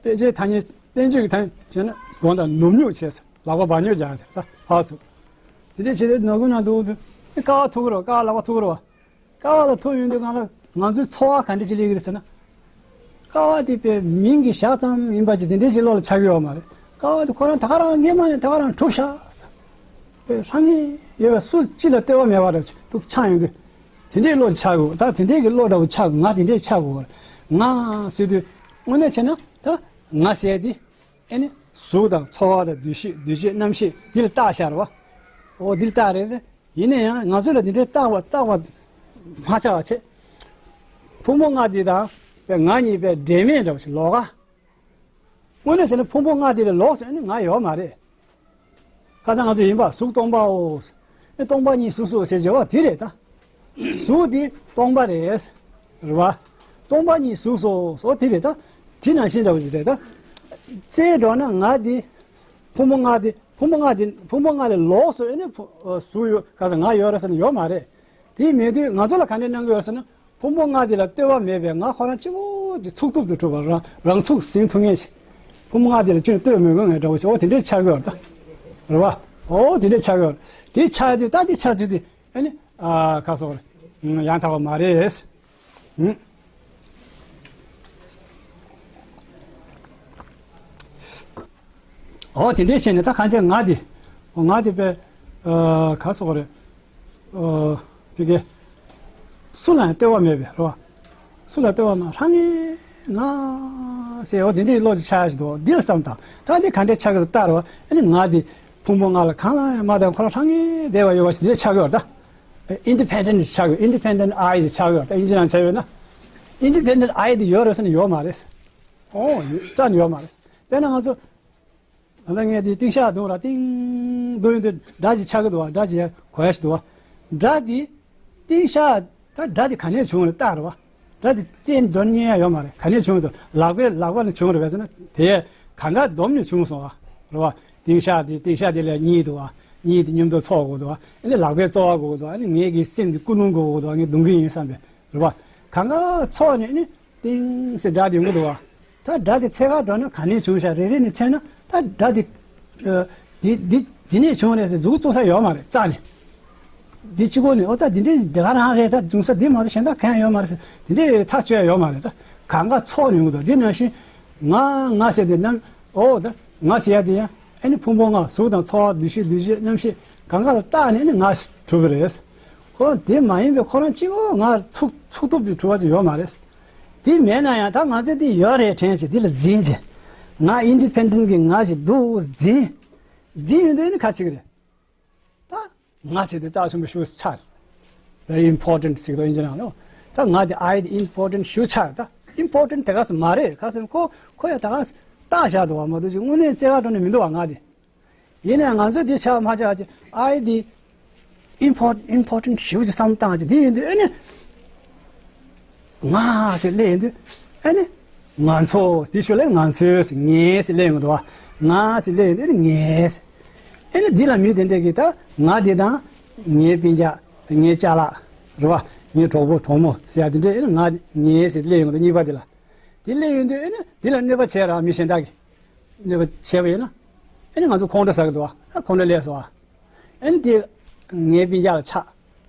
དཔེ་ཆའི་ཐ་སྙད་བསྟན་བཅོས་ཀྱི་ཐ་སྙད་བྱས་ན་དགོངས་དག་ནུབ་ཉུག་བྱས་ཟེར། ལག་པ་བར་ཉུག་རྒྱག་ཟེར། ད་ཕར་ཚུར། དེ་འདྲ་བྱས་ཏེ་ནག་ཁུང་ནང་འདུག་དུས་ཀ་བ་ཐུག་གི་རེད། ཀ་བ་ལག་པ་ཐུག་གི་རེད་བ། ཀ་བ་ལ་ཐུག་ཡོང་དུས་གང་ལ་ང་ཚོའི་ཚོར་བ་ག་འདྲ་ཅིག་སླེབས་ཀྱི་རེད་ཟེར་ན། ཀ་བ་དེ་དཔེ་མིང་གི་ཞག་ཙམ་ཡིན་པ་ཅིག་དེ་འདྲ་ཅིག་བློ་ལ་འཆར་གྱི་ཡོད་མ་རེད། ཀ་བ་དེ་ཁོ་རང་ད་ག་རང་སྔས་མ་ནས་ད་ག་རང་གྲུབ་ཤག་ཟེར། དཔེ་ལྷང་ངེ་ཡོད་པའི་སུ་གཅིག་ལ་ལྟོས་པ་མེད་པ་འདྲ་ཅིག་འདུག་ཆགས་ཡོང་དུས། དེ་འདྲའི་བློ་ཆགས་དགོས། ད་དེ་འདྲའི་གི་བློ་འདྲ་བོ་ཆགས་དགོས། ང་དེ་འདྲའི་ཆགས་དགོས། ང་ཟེར་དུས་དངོས་གནས་བྱས་ན་ད་ང་ཟེར་དེ་ཨེ་ནི་གཟུགས་དང་ཚོར་བ་དང་འདུ་ཤེས་འདུ་བྱེད་རྣམ་ཤེས་འདི་ལ་བཏགས་བཞག་རེད་བ། འོ་འདི་ལ་བཏགས་རེད། ཡིན་ན་ཡང་ང་ཚོ་ལ་འདི་འདྲའི་བཏགས་པ་བཏགས་པ་མ་ཆགས་པ་བྱས། ཕུང་པོ་ལྔ་འདི་དང་ང་གཉིས་པའི་འབྲེལ་མེད་འདྲ་བོ་ཞིག་ལོགས་ཀ་དངོས་གནས་བྱས་ན་ཕུང་པོ་ལྔ་འདི་ལས་ལོགས་སུ་ཨེ་ནི་ང་ཡོད་མ་རེད། ཁ་སང་ང་ཚོ་ཡིན་པ་གཟུགས་སྟོང་པའོ། ཨེ་སྟོང་པ་ཉིད་གཟུགས་སོ་ཟེར་བརྗོད་པ་དེ་རེད་ད། གཟུགས་དེ་སྟོང་པ་རེད། རེད་བ། སྟོང་པ་ཉིད་གཟུགས་སོ་སོ་དེ་རེད་ད། དེ་ནང་བཞིན་འདྲ་བོ་ཞིག་རེད་ད། རྩལ་འགྲོ་ན་ང་དེ། ཕུང་པོ་ལྔ་དེ་ཕུང་པོ་ལྔ་དེ་ཕུང་པོ་ལྔ་ལས་ལོགས་སུ་ཨེ་ནི་ཕུ་ཨ་གཟུགས་ཡོད་ཁ་སང་ང་ཡོད་རེད་ཟེར་ན་ཡོད་མ་རེད། དེ་མེད་དུས་ང་ཚོ་ལ་ག་འདྲས་གནང་གི་ཡོད་ཟེར་ན། ཕུང་པོ་ལྔ་འདི་ལ་ལྟོས་པ་མེད་པའི་ང་ཁོ་རང་གཅིག་པོ་གཅིག་ཚུགས་ཐུབ་ཏུ་གྲུབ་པ། རང་རང་ཚུགས་ཟིན་ཐུབ་མཁན་ཞིག་ཕུང་པོ་ལྔ་འདི་ལ་ཁྱོད་ལྟོས་མི་དགོས་ངས་འདྲ་བོ་ཞིག་འོ་དེ་འདྲས་ཆགས་ཀྱི་ཡོད་རེད་ད། རེད་བ། འོ་དེ་འདྲས་ཆགས་ཀྱི་ཡོད་རེད། དེ་ཆགས་དུས་ད་དེ་ཆགས་ཚུལ་དེ་ཨ་ནི་ཨ་ཁ་སོགས་རེད། ཡང་དག་པ་མ་རེད། ཧུམ། འོ་དེ་འདྲས་བྱས་ནས་ད་གང་བྱས་ང་དེ། འོ་ང་དེ་དཔེ་ཨ་ཁ་སོགས་རེད། ཨོ། དེ་གས། སུ་ལ་ཡང་ལྟོས་པ་མེད་པའི་རོ། སུ་ལ་ལྟོས་པ་མ་ལྷང་ངེ་ང་ཟེར་འོ་དེ་འདྲའི་བློ་ཅིག་ཆགས་ཡ་ཞིག་འདུག་འདི་ལ་བསམ་དང་ད་འདི་ག་འདྲས་ཆགས་ཀྱི་འདུག་ལྟ་རོ། ཨ་ནི་ང་འདི་ཕུང་པོ་ལྔ་ལ་གང་ལ་ཡང་མ་བལྟ་ཁོ་རང་ལྷང་ངེ་བསྡད་པ་ཡོད་པ་ཞིག་འདི་ལ་ཆགས་ཀྱི་ཡོད་ད། ཨིན་ཌི་པེན་ཌེན་ཊི་ཆགས་ཀྱི་ཨིན་ཌི་པེན་ཌེན་ཊི་ཨའི་དེ་ཆགས་ཀྱི་ཡོད་ད། ཨིན་ཇི་ནང་བྱས་ཡོད་ན། ཨིན་ཌི་པེན་ཌེན་ཊི་ཨའི་དེ་ཡོད་རེད་ཟེར་ན་ཡོད་མ་རེད། ཨོ་རྩ་ནས་ཡོད་མ་རེད། དཔེར་ན་ང་ཚོ། ད་ལྟ་ངས་འདི་ཏིང་ཤག་བརྡུངས་ར་ཏིང་བརྡུངས་ཡོང་དུས་སྒྲ་ཅིག་ཆགས་ཀྱི་འདུག་བ། སྒྲ་ཅིག་གོ་ཡ་ཞིག་འདུག་བ། སྒྲ་འདི་ཏིང་ཤག་ད་སྒྲ་འདི་ག་ནས་བྱུང་རེད་ལྟ་རེད་བ། སྒྲ་འདི་རྩེད་འགྲོ་ཉན་ཡ་ཡོད་མ་རེད། ག་ནས་བྱུང་འདུག་ལག་པའི་ལག་པ་ནས་བྱུང་རེད་པས་ཟེར་ན་དེ་གང་ག་སྡོམ་ནས་བྱུང་སོང་བ་རེད་བ། ཏིང་ཤག་འདི་ཏིང་ཤག་འདི་ལ་གཉིད་འདུག་བ། གཉིད་འདི་མཉམ་དུ་ཚོར་དགོས་འདུག་བ། ཨ་ནི་ལག་པའི་རྩོལ་བ་དགོས་འདུག་ཨ་ནི་ངེད་ཀྱི་སེམས་ཀྱི་ཀུན་སློང་དགོས་འདུག་ངས་རྡུང་གི་ཡིན་བསམ་པས་རེད་བ། གང་ག་ཚོར་ནས་ཨ་ནི། ཏིང་ཟེར་སྒྲ་དེ་ཡོང་གི་འདུག་བ། ད་སྒྲ་དེ་ཚད་ག་འགྲོ་ན་ག་ནས་བྱུང་ཤག་རེ་རེ་ནས་ཚད་ན་ད་སྒྲ་དེ། ཨ། འདི་འདི་འདི་ནས་བྱུང་རེད་ཟེར་མཛུབ་བཙུགས་ས་ཡོད་མ་རེད་རྩ་ནས། འདི་གཅིག་པོ་ནས་ཨོ་ད་འདི་འདྲའི་འདི་ག་རང་རེད་ད་བྱུང་ས་འདི་མ་གཏོགས་གཞན་དག་གང་ཡང་ཡོད་མ་རེད་ཟེར་དེ་འདྲའི་ཐག་གཅོད་ཡ་ཡོད་མ་རེད་ད། གང་ག་ཚོར་ནས་ཡོང་གི་འདུག་འདི་ནང་བཞིན་ང་ང་ཟེར་དེ་རྣམ་ཨོ་ད་ང་ཟེར་ཡ་དེ་ཡང་ཨ་ནི་ཕུང་པོ་ལྔ་གཟུགས་དང་ཚོར་བ་འདུ་ཤེས་འདུ་བྱེད་རྣམ་ཤེས་གང་ག་ལ་བརྟགས་ནས་ཨ་ནི་ང་གྲུབ་པ་རེད། ཁོ་དེ་མ་ཡིན་པའི་ཁོ་རང་གཅིག་པོ་ང་ཚུགས་ཚུགས་ཐུབ་དེ་གྲུབ་པ་ཅིག་ཡོད་མ་རེད། དེ་མེད་ན་ཡང་ད་ང་ཚོས་དེ་ཡོད་རེད་དྲན་བྱས་དེ་ལ་འཛིན་བྱས། ང་ཨིན་ཌི་པེན་ཌེན་ཊི་གི་ང་ཞིག་འདུག་འཛིན། འཛིན་ཡོང་དུས་ནི་ཁ་ཅིག་རེད། ད་ང་ཟེར་དེ་རྩ་ཆེན་པོ་ཞེ་པོ་ཆགས་རེད། Very important ཟེར་གི་འདུག་ཨིན་ཇི་ནང་ལ། ད་ང་དེ་ཨའི་དེ་ཨིམ་པོར་ཊེན་ཊི་ཞེ་པོ་ཆགས་རེད། ད་ཨིམ་པོར་ཊེན་ཊི་དེ་ག་ས་མ་རེད། ག་ས་ཁོ་ཁོ་ཡ་ད་ག་ས་བཏགས་བཞག་འདུག་བ་མ་གཏོགས་ཅིག་དངོས་གནས་རྩེ་ག་འགྲོ་ནས་མི་འདུག་བ་ང་དེ། ཡིན་ནའང་ང་ཚོ་འདི་ཆགས་མ་ཆགས་ཅིག་ཨའི་འདི། ཨིམ་པོར་ཊན་ཊི་ཞེ་པོ་ཅིག་བསམ་བཏང་ཅིག་དེ་ཡིན་དུས་ཨ་ནི། ང་ཟེར་སླེབས་ཡོང་དུས་ཨ་ནི། ང་ཚོ་དེ་ཤོད་ལས་ང་ཚོའི་ཟེར་ངའི་ཟེར་སླེབས་ཡོང་གི་འདུག་བ། ང་ཟེར་སླེབས་ཡོང་དུས་ཨ་ནི་ངའི་ཟེར། ཨ་ནི་འདི་ལ་མི་དེ་འདྲས་ཀྱིས་ད་ང་དེ་དང་ངའི་སྤུན་ཀྱག་ངའི་ཅ་ལག་རེད་བ། ངའི་གྲོགས་པོ་གྲོགས་མོ་ཟེར་ཡ་དེ་འདྲས་ཨ་ནི་ང་ངའི་ཟེར་སླེབས་ཡོང་གི་འདུག་གཉིས་པ་དེ་ལ། དེ་སླེབས་ཡོང་དུས་ཨ་ནི་དེ་ལ་གནོད་པ་བྱས་ར་མི་གཞན་དག་གིས། གནོད་པ་བྱས་པ་ཡིན་ན། ཨ་ནི་ང་ཚོ་ཁོང་ཁྲོ་ཟ་གི་འདུག་བ། ཨ་ཁོང་ཁྲོ་སླེབས་སོང་བ། ཨ་ནི་དེ་ངའི་སྤུན་ཀྱག་ལ་ཆགས།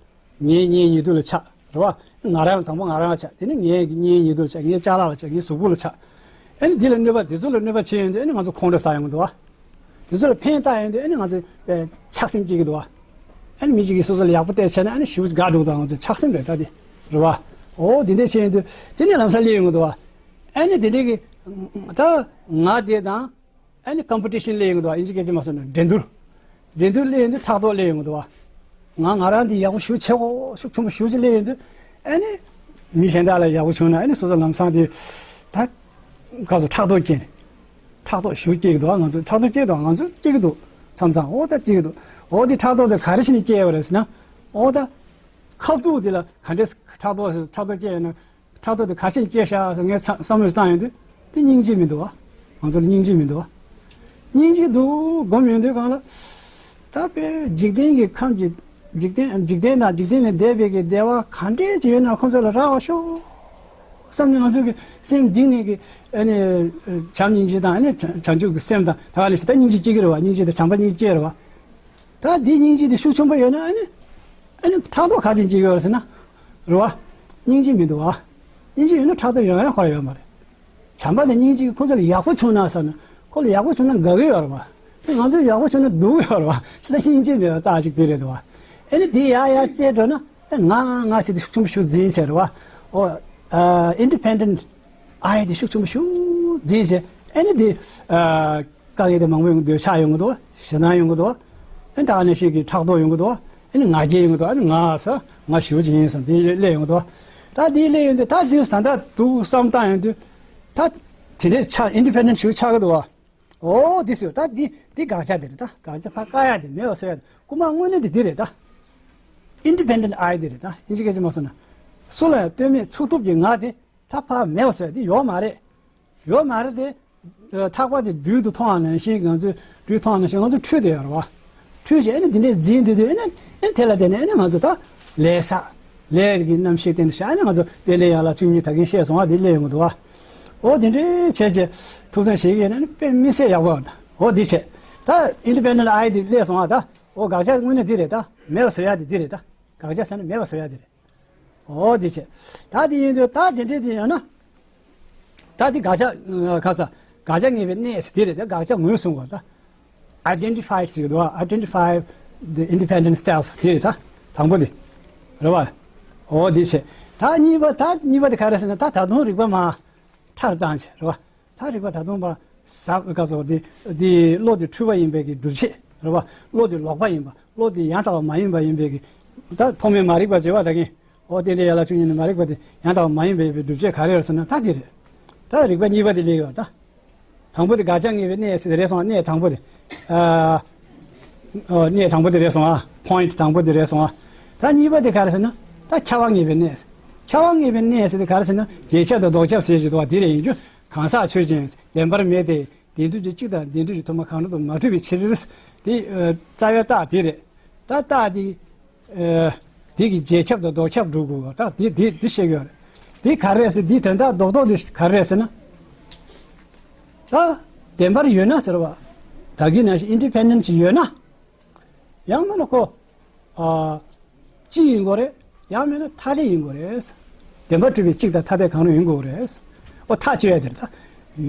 ངའི་གཉེན་ཉེ་དུ་ལ་ཆགས་རེད་བ། ང་རང་ལ་དང་པོ་ང་རང་ལ་ཆགས། དེ་ནས་ངའི་གཉེན་ཉེ་དུ་ལ་ཆགས། ངའི་ཅ་ལག་ལ་ཆགས། ངའི་གཟུགས་པོ་ལ་ཆགས། ཨ་ནི་དེ་ལ་གནོད་པ་དེ་ཚོ་ལ་གནོད་པ་བྱས་ཡོང་དུས་ཨ་ནི་ང་ཚོ་ཁོང་ཁྲོ་ཟ་ཡོང་གི་འདུག་བ། དེ་ཚོ་ལ་ཕན་བཏགས་ཡོང་དུས་ཨ་ནི་ང་ཚོ་དཔེ་ཆགས་སེམས་སྐྱེ་གི་འདུག་བ། ཨ་ནི་མི་གཅིག་གིས་སོ་སོ་ལ་ཡག་པོ་བལྟས་བྱས་ན་ཨ་ནི་ཞེ་པོ་དགའ་འགྲོ་གི་འདུག་ང་ཚོ་ཆགས་སེམས་རེད་ད་དེ་རེད་བ། འོ་དེ་འདྲས་བྱས་ཡོང་དུས་དེ་ནས་ལམ་སང་སླེབས་ཡོང་གི་འདུག་བ། ཨ་ནི་དེ་འདྲས་ཀྱི་ད་ང་དེ་དང་། ཨ་ནི་ཀམ་པི་ཊི་ཤན་སླེབས་ཡོང་གི་འདུག་བ། ཨིན་ཇི་སྐད་ཆ་མ་སོང་ན་འགྲན་བསྡུར། འགྲན་བསྡུར་སླེབས་ཡོང་དུས་ཕྲག་དོག་སླེབས་ཡོང་གི་འདུག་བ། ང་ང་རང་འདི་ཡག་པོ་ཞེ་པོ་ཆེ་གོ་ཤུགས་ཆེན་པོ་ཞེ་པོ་ཅིག་སླེབས་ཡོང་དུས་ཨ་ནི་མི་གཞན་དག་ལ་ཡག་པོ་བྱུང་ན་ཨ་ནི་སོ་སོ་ལམ་སང་དེ་ད་ག་ཚོད་ཕྲག་དོག་སྐྱེས་ནས་ཕྲག་དོག་ཞེ་པོ་སྐྱེ་གི་འདུག་བ། ང་ཚོ་ཕྲག་དོག་སྐྱེ་གི་འདུག་བ། ང་ཚོ་སྐྱེ་གི་འདུག་མཚམས་མཚམས། འོ་ད་སྐྱེ་གི་འདུག་འོ་དེ་ཕྲག་དོག་དེ་ག་རེ་བྱས་ནས་སྐྱེ་བ་རེད་ཟེར་ན། འོ་ད་ཁ་ཐུག་དེ་ལ་ག་འདྲས་ཕྲག་དོག་ཕྲག་དོག་སྐྱེ་ཡོད་ན། ཕྲག་དོག་དེ་ག་ཕྱིན་སྐྱེ་ཤག་ཟེར་ངས་བསམ་བློ་བཏང་ཡོང་དུས་དེ་སྙིང་རྗེ་མི་འདུག་བ། ང་ཚོ་ལ་སྙིང་རྗེ་མི་འདུག་བ། སྙིང་རྗེ་འདུག་སྒོམ་ཡོང་དུས་གང་ལ། ད་དཔེ་འཇིག་རྟེན་གྱི་ཁམས་ཀྱི་འཇིག་རྟེན་འཇིག་རྟེན་དང་འཇིག་རྟེན་ལས་འདས་པའི་གི་བདེ་བ་ག་འདྲས་ཅིག་ཡོད་ན་ཁོང་ཚོ་ལ་རག་པ་ཤོག་བསམ་ནས་ང་ཚོ་གི་སེམས་གཏིང་ནས་གི་ཨ་ནི་བྱམས་སྙིང་རྗེ་དང་ཨ་ནི་བྱང་ཆུབ་ཀྱི་སེམས་དང་ད་ག་ནས་ཞེ་ད་སྙིང་རྗེ་སྐྱེ་གི་རེད་བ། སྙིང་རྗེ་དང་བྱམས་པ་གཉིས་སྐྱེ་རེད་བ། ད་འདི་སྙིང་རྗེ་འདི་ཤུགས་ཆེན་པོ་ཡོད་ན་ཨ་ནི། ཨ་ནི་ཕྲག་དོག་ག་ཅིག་སྐྱེ་གི་ཡོད་ཟེར་ན། རེད་བ། སྙིང་རྗེ་མི་འདུག་བ། སྙིང་རྗེ་ཡོད་ན་ཕྲག་དོག་ཡོང་ཡ་ཁོ་ར་ཡོད་མ་རེད། བྱམས་པ་དང་སྙིང་རྗེ་གིས་ཁོ་ཚོ་ལ་ཡག་པོ་བྱུང་ན་ཟེར་ན་ཁོ་ལ་ཡག་པོ་བྱུང་ན་དགའ་གི་ཡོད་རེད་བ། དེ་ང་ཚོས་ཡག་པོ་བྱུང་ན་སྡུག་གི་ཡོད་རེད་བ། ཅི་ལྟར་སྙིང་རྗེ་མེད་པ་རྟགས་ཅིག་དེ་རེད་འདུག་བ། ཨ་ནི་དེ་ཡར་ཡར་བཙལ་འགྲོ་ན་ཨ་ང་ང་ང་ཟེར་དེ་ཤུགས་ཆེན་པོ་ཞིག་འཛིན་བྱས་རེད་བ། ཨོ། ཨ་ཨིན་ཌི་པེན་ཌེན་ཊི་ཨའི་དེ་ཤུགས་ཆེན་པོ་ཞིག་འཛིན་བྱས་ཨ་ནི་དེ་ཨ། དཀའ་ངལ་དེ་མང་པོ་ཡོང་གི་འདུག་ཆགས་ཡོང་གི་འདུག་ཞེད་སྣང་ཡོང་གི་འདུག་ཨ་ནི་ད་ག་ནང་བཞིན་གྱི་ཕྲག་དོག་ཡོང་གི་འདུག་ཨ་ནི་ང་རྒྱལ་ཡོང་གི་འདུག་ཨ་ནི་ང་ཟེར་ང་ཞེ་པོ་ཅིག་ཡིན་བསམ་དེ་སླེབས་ཡོང་གི་འདུག་ད་དེ་སླེབས་ཡོང་དུས་ད་དེ་བཟའ་ཟླ་འདུག་བསམ་བཏང་ཡོང་དུས་ད་དེ་འདྲའི་ཆགས་ཨིན་ཌི་པེན་ཌེན་ཊི་ཞེ་པོ་ཆགས་ཀྱི་འདུག་བ། ཨོ་དེ་ཟེར་ད་དེ་དེ་དགག་བྱ་དེ་རེད། ད་དགག་བྱ་ཕར་བཀག་ཡ་དེ་མེད་པ་བཟོ་ཡ་དེ་རྐུ་མ་དངོས་གནས་དེ་དེ་རེད། ད་ཨིན་ཌི་པེན་ཌེན་ཊི་ཨའི་དེ་རེད། ད་ཨིན་ཇི་སྐད་ཆ་མ་སོང་ན་སུ་ལ་ཡང་ལྟོས་མེད་ཚུགས་ཐུབ་ཀྱི་ང་དེ། ད་ཕར་མེད་པ་བཟོ་ཡ་དེ་ཡོད་མ་རེད། ཡོད་མ་རེད་དེ། ཨ་ཐག་པ་དེ་རྡུལ་དུ་མཐོང་བ་ནང་བཞིན་ང་ཚོས་རྡུལ་མཐོང་བ་ནང་བཞིན་ང་ཚོ་འཁྲུལ་བསྡད་ཡོད་རེད་བ། འཁྲུལ་བྱས་ཨ་ནི་དེ་འདྲས་འཛིན་བསྡད་དུས་ཨ་ནི་ཨ་ནི་དེ་ལ་བརྟེན་ནས་ཨ་ནི་ང་ཚོ་ད་ལས་བསགས། ལས་ཀྱི་རྣམ་ཤེས་བརྟེན་དུ་བྱས་ཨ་ནི་ང་ཚོ་རྟེན་འབྲེལ་ཡན་ལག་བཅུ་གཉིས་ད་གིན་བཤད་སོང་བ་དེ་སླེབས་ཡོང་གི་འདུག་བ། འོ་དེ་འདྲས་བྱས་བྱས་ཐུགས་བསམ་བཞེས་ཀྱི་ཡིན་ན་ཨ་ནི་དཔེ་མི་སྲིད་ཡག་པོ་ཡོད་རེད། འོ་དེ་བྱས་ད་ཨིན་ཌི་པེན་ཌེན་ཊི་ཨའི་དེ་སླེབས་སོང་བ། ད་འོ་དགག་བྱ་དངོས་གནས་དེ་རེད། ད་མེད་པ་བཟོ་ཡ་དེ་དེ་རེད། ད་དགག་བྱ་ཟེར་ན་མེད་པ་བཟོ་ཡ་དེ་རེད། འོ་དེ་བྱས། ད་དེ་ཡིན་དུས་ད་དེ་འདྲས་དེ་ཡོད་ན། ད་དེ་དགག་བྱ་ཁ་ས་དགག་བྱ་ངེས་པའི་གནས་ཟེར་དེ་རེད། ད་དགག་བྱ་ངོས་བཟུང་བ་ད། Identified ཟེར་གི་འདུག་བ། Identify the independent self དེ་རེད། ད་དང་པོ་དེ་རེད་བ། འོ་དེ་བྱས། ད་གཉིས་པ་ད་གཉིས་པ་དེ་ག་རེད་ཟེར་ན་ད་ད་དུང་རིག་པ་མར་ཁྲ་བཏང་བྱས་རེད་བ། ད་རིག་པ་ད་དུང་པ་ཟབ་ག་ཚོད་དེ་དེ་བློ་དེ་འཁྲུལ་པ་ཡིན་པའི་གི་སྒྲུབ་བྱེད་རེད་བ། བློ་དེ་ལོག་པ་ཡིན་པ། བློ་དེ་ཡང་དག་པ་མ་ཡིན་པ་ཡིན་པའི་གི་ད་ཐོག་མའི་མ་རིག་པ་བརྗོད་པ་ད་གིན། འོ་དེ་འདྲའི་ཡན་ལག་བཅུ་གཉིས་ནི་མ་རིག་པ་དེ་ཡང་དག་པ་མ་ཡིན་པའི་སྒྲུབ་བྱེད་ག་རེ་ཡོད་ཟེར་ན་ད་དེ་རེད། ད་རིག་པ་གཉིས་པ་དེ་སླེབས་ཡོད་ད། དང་པོ་དེ་དགག་བྱ་ངེས་པའི་གནས་ཟེར་དེ་རེད་སོང་བ། གནས་དང་པོ་དེ། ཨ། ཨོ་གནས་དང་པོ་དེ་རེད་སོང་བ། Point དང་པོ་དེ་རེད་སོང་བ། ད་གཉིས་པ་དེ་ག་རེ་ཟེར་ན། ད་ཁྱབ་པ་ངེས་པའི་གནས། ཁྱབ་པ་ངེས་པའི་གནས་ཟེར་དེ་ག་རེ་ཟེར་ན་རྗེས་ཁྱབ་དང་ལྡོག་ཁྱབ་ཟེར་གྱི་འདུག་བ། དེ་རེད། ཡིན་རྒྱུ་གང་ཟག་ཆོས་ཅན། བདེན་པར་མེད་དེ། བདེན་གྲུབ་ཀྱི་གཅིག་དང་བདེན་གྲུབ་ཀྱི་དུ་མ་གང་རུང་དུ་མ་གྲུབ་པའི་ཕྱིར། དེ་རྩ་བའི་རྟགས་དེ་རེད། ད་རྟགས་དེ། དེ་གི་རྗེས་ཁྱབ་དང་ལྡོག་ཁྱབ་སྒྲུབ་དགོས་པ། ད་དེ་དེ་དེ་བཤད་ཀྱི་ཡོད་རེད། དེ་ག་རེ་རེད་ཟེར། དེའི་དོན་དག་རྡོག་རྡོག་དེ་ག་རེ་རེད་ཟེར་ན། ད་བདེན་པར་ཡོད་ན་ཟེར་བ། ད་གིན་ནང་བཞིན་ཨིན་ཌི་པེན་ཌེན་ཊི་ཡོད་ན། ཡང་མིན་ན་ཁོ། ཨ། གཅིག་ཡིན་དགོས་རེད། ཡང་མིན་ན་ཐ་དད་ཡིན་དགོས་རེད། བདེན་པར་གྲུབ་པའི་གཅིག་དང་ཐ་དད་གང་རུང་ཡིན་དགོས་རེད། ཨོ་ཐག་གཅོད་ཡ་དེ་རེད་ད།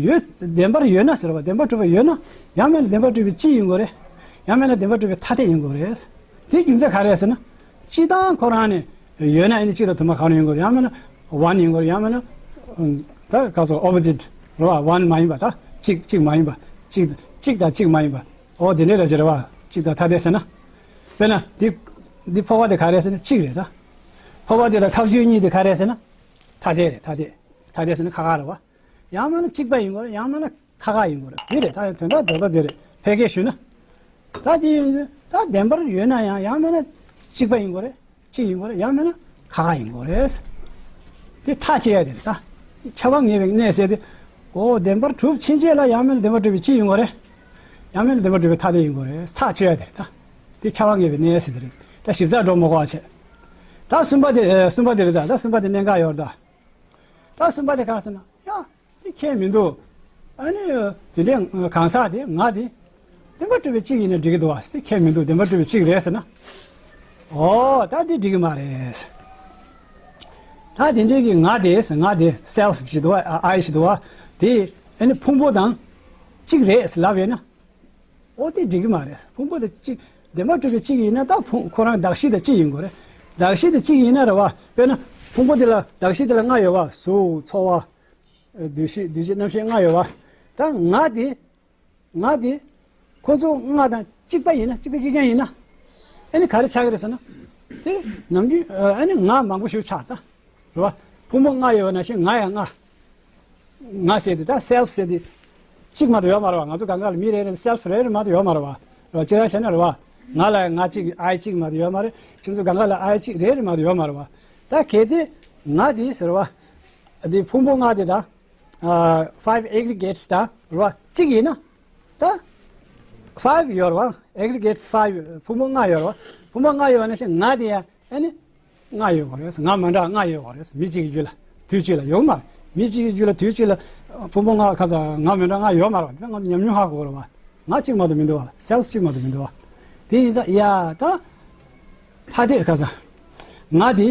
ཡོད། བདེན་པར་ཡོད་ན་ཟེར་བ། བདེན་པར་གྲུབ་པ་ཡོད་ན། ཡང་མིན་ན་བདེན་པར་གྲུབ་པའི་གཅིག་ཡིན་དགོས་རེད། ཡང་མིན་ན་བདེན་པར་གྲུབ་པའི་ཐ་དད་ཡིན་དགོས་རེད། དེའི་རྒྱུ་མཚན་ག་རེ་ཟེར་ན། སྤྱིར་བཏང་ཁོ་རང་ནས་ཡོད་ན་ཨ་ནི་གཅིག་དང་དུ་མ་གང་རུང་ཡིན་དགོས་རེད། ཡང་མིན་ན་ཝན་ཡིན་དགོས་རེད། ཡང་མིན་ན་ད་ག་ཚོད་ཨོ་པོ་ཟིཊ་རེད་བ། ཝན་མ་ཡིན་པ། ད་གཅིག་གཅིག་མ་ཡིན་པ། གཅིག་གཅིག་དང་གཅིག་མ་ཡིན་པ། ཨོ་དེ་འདྲས་ལ་ཅི་རེད་བ། གཅིག་དང་ཐ་དད་ཟེར་ན། དཔེར་ན་འདི་འདི་ཕོ་བ་དེ་ག་རེ་ཟེར་ན་གཅིག་རེད་ད། ཕོ་བ་དེ་དང་ཁ་བརྗོད་གཉིས་དེ་ག་རེ་ཟེར་ན། ཐ་དད་རེད། ཐ་དད། ཐ་དད་ཟེར་ན་ཁ་ཁ་རེད་བ། ཡང་མིན་ན་གཅིག་པ་ཡིན་དགོས་རེད། ཡང་མིན་ན་ཁ་ཁ་ཡིན་དགོས་རེད། དེ་རེད། ད་ཡང་དོན་དག་རྡོག་རྡོག་དེ་རེད། ཕལ་སྐད་ཞུས་ན། ད་དེ་ཡིན་ཚེ་ད་བདེན་པར་ཡོད་ན་ཡང་ཡང་མིན་ན། གཅིག་པ་ཡིན་དགོས་རེད། གཅིག་ཡིན་དགོས་རེད། ཡང་མིན་ན་ཁ་ཁ་ཡིན་དགོས་རེད། དེ་ཐག་བཅད་ཡ་དེ་རེད་ད། ཁྱབ་པ་ངེས་པའི་གནས་ཟེར་དེ། འོ་བདེན་པར་གྲུབ་ཕྱིན་ཆད་ལ་ཡང་མིན་ན་བདེན་པར་གྲུབ་པའི་གཅིག་ཡིན་དགོས་རེད། ཡང་མིན་ན་བདེན་པར་གྲུབ་པའི་ཐ་དད་ཡིན་དགོས་རེད། ཐག་བཅད་ཡ་དེ་རེད་ད། དེ་ཁྱབ་པ་ངེས་པའི་གནས་ཟེར་དེ་རེད། ད་ཞིབ་ཚགས་འགྲོ་མ་དགོས་པ་བྱས། ད་གསུམ་པ་དེ་ཨ་གསུམ་པ་དེ་རེད་ད། ད་གསུམ་པ་དེ་གནད་འགག་ཡོད་རེད་ད། ད་གསུམ་པ་དེ་ག་རེ་ཟེར་ན་ཡ། དེ་ཁྱད་མི་འདུག་ཨ་ནི་དེ་འདྲའི་གང་ཟག་དེ་ང་དེ་བདེན་པར་གྲུབ་པའི་གཅིག་ཡིན་ན་འགྲིག་གི་འདུག་བ། དེ་ཁྱད་མི་འདུག་བདེན་པར་གྲུབ་པའི་གཅིག་རེད་ཟེར་ན། ཨོ་ད་དེ་འགྲིག་གི་མ་རེད། ད་དེ་འདྲའི་གི་ང་དེ་ང་དེ་self་ཞིག་འདུག་བ། I་ཞིག་འདུག་བ། དེ་ཨ་ནི་ཕུང་པོ་དང་གཅིག་རེད་ཟེར་ལབ་ཡིན་ན། ཨོ་དེ་འགྲིག་གི་མ་རེད། ཕུང་པོ་དང་གཅིག་བདེན་པར་གྲུབ་པའི་གཅིག་ཡིན་ན་ད་ཕུང་ཁོ་རང་གདགས་གཞི་དང་གཅིག་ཡིན་དགོས་རེད། གདགས་གཞི་དང་གཅིག་ཡིན་ན་རེད་བ། དཔེར་ན་ཕུང་པོ་དེ་ལ་གདགས་གཞི་དེ་ལ་ལྔ་ཡོད་བ། གཟུགས་ཚོར་བ། འདུ་ཤེས་འདུ་བྱེད་རྣམ་ཤེས་ལྔ་ཡོད་བ། ད་ང་དེ་ང་དེ་ཁོ་ཚོ་ལྔ་དང་གཅིག་པ་ཡིན་ན་གཅིག་པ་གཅིག་རྐྱང་ཡིན་ན། ཨ་ནི་ག་རེ་ཆགས་ཀྱི་རེད་ཟེར་ན། དེ་ནམ་རྒྱུན་ཨ་ནི་ང་མང་པོ་ཞིག་ཆགས་ད། རེད་བ། ཕུང་པོ་ལྔ་ཡོད་པ་ནང་བཞིན་ང་ཡང་ལྔ། ང་ཟེར་དེ་ད་self་ཟེར་དེ། གཅིག་མ་གཏོགས་ཡོད་མ་རེད་བ། ང་ཚོ་གང་ག་ལ་མི་རེ་རེ་self་རེ་རེ་མ་གཏོགས་ཡོད་མ་རེད་བ། རེད་བ། ཅི་ལྟར་བྱས་ན་རེད་བ། ང་ལ་ང་གཅིག་I་གཅིག་མ་གཏོགས་ཡོད་མ་རེད། ཁྱོད་ཚོ་གང་ག་ལ་I་གཅིག་རེ་རེ་མ་གཏོགས་ཡོད་མ་རེད་བ། ད་གལ་ཏེ་ང་དེ་ཟེར་བ། འདི་ཕུང་པོ་ལྔ་དེ་དང་། ཨ་five aggregates་དང་རེད་བ། གཅིག་ཡིན་ན། ད་five་ཡོད་རེད་བ། aggregates five ཕུང་པོ་ལྔ་ཡོད་རེད་བ། ཕུང་པོ་ལྔ་ཡོད་པ་ནང་བཞིན་ང་དེ་ཡང་ཨ་ནི། ལྔ་ཡོད་དགོས་རེད། ང་མི་འདྲ་ལྔ་ཡོད་དགོས་རེད། མི་གཅིག་གི་རྒྱུད་ལ་དུས་གཅིག་ལ་ཡོད་མ་རེད། མི་གཅིག་གི་རྒྱུད་ལ་དུས་གཅིག་ལ་ཕུང་པོ་ལྔ་ཁ་ཚ་ང་མི་འདྲ་ལྔ་ཡོད་མ་རེད་བ། དེ་ང་ཚོ་ཉམས་མྱོང་ཧ་གོ་རེད་བ། ང་གཅིག་མ་གཏོགས་མི་འདུག་བ། self་གཅིག་མ་གཏོགས་མི་འདུག་བ། དེ་ཡིན་ཙང་ཡ་ད། ཐ་དད་ཁ་ཚ། ང་དེ།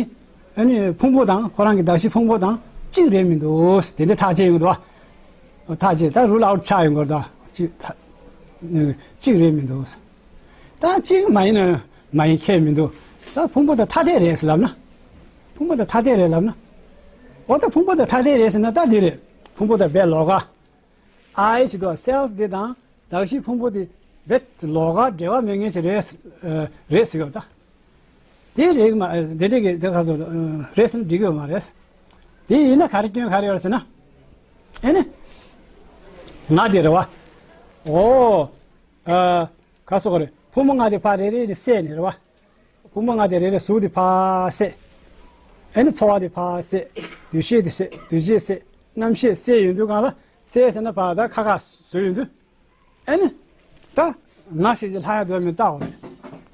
ཨ་ནི་ཕུང་པོ་དང་ཁོ་རང་གི་གདགས་གཞི་ཕུང་པོ་དང་གཅིག་རེད་མི་འདུག་དེ་འདྲ་ཐག་བཅད་ཡོང་གི་འདུག་བ། ཐག་བཅད་ད་rule out་ཆགས་ཡོང་གི་རེད་ད། གཅིག་ཐ། གཅིག་རེད་མི་འདུག་ད་གཅིག་མ་ཡིན་ན་མ་ཡིན་ཁྱད་མི་འདུག་ད་ཕུང་པོ་དང་ཐ་དད་རེད་ཟེར་ལབ་ན། ཕུང་པོ་དང་ཐ་དད་རེད་ལབ་ན། འོ་ད་ཕུང་པོ་དང་ཐ་དད་རེད་ཟེར་ན་ད་འདི་རེད། ཕུང་པོ་དང་བའི་ལོགས་ཀ I་ཅིག་འདུག self་འདི་དང་གདགས་གཞི་ཕུང་པོ་དེ་བའི་ལོགས་ཀ་འབྲེལ་བ་མེད་མཁན་ཅིག་རེད། རེད་ཟེར་གི་ད། དེ་རེད་མ་དེ་འདྲ་གི་དེ་ག་ཚོད་རེད་ཟེར་ན་འགྲིག་གི་མ་རེད། དེ་ཡིན་ན་ག་རེ་སྐྱོན་ག་རེ་ཡོད་ཟེར་ན། ཨེ་ནི། ང་དེ་རེད་བ། ཨོ། ཨ། ག་སོགས་རེད། ཕུང་པོ་ལྔ་དེ་ཕར་རེ་རེ་ནས་བསད་ནས་རེད་བ། ཕུང་པོ་ལྔ་དེ་རེ་རེ་གཟུགས་དེ་ཕར་བསད། ཨེ་ནི་ཚོར་བ་དེ་ཕར་བསད། འདུ་ཤེས་དེ་བསད། འདུ་བྱེད་བསད། རྣམ་ཤེས་བསད་ཡོང་དུས་སྒང་ལ་བསད་ཟེར་ན་ཕར་ད་ཁ་ཁ་བཟོས་ཡོང་དུས། ཨེ་ནི། ད། ང་ཟེར་གྱི་ལྷག་ཡ་འདུག་མི་ལྟ་བ་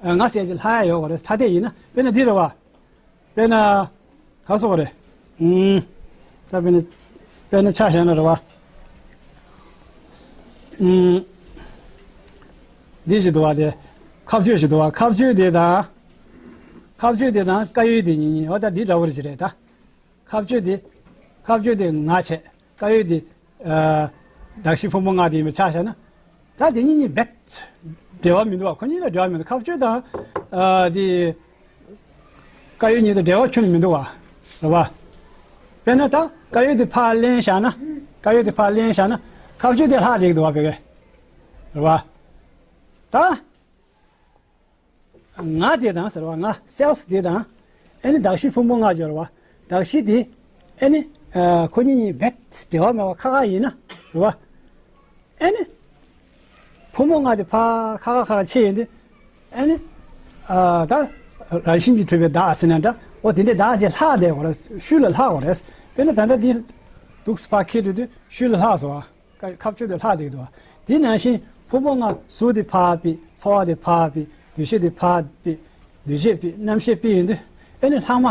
རེད། ང་ཟེར་གྱི་ལྷག་ཡ་ཡོད་བ་རེད། ཐ་དད་ཡིན་ན་དཔེར་ན་འདི་རེད་བ། དཔེར་ན། ག་སོགས་རེད། ཨུམ། ད་དཔེར་ན། དཔེར་ན་ཆ་བཞག་ན་རེད་བ། ཨུམ། འདི་ཞིག་འདུག་བ་དེ། ཁ་གཅོད་ཞིག་འདུག་བ། ཁ་གཅོད་དེ་དང་། ཁ་གཅོད་དེ་དང་དཀར་ཡོལ་དེ་གཉིས་གཉིས་འོ་ད་འདི་འདྲ་བོ་རེད་ཅི་རེད་ད། ཁ་གཅོད་དེ། ཁ་གཅོད་དེ་ང་བྱས། དཀར་ཡོལ་དེ། ཨ། གདགས་གཞི་ཕུང་པོ་ལྔ་དེ་ཡིན་པའི་ཆ་བཞག་ན། ད་དེ་གཉིས་གཉིས་རྦད། འབྲེལ་བ་མི་འདུག་བ། ཁོ་གཉིས་ལ་འབྲེལ་བ་མི་འདུག་ཁ་གཅོད་དང་། ཨ། དེ། དཀར་ཡོལ་གཉིས་དང་འབྲེལ་བ་ཁྱོན་ནས་མི་འདུག་བ། རེད་བ། དཔེར་ན་ད་དཀར་ཡོལ་དེ་ཕར་ལེན་བཞག་ན། དཀར་ཡོལ་དེ་ཕར་ལེན་བཞག་ན། ཁ་གཅོད་དེ་ལྷག་བསྡད་ཀྱི་འདུག་བ་དཔེ་གས། རེད་བ། ད། ང་དེ་དང་ཟེར་བ་ང་self་དེ་དང་། ཨེ་ནི་གདགས་གཞི་ཕུང་པོ་ལྔ་སྦྱོར་བ། གདགས་གཞི་དེ། ཨེ་ནི། ཨ། ཁོ་གཉིས་གཉིས་རྦད་འབྲེལ་བ་མེད་པ་ཁ་ཁ་ཡིན་ན། རེད་བ། ཨེ་ནི། ཕུང་པོ་ལྔ་དེ་ཕར་ཁ་ཁ་ཁ་ཁ་ཕྱེ་ཡིན་དུས། ཨེ་ནི། ཨ། ད། རང་བཞིན་གྱིས་གྲུབ་པའི་བདག་ཟེར་ན་འདྲ། འོ་དེ་འདྲའི་བདག་ཅིག་ལྷག་བསྡད་དགོས་རེད། ཤུལ་ལ་ལྷག་དགོས་རེད། དཔེར་ན་ད་ལྟ་འདི། འདུག་སེ་ཕར་འཁྱེར་དུས་དུས་ཤུལ་ལ་ལྷག་སོང་བ། ཁ་ཁ་གཅོད་དེ་ལྷག་བསྡད་འདུག་བ། དེ་ནང་བཞིན་ཕུང་པོ་ལྔ་གཟུགས་དེ་ཕར་ཕུད། ཚོར་བ་དེ་ཕར་ཕུད། འདུ་ཤེས་དེ་ཕར་ཕུད། འདུ་བྱེད་ཕུད། རྣམ་ཤེས་ཕུད་ཡོང་དུས། ཨེ་ནི་ལྷག་མ་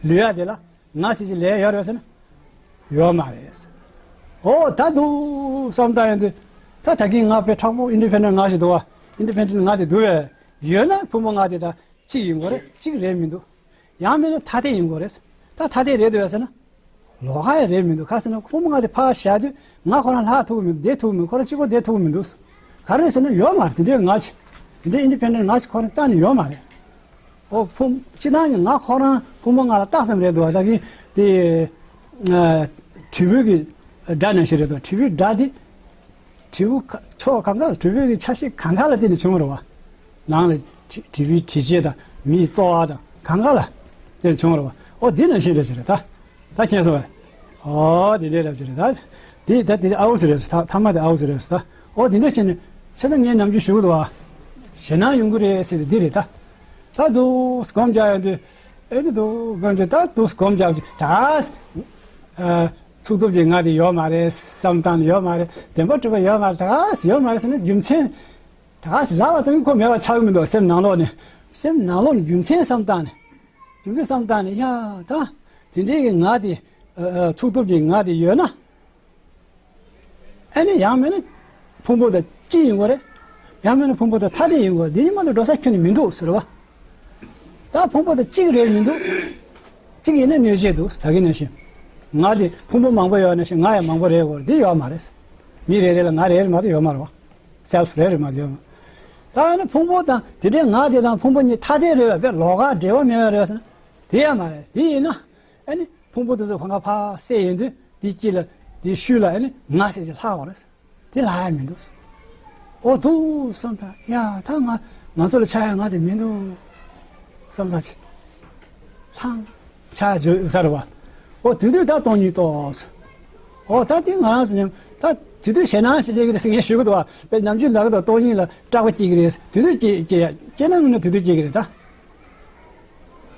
ལུས་ཡ་དེ་ལ་ང་ཟེར་གྱི་ལས་ཡོད་རེད་ཟེར་ན། ཡོད་མ་རེད། ཨོ་ད་འདུག་བསམ་བཏང་ཡོང་དུས། ད་ད་གིན་ང་དཔེ་མཁྲེགས་པོ་independent་ང་ཞིག་འདུག་བ། independent་ང་དེ་འདུག་བས། ཡོད་ན་ཕུང་པོ་ལྔ་དེ་ད་གཅིག་ཡིན་དགོས་རེད། གཅིག་རེད་མི་འདུག་ཡང་མིན་ན་ཐ་དད་ཡིན་དགོས་རེད། ད་ཐ་དད་རེད་འདུག་ཡ་ཟེར་ན། ལོགས་ཀ་ཡང་རེད་མི་འདུག་ག་ཟེར་ན་ཕུང་པོ་ལྔ་དེ་ཕར་བཞག་དུས་ང་ཁོ་རང་ལྷག་ཐུབ་ཀྱི་མི་འདུག་བསྡད་ཐུབ་ཀྱི་མི་འདུག་ཁོ་རང་གཅིག་པོ་བསྡད་ཐུབ་ཀྱི་མི་འདུག་ག་རེ་ཟེར་ན་ཡོད་མ་རེད། དེ་འདྲའི་ང་ཞིག་དེ་འདྲའི་independent་ང་ཞིག་ཁོ་རང་རྩ་ནས་ཡོད་མ་རེད། ཨོ་ཕུང་སྤྱིར་བཏང་གི་ང་ཁོ་རང་ཕུང་པོ་ལྔ་ལ་རྟགས་ཙམ་རེད་འདུག་ད་གིན་དེ། ཨ། དྲིལ་བུ་གི་སྒྲ་ནང་བཞིན་རེད་འདུག་དྲིལ་བུའི་སྒྲ་དེ། དྲིལ་བུ་ཁ་ཕྱོགས་གང་ག་ལ་དྲིལ་བུ་གི་ཆ་ཤས་གང་ག་ལ་བརྟེན་ནས་བྱུང་བ་རེད་བ། ནང་ལ་དྲི་དྲིལ་བུའི་དྲི་བཅས་དང་མིའི་རྩོལ་བ་དང་གང་ག་ལ་བརྟེན་ནས་བྱུང་བ་རེད་བ། ཨོ་འདི་ནང་བཞིན་རེད་ཅེས་རེད་ད། ད་མཁྱེན་སོང་བས། ཨོ་འདི་འདྲའི་རབ་ཅེས་རེད་ད། འདི་ད་འདི་ཨའུ་ཟེར་རེད་ད། ཐ་མ་དེ་ཨའུ་ཟེར་རེད་ད། ཨོ་འདི་འདྲ་བྱས་ནས་ཆ་ཚང་ངས་ནམ་རྒྱུན་ཞུ་གི་འདུག་བ། ཞེད་སྣང་ཡོང་གི་རེད་ཟེར་ཏེ་འདི་རེད་ད། ད་འདུག་སྒོམ་རྒྱག་ཡོང་དུས། ཨེ་ནི་འདུག་སྒོམ་རྒྱག་ད་འདུག་སྒོམ་རྒྱག་ཅིག་ད། ཨ། ཚུགས་སྟོབས་ཀྱི་ང་དེ་ཡོད་མ་རེད་བསམ་བཏང་ནས་ཡོད་མ་རེད། བདེན་པ་གྲུབ་པ་ཡོད་མ་རེད། ད་ཡོད་མ་རེད་ཟེར་ན་རྒྱུ་མཚན། ད་ལབ་པ་ཙམ་གྱིས་ཁོ་མེད་པ་ཆགས་ཀྱི་མི་འདུག་སེམས་ནང་ལོགས་ནས། སེམས་ནང་ལོགས་ནས་རྒྱུ་མཚན་བསམ་བཏང་ནས། རྒྱུ་མཚན་བསམ་བཏང་ནས་ཡ་ད། དེ་འདྲའི་གི་ང་དེ། ཨ། ཨ། ཚུགས་སྟོབས་ཀྱི་ང་དེ་ཡོད་ན། ཨ་ནི་ཡང་མིན་ན་ཕུང་པོ་དང་གཅིག་ཡིན་དགོས་རེད། ཡང་མིན་ན་ཕུང་པོ་དང་ཐ་དད་ཡིན་དགོས། འདི་གཉིས་མ་གཏོགས་འགྲོ་ས་ཁྱོན་ནས་མི་འདུག་ཟེར་བ། ད་ཕུང་པོ་དང་གཅིག་རེད་མི་འདུག་གཅིག་ཡིན་ན་གནོད་བྱེད་འདུག་ད་གིན་ནང་བཞིན། ང་དེ་ཕུང་པོ་མང་པོ་ཡོད་ནང་བཞིན་ང་ཡང་མང་པོ་རེད་དགོས་རེད། འདི་ཡོད་མ་རེད། མི་རེ་རེ་ལ་ང་རེ་རེ་མ་གཏོགས་ཡོད་མ་རེད་བ། སེལ་ཕི་རེ་རེ་མ་གཏོགས་ཡོད་མ་རེད། ད་ཨ་ནི་ཕུང་པོ་དང་དེ་འདྲའི་ང་དེ་དང་ཕུང་པོ་གཉིས་ཐ་དད་རེད་བ། དཔེ་ལོགས་ཀ་འབྲེལ་བ་མེད་པ་རེད་བ་ཟེར་ན། དེ་ཡང་མ་རེད། དེ་ཡིན་ན། ཨ་ནི་ཕུང་པོ་དེ་ཚོ་གང་ག་ཕར་བསལ་ཡོང་དུས་དེའི་དཀྱིལ་ལ་དེའི་ཤུལ་ལ་ཨ་ནི་ང་ཟེར་གྱི་ལྷག་ཡོད་རེད། དེ་ལྷག་ཡ་མི་འདུག་འོ་འདུག་བསམ་དང་ཡ་ད་ང་ང་ཚོ་ལ་ཆགས་ཡ་ང་དེ་མི་འདུག་བསམ་དང་ཅི། ལྷང་ཆགས་བརྗོད་ས་རེད་བ། འོ་དེ་དུས་ད་སྟོང་ཉིད་རྟོགས། འོ་ད་དེ་ང་རང་ཚོ་མཉམ་ད་དེ་དུས་ཞེད་སྣང་ཞིག་སླེབས་ཀྱི་རེད་ཟེར་ངས་ཞུ་གི་འདུག་བ། དཔེ་ནམ་རྒྱུན་ལབ་ཀྱི་འདུག་སྟོང་ཉིད་ལ་སྐྲག་པ་སྐྱེ་གི་རེད། དེ་དུས་སྐྱེ་སྐྱེ་ཡ་སྐྱེ་ན་ངོ་ན་དེ་དུས་སྐྱེ་གི་རེད་ད།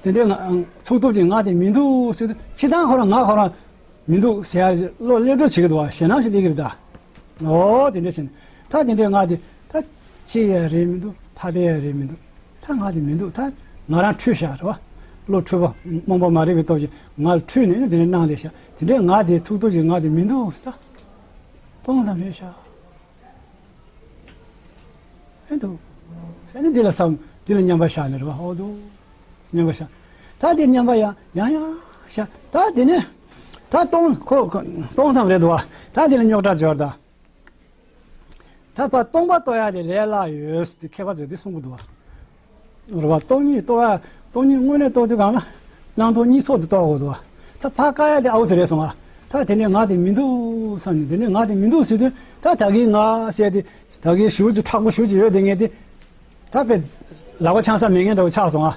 དེ་འདྲའི་ང་ཚུགས་སྟོབས་ཀྱི་ང་དེ་མི་འདུག་ཟེར་དུས་སྤྱིར་བཏང་ཁོ་རང་ང་ཁོ་རང་མི་འདུག་ཟེར་ཡ་བློ་སླེབས་འགྲོ་བྱེད་ཀྱི་འདུག་བ། ཞེད་སྣང་ཞིག་སླེབས་ཀྱི་རེད་ད། འོ་དེ་འདྲ་བྱས་ནས་ད་དེ་འདྲའི་ང་དེ་ད་གཅིག་ཡ་རེད་མི་འདུག་ཐ་དད་ཡ་རེད་མི་འདུག་ད་ང་དེ་མི་འདུག་ད་ང་རང་འཁྲུལ་བཞག་རེད་བ། བློ་འཁྲུལ་པ་རྨོངས་པ་མ་རིག་པའི་སྟོབས་ཀྱིས་ང་ལ་འཁྲུལ་ནས་དེ་འདྲ་སྣང་བསྡད་བཞག་དེ་འདྲའི་ང་དེ་ཚུགས་སྟོབས་ཀྱི་ང་དེ་མི་འདུག་ཟེར་ད། སྟོང་ཙམ་རེད་བཞག་ཨེ་འདུག་ཨེ་ནི་འདི་ལ་བསམ། འདི་ལ་མཉམ་པར་བཞག་ནས་རེད་བ། ཨོ་འདུག་མཉམ་པར་བཞག་ད་འདི་མཉམ་པར་ཡང་ཡང་ཡང་བཞག་ད་འདི་ནི། ད་སྟོང་ཁོ་ཁོ་སྟོང་ཙམ་རེད་འདུག་བ། ད་འདི་ལ་རྙོག་དྲ་འབྱོར་ད། ད་ཕར་སྟོང་པ་རྟོགས་ཡ་དེ་ལས་སླ་ཡོད་ཟེར་དུས་མཁས་པ་ཚོས་འདི་གསུང་གི་འདུག་བ། རེད་བ། སྟོང་ཉིད་རྟོགས་ཡ། སྟོང་ཉིད་དངོས་གནས་རྟོགས་དུས་གང་ལ། སྣང་སྟོང་གཉིས་ཚོགས་དེ་རྟོགས་དགོས་འདུག་བ། ད་ཕར་བཀག་ཡ་དེ་ཨའུ་ཙི་རེད་སོང་ང་། ད་དེ་ནས་ང་དེ་མི་འདུག་བསམ་ནས། དེ་ནས་ང་དེ་མི་འདུག་ཟེར་དུས་ད་ད་གིན་ང་ཟེར་དེ་ད་གིན་ཞུ་རྒྱུ་མཁྲེགས་པོ་ཞུ་རྒྱུ་ཡོད་དེ་ངས་དེ། ད་དཔེ་ལག་པ་འཆང་ས་མེད་མཁན་འདྲ་བོ་ཆགས་སོང་ང་།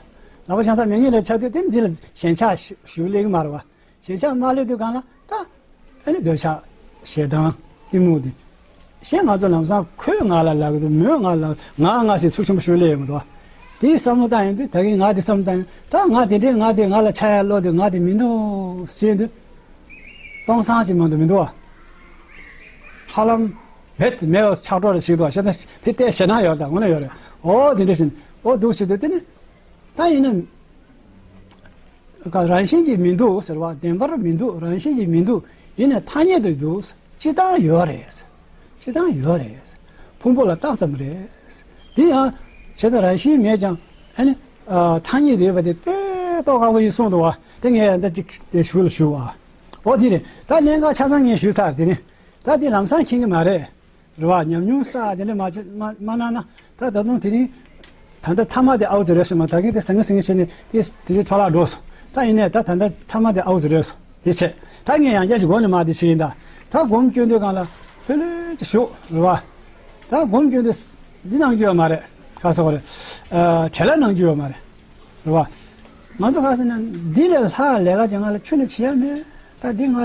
ལག་པ་འཆང་ས་མེད་མཁན་འདྲ་ཆགས་དུས་དེ་འདི་ལ་ཞེན་ཆགས་ཞུ་ཞུ་སླེབས་ཀྱི་མ་རེད་བ། ཞེན་ཆགས་མ་སླེབས་དུས་གང་ལ་ད། ཨ་ནི་འདོད་ཆགས་ཞེ་སྡང་གཏི་མུག་དེ། གཞན་ང་ཚོ་ལམ་སང་ཁོས་ང་ལ་ལབ་ཀྱི་འདུག་མོས་ང་ལ་ང་ང་ཟེར་ཚུལ་ཆེན་པོ་ཞུ་ལེ་ཡོང་གི་འདུག་དེའི་བསམ་བློ་བཏང་ཡོང་དུས་ད་གིན་ང་དེ་བསམ་བཏང་ཡོང་ད་ང་དེ་འདྲའི་ང་དེ་ང་ལ་ཆགས་ཡ་བློ་དེ་ང་དེ་མི་འདུག་ཟེར་དུས། སྟོང་སང་ཞིག་མ་གཏོགས་མི་འདུག་བ། ཧ་ལམ་རྦད་དེ་མེད་པ་ཆགས་འགྲོ་རེ་ཞིག་འདུག་བ། ཤེས་ན་དེ་ལྟའི་ཞེད་སྣང་ཡོད་ད་དངོས་གནས་ཡོད་རེད། འོ་དེ་འདྲ་བཞིན་འོ་འདུག་ཞིག་འདུག་དེ་ནི། ད་ཡིན་ན། རང་བཞིན་གྱིས་མི་འདུག་ཟེར་བ་བདེན་པར་མི་འདུག་རང་བཞིན་གྱིས་མི་འདུག་ཡིན་ནའི་ཐ་སྙད་དུ་འདུག་སྤྱིར་བཏང་ཡོད་རེད། སྤྱིར་བཏང་ཡོད་རེད། ཕུང་པོ་ལ་བཏགས་ཙམ་རེད། དེ་ཡང་བྱས་ཙང་རང་བཞིན་མེད་ཀྱང་ཨ་ནི་ཐ་སྙད་དུ་ཡོད་པ་དེ་དཔེ་རྟོགས་ཁག་པོ་ཡིན་གསུངས་འདུག་བ། དེ་ངས་ད་ཅིག་དེ་ཞུ་ལ་ཞུ་བ། འོ་དེ་རེད། ད་གནད་འགག་ཆ་ཚང་ངས་ཞུས་ཚར་དེ་རིང་། ད་དེ་ལམ་སང་མཁྱེན་གྱི་མ་རེད། རེད་བ། ཉམས་མྱོང་བསགས་དེ་འདྲ་མ་བྱེད་མ་མ་གནང་ན་ད་ད་དུང་དེ་རིང་། ད་ལྟ་མཐའ་མ་དེ་ཨའུ་ཙི་རེད་སོང་མ། ད་གིན་དེ་ཟང་ངེ་ཟིང་ངེ་བྱས་ནས་དེ་དེ་རིང་འཕྲོ་བརླག་འགྲོ་སོང་། ད་ཡིན་ནའི་ད་ད་ལྟ་མཐའ་མ་དེ་ཨའུ་ཙི་རེད་སོང་དེ་བྱས། ད་ངས་ཡང་བསྐྱར་ཞིག་སྒོམ་ནས་མ་དེ་བྱེད་ཡིན་ད། ད་སྒོམ་སྐྱོན་དུས་གང་ལ་ལྷོད་ལྷོད་ཅིག་བཞུགས་རེད་བ། ད་སྒོམ་སྐྱོན་དུས་འདི་གནང་རྒྱུ་ཡོད་མ་རེད། ག་སོགས་རེད། བྲེལ་བ་གནང་རྒྱུ་ཡོད་མ་རེད། རེད་བ། ང་ཚོ་ག་ཟེར་ན་འདི་ལས་ལྷག་ལས་ཀ་ཅིག་ང་ལ་ཁྱོན་ནས་བྱེད་ཡ་མེད། ད་འདི་ང་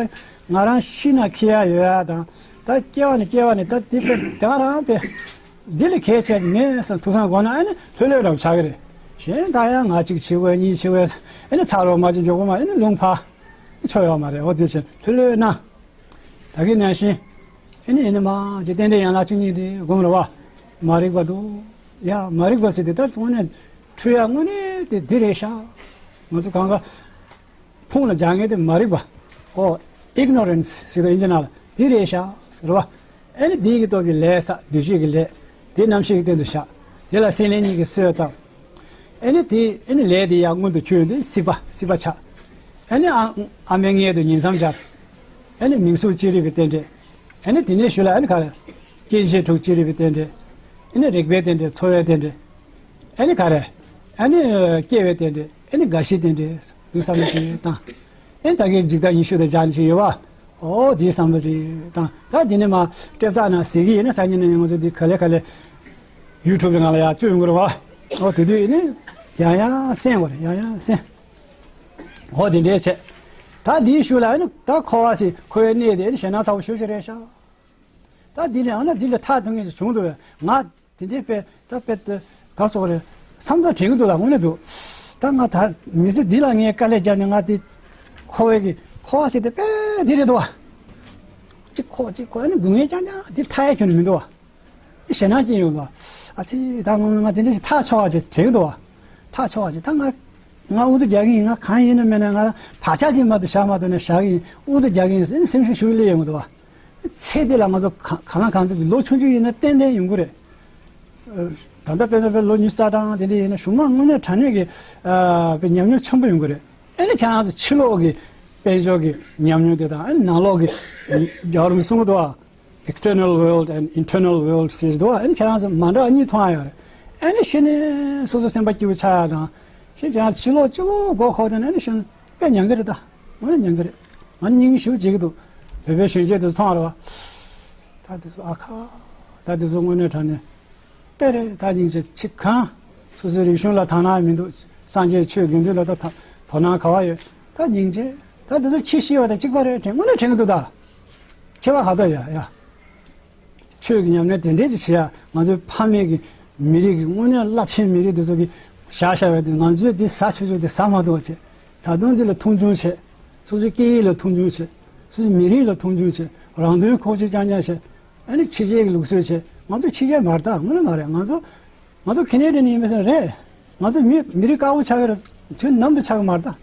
ང་རང་ཤི་ན་འཁྱེར་ཡ་ཡོད་ཡ་དང་། ད་སྐྱེ་བ་ནས་སྐྱེ་བ་ནས་ད་འདི་དཔེ་དེ་ག་རང་དཔེ་འདི་ལས་གལ་ཆེ་ཅིག་མེད་བསམ་ཐུགས་བསམ་དགོངས་ན་ཨ་ནི་ལྷོད་ལྷོད་རང་ཆགས་ཀྱི་རེད། གཞན་ད་ཡང་ང་གཅིག་བྱེད་དགོས་གཉིས་བྱེད་དགོས་ཨ་ནི་ཚ་རོགས་མ་གཅིག་མགྱོགས་པོ་མ་ཨ་ནི་ལུང་ཕ་ཆོ་ཡོད་མ་རེད། འོ་དེ་ཕྱིར་ལྷོད་ལྷོད་གནང་། ད་གིན་ནང་བཞིན། ཨེ་ནི་ཨེ་ནི་མ་ཇི་རྟེན་འབྲེལ་ཡན་ལག་བཅུ་གཉིས་དེ་སྒོམ་རེད་བ། མ་རིག་པ་འདུག་ཡ་མ་རིག་པ་ཟེར་དེ་ད་དངོས་གནས་འཁྲུལ་ཡ་དངོས་གནས་དེ་འདི་རེད་ཤག་ང་ཚོ་གང་ག་ཕུང་ལ་སྦྱར་མཁན་དེ་མ་རིག་པ། ཨོ། ཨིག་ནོ་རེན་སི་ཟེར་དུས་ཨིན་ཇི་ནང་ལ་འདི་རེད་ཤག་ཟེར་བ། ཨེ་ནི་འདི་གི་སྟོབས་ཀྱིས་ལས་བསགས་འདུ་ཤེས་ཀྱི་ལས། དེ་རྣམ་ཤེས་ཀྱི་སྟེང་དུ་བཞག་དེ་ལ་སེམས་ལས་གཉིས་ཀྱི་གསོས་བཏབ། ཨེ་ནི་དེ་ཨེ་ནི་ལས་དེ་ཡང་མངོན་དུ་གྱུར་ཡོང་དུས་སྲིད་པ་སྲིད་པ་ཆགས། ཨེ་ནི་ཨ་ཨ་མའི་མངལ་དུ་ཉིང་མཚམས་སྦྱར། ཨེ་ནི་མིང་གཟུགས་ཅི་རིགས་པའི་རྟེན་འབྲེལ། ཨེ་ནི་དེ་ནས་ཞུ་ལ་ཨེ་ནི་ག་རེ། སྐྱེ་མཆེད་དྲུག་ཅི་རིགས་པའི་རྟེན་འབྲེལ། ཨེ་ནི་རེག་པའི་རྟེན་འབྲེལ་ཚོར་བའི་རྟེན་འབྲེལ། ཨེ་ནི་ག་རེ། ཨེ་ནི་སྐྱེ་བའི་རྟེན་འབྲེལ། ཨེ་ནི་རྒ་ཤིའི་རྟེན་འབྲེལ། འདུག་བསམ་བློ་ཅིག་བཏང་། ཨེ་ད་གིན་འཇིག་ལྟ་ཉི་ཤུ་དང་སྦྱར་ནས་ཅིག་ཡོད་བ། ཨོ་དེའི་བསམ་བློ་ཅིག་བཏང་། ད་དེ་ནས་མ་སྤྲེལ་ཐག་ན་ཟེར་གི་ཡིན་ན་སང་ཉིན་ནས་ང་ཚོ་འདི་ག་ལེ་ག་ལེ་ཡུ་ཊུབ་ནང་ལ་ཡར་བཅུག་ཡོང་གི་རེད་བ། ཨོ་དེ་དུས་ཨེ་ནི་ཡང་ཡང་གསན་དགོས་རེད། ཡང་ཡང་གསན། ཨོ་དེ་འདྲས་བྱས། ད་དེའི་གཞུག་ལ་ཨེ་ནི་ད་འཁོར་བ་ཟེར་འཁོར་བའི་གནས་དེ་ཨེ་ནི་ཞེད་སྣང་ཚ་པོ་ཞེ་པོ་ཅིག་རེད་ཤག་ད་འདི་ལས་ཨ་ན་འདི་ལས་ཐར་ཐུབ་མཁན་ཞིག་བྱུང་འདུག་བས། ང་དེ་འདྲའི་དཔེ་ད་དཔེ་ད་ག་སོགས་རེད། བསམ་བློ་དྲན་གྱི་འདུག་ལ། དངོས་གནས་འདུག་ད་ང་ད་མི་ཚེ་འདི་ལ་ངས་དཀའ་ལས་བརྒྱབ་ནས་ང་འདི་འཁོར་བའི་གི་འཁོར་བ་ཟེར་དེ་དཔེ་འདི་རེད་འདུག་བ། གཅིག་འཁོར་གཅིག་འཁོར་ཨ་ནི་སྡུག་བསྔལ་རྐྱང་རྐྱང་འདི་ཐར་ཡ་ཁྱོན་ནས་མི་འདུག་བ། ཞེད་སྣང་སྐྱེ་ཡོང་འདུག་བ། ཨ་ཙི་ད་ང་ང་དེ་འདྲ་ཞིག་ཐར་ཆོག་བ་ཅེས་དྲན་གྱི་འདུག་བ། ཐར་ཆོག་བ་ཅེས་ད་ང་ང་ཨུ་ཚུགས་རྒྱག་གི་ཡིན། ང་གང་ཡིན་ན་མེད་ན་ང་རང་བག་ཆགས་ཅིག་མ་གཏོགས་བཞག་མ་གཏོགས་ནས་བཞག་གི་ཡིན། ཨུ་ཚུགས་རྒྱག་གི་ཡིན་ཟེར་སེམས་ཤུགས་ཤུགས་སླེབས་ཡོང་གི་འདུག་བ། ཚེ་འདི་ལ་ང་ཚོ་ག་གང་ལ་གང་འཚམ་གྱི་ལོ་ཆུང་ཆུང་ཡིན་ན་ཏན་ཏན་ཡོང་གི་རེད། ད་ལྟ་དཔེར་ན་དཔེར་ལོ་ཉི་ཤུ་རྩ་གྲངས་དེ་འདྲ་ཡིན་ན་གཞུག་མ་དངོས་གནས་དྲང་གནས་ཀྱི་ཨ་དཔེ་ཉམས་མྱོང་ཆེན་པོ་ཡོང་གི་རེད། ཨེ་ནི་ཁྱེད་རང་ཚོ་ཕྱི་ལོགས་ཀྱི་དཔལ་འབྱོར་གྱི་ཉམས་མྱོང་དེ་དང་ཨེ་ནི་ནང་ལོགས་ཀྱི་རྒྱལ་བ་རིན་པོ་ཆེ་གསུང་གི་འདུག་ཨ། external world and internal world ཟེར་གྱི་འདུག་ཨ། ཨེ་ནི་ཁྱེད་རང་ཚོ་མ་འདྲ་བ་གཉིས་མཐོང་ཡ་ཡོད་རེད། ཨེ་ནི་གཞི་ནས་སོ་སོ་སེམས་པ་སྐྱིད་པོ་ཆགས་ཡ་དང་། གཞི་ཁྱེད་རང་ཕྱི་ལོགས་སྤྱི་བོ་མགོ་ཁོག་དེ་ནས་ཨེ་ནི་གཞི་ནས་དཔེ་ཉམས་ཀྱི་རེད་ད། དངོས་གནས་ཉམས་ཀྱི་རེད། ང་ནི་སྙིང་ཞེ་པོ་བརྗེད་ཀྱི་འདུག་བོད་པའི་གཞོན་སྐྱེས་དེ་ཚོ་མཐོང་བ་རེད་བ། ད་དེ་ཚོ་ཨ་ཁ། ད་དེ་ཚོ་དངོས་གནས་དྲང་གནས་དཔེ་རེད། ད་སྙིང་རྗེ་ཆེ་གང་། སོ་སོའི་རིག་གཞུང་ལ་དག་སྣང་མི་འདུག་སངས་རྒྱས་ཆོས་དགེ་འདུན་ལ་ད་ད་དོ་སྣང་ག་བ་ཡོད། ད་སྙིང་རྗེ། ད་དེ་ཚོ་ཁྱི་ཤི་བ་དང་གཅིག་པ་རེད་དྲན། དངོས་གནས་དྲན་གྱི་འདུག་ད། ཁྱི་བ་ག་ད་ཡ་ཡ། ཆོས་ཀྱི་ཉམས་ལེན་དེ་འདྲས་ཅིག་བྱེད་ཡ། ང་ཚོའི་ཕ་མེས་ཀྱི་མི་རིགས་ཀྱི་དངོས་གནས་རླབས་ཆེན་མི་རིགས་དེ་ཚོ་གི་བཞག་བཞག་པའི་དེ་ང་ཚོས་འདི་ཟ་ཆོག་ཆོག་དེ་ཟ་མ་ཐུབ་པ་བྱས། ད་དུང་འདི་ལ་མཐོང་ཆུང་བྱས། སོ་སོའི་སྐད་ཡིག་ལ་མཐོང་ཆུང་བྱས། སོ་སོའི་མི་རིགས་ལ་མཐོང་ཆུང་བྱས། རང་དོན་ཁོག་སྤྱོད་རྐྱང་རྐྱང་བྱས། ཨ་ནི་ཕྱི་རྒྱལ་གྱི་ལུགས་སྲོལ་བྱས། ང་ཚོ་ཕྱི་རྒྱལ་མ་རེད་ད། དངོས་གནས་མ་རེད། ང་ཚོ་ང་ཚོ་ཁེ་ནེ་ཌན་ཡིན་མི་ཟེར་རེད། ང་ཚོ་མི་མི་རིགས་དཀར་པོ་ཆགས་ཡོད་རེད། དུས་ནམ་དུ་ཆགས་ཀྱི་མ་རེད་ད།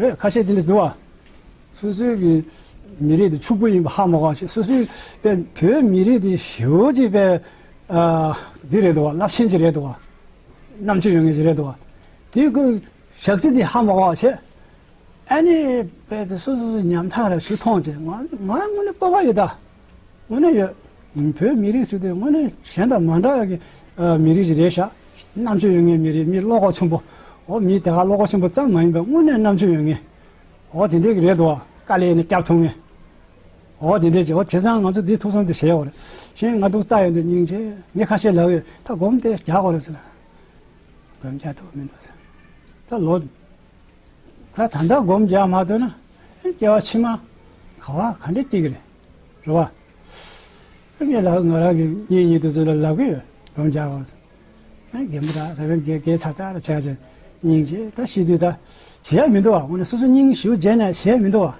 རེད། ཁ་ཤས་དེ་འདྲ་འདུག་བ། སོ་སོའི་གི་མི་རིགས་དེ་ཕྱུག་པོ་ཡིན་པ་ཧ་མ་གོ་བ་བྱས། སོ་སོའི་དཔེ་བོད་མི་རིགས་དེ་ཞེ་པོ་ཅིག་དཔེ་ཨ་འདི་རེད་འདུག་བ། རླབས་ཆེན་ཅིག་རེད་འདུག་བ། རྣམ་དཔྱོད་ཡོད་མཁན་ཅིག་རེད་འདུག་བ། དེ་ཁོའི་ཞག་རྩི་དེ་ཧ་མ་གོ་བ་བྱས། ཨ་ནི་དཔེ་དེ་སོ་སོ་སོའི་ཉམ་ཐག་ར་ཞུ་མཐོང་བྱས། ང་ང་དངོས་གནས་སྤོབས་པ་ཡོད་ད། དངོས་གནས་ཡོད། བོད་མི་རིགས་ཟེར་དུས་དངོས་གནས་གཞན་དང་མ་འདྲ་བའི་གི་ཨ་མི་རིགས་ཤིག་རེད་ཤག་རྣམ་དཔྱོད་ཡོད་མཁན་མི་རིགས། མི་བློ་ཁོག་ཆེན་པོ། འོ་མི་དེ་ག་བློ་ཁོག་ཆེན་པོ་ཙམ་མ་ཡིན་པར་དངོས་གནས་རྣམ་དཔྱོད་ཡོད་མཁན། འོ་དེ་འདྲས་ཀྱི་རེད་འདུག་བ། དཀའ་ལས་ནི་བརྒྱབ་ཐུབ་མཁན། འོ་དེ་འདྲས་ཀྱི། འོ་བྱས་ཙང་ང་ཚོ་འདི་ཐུགས་བསམ་དེ་བཞེས་དགོས་རེད། གཞན་ང་ཐུགས་ལྟ་ཡོང་དུས་སྙིང་རྗེ། ངས་ཁ་ཤས་ལབ་ཡོད། ད་སྒོམ་དེ་རྒྱག་དགོས་རེད་ཟེར་ལ། སྒོམ་རྒྱག་ཐུབ་མི་འདུག་ཟེར། ད་ལོ། ད་ད་ལྟ་སྒོམ་རྒྱག་མ་ཐུབ་ན་ཨེ་སྐྱེ་བ་ཕྱི་མ་ག་བ་ག་འདྲས་སྐྱེ་གི་རེད། རེད་བ། ངས་ལབ། ང་རང་གི་གཉེན་ཉེ་དེ་ཚོ་ལ་ལབ་གི་ཡོད། སྒོམ་རྒྱག་དགོས་ཟེར། ཨེ་རྒན་པོ་དག་ད་ལྟ་རྒས་རྒས་ཚ་ཚ་ར་ཆགས་ཆགས་སྙིང་རྗེ། ད་ཤི་དུས་ད་བྱེད་ཡ་མི་འདུག་བ། དངོས་གནས་སོ་སོ་སྙིང་ཞེ་པོ་རྗེ་ནས་བྱེད་ཡ་མི་འདུག་བ།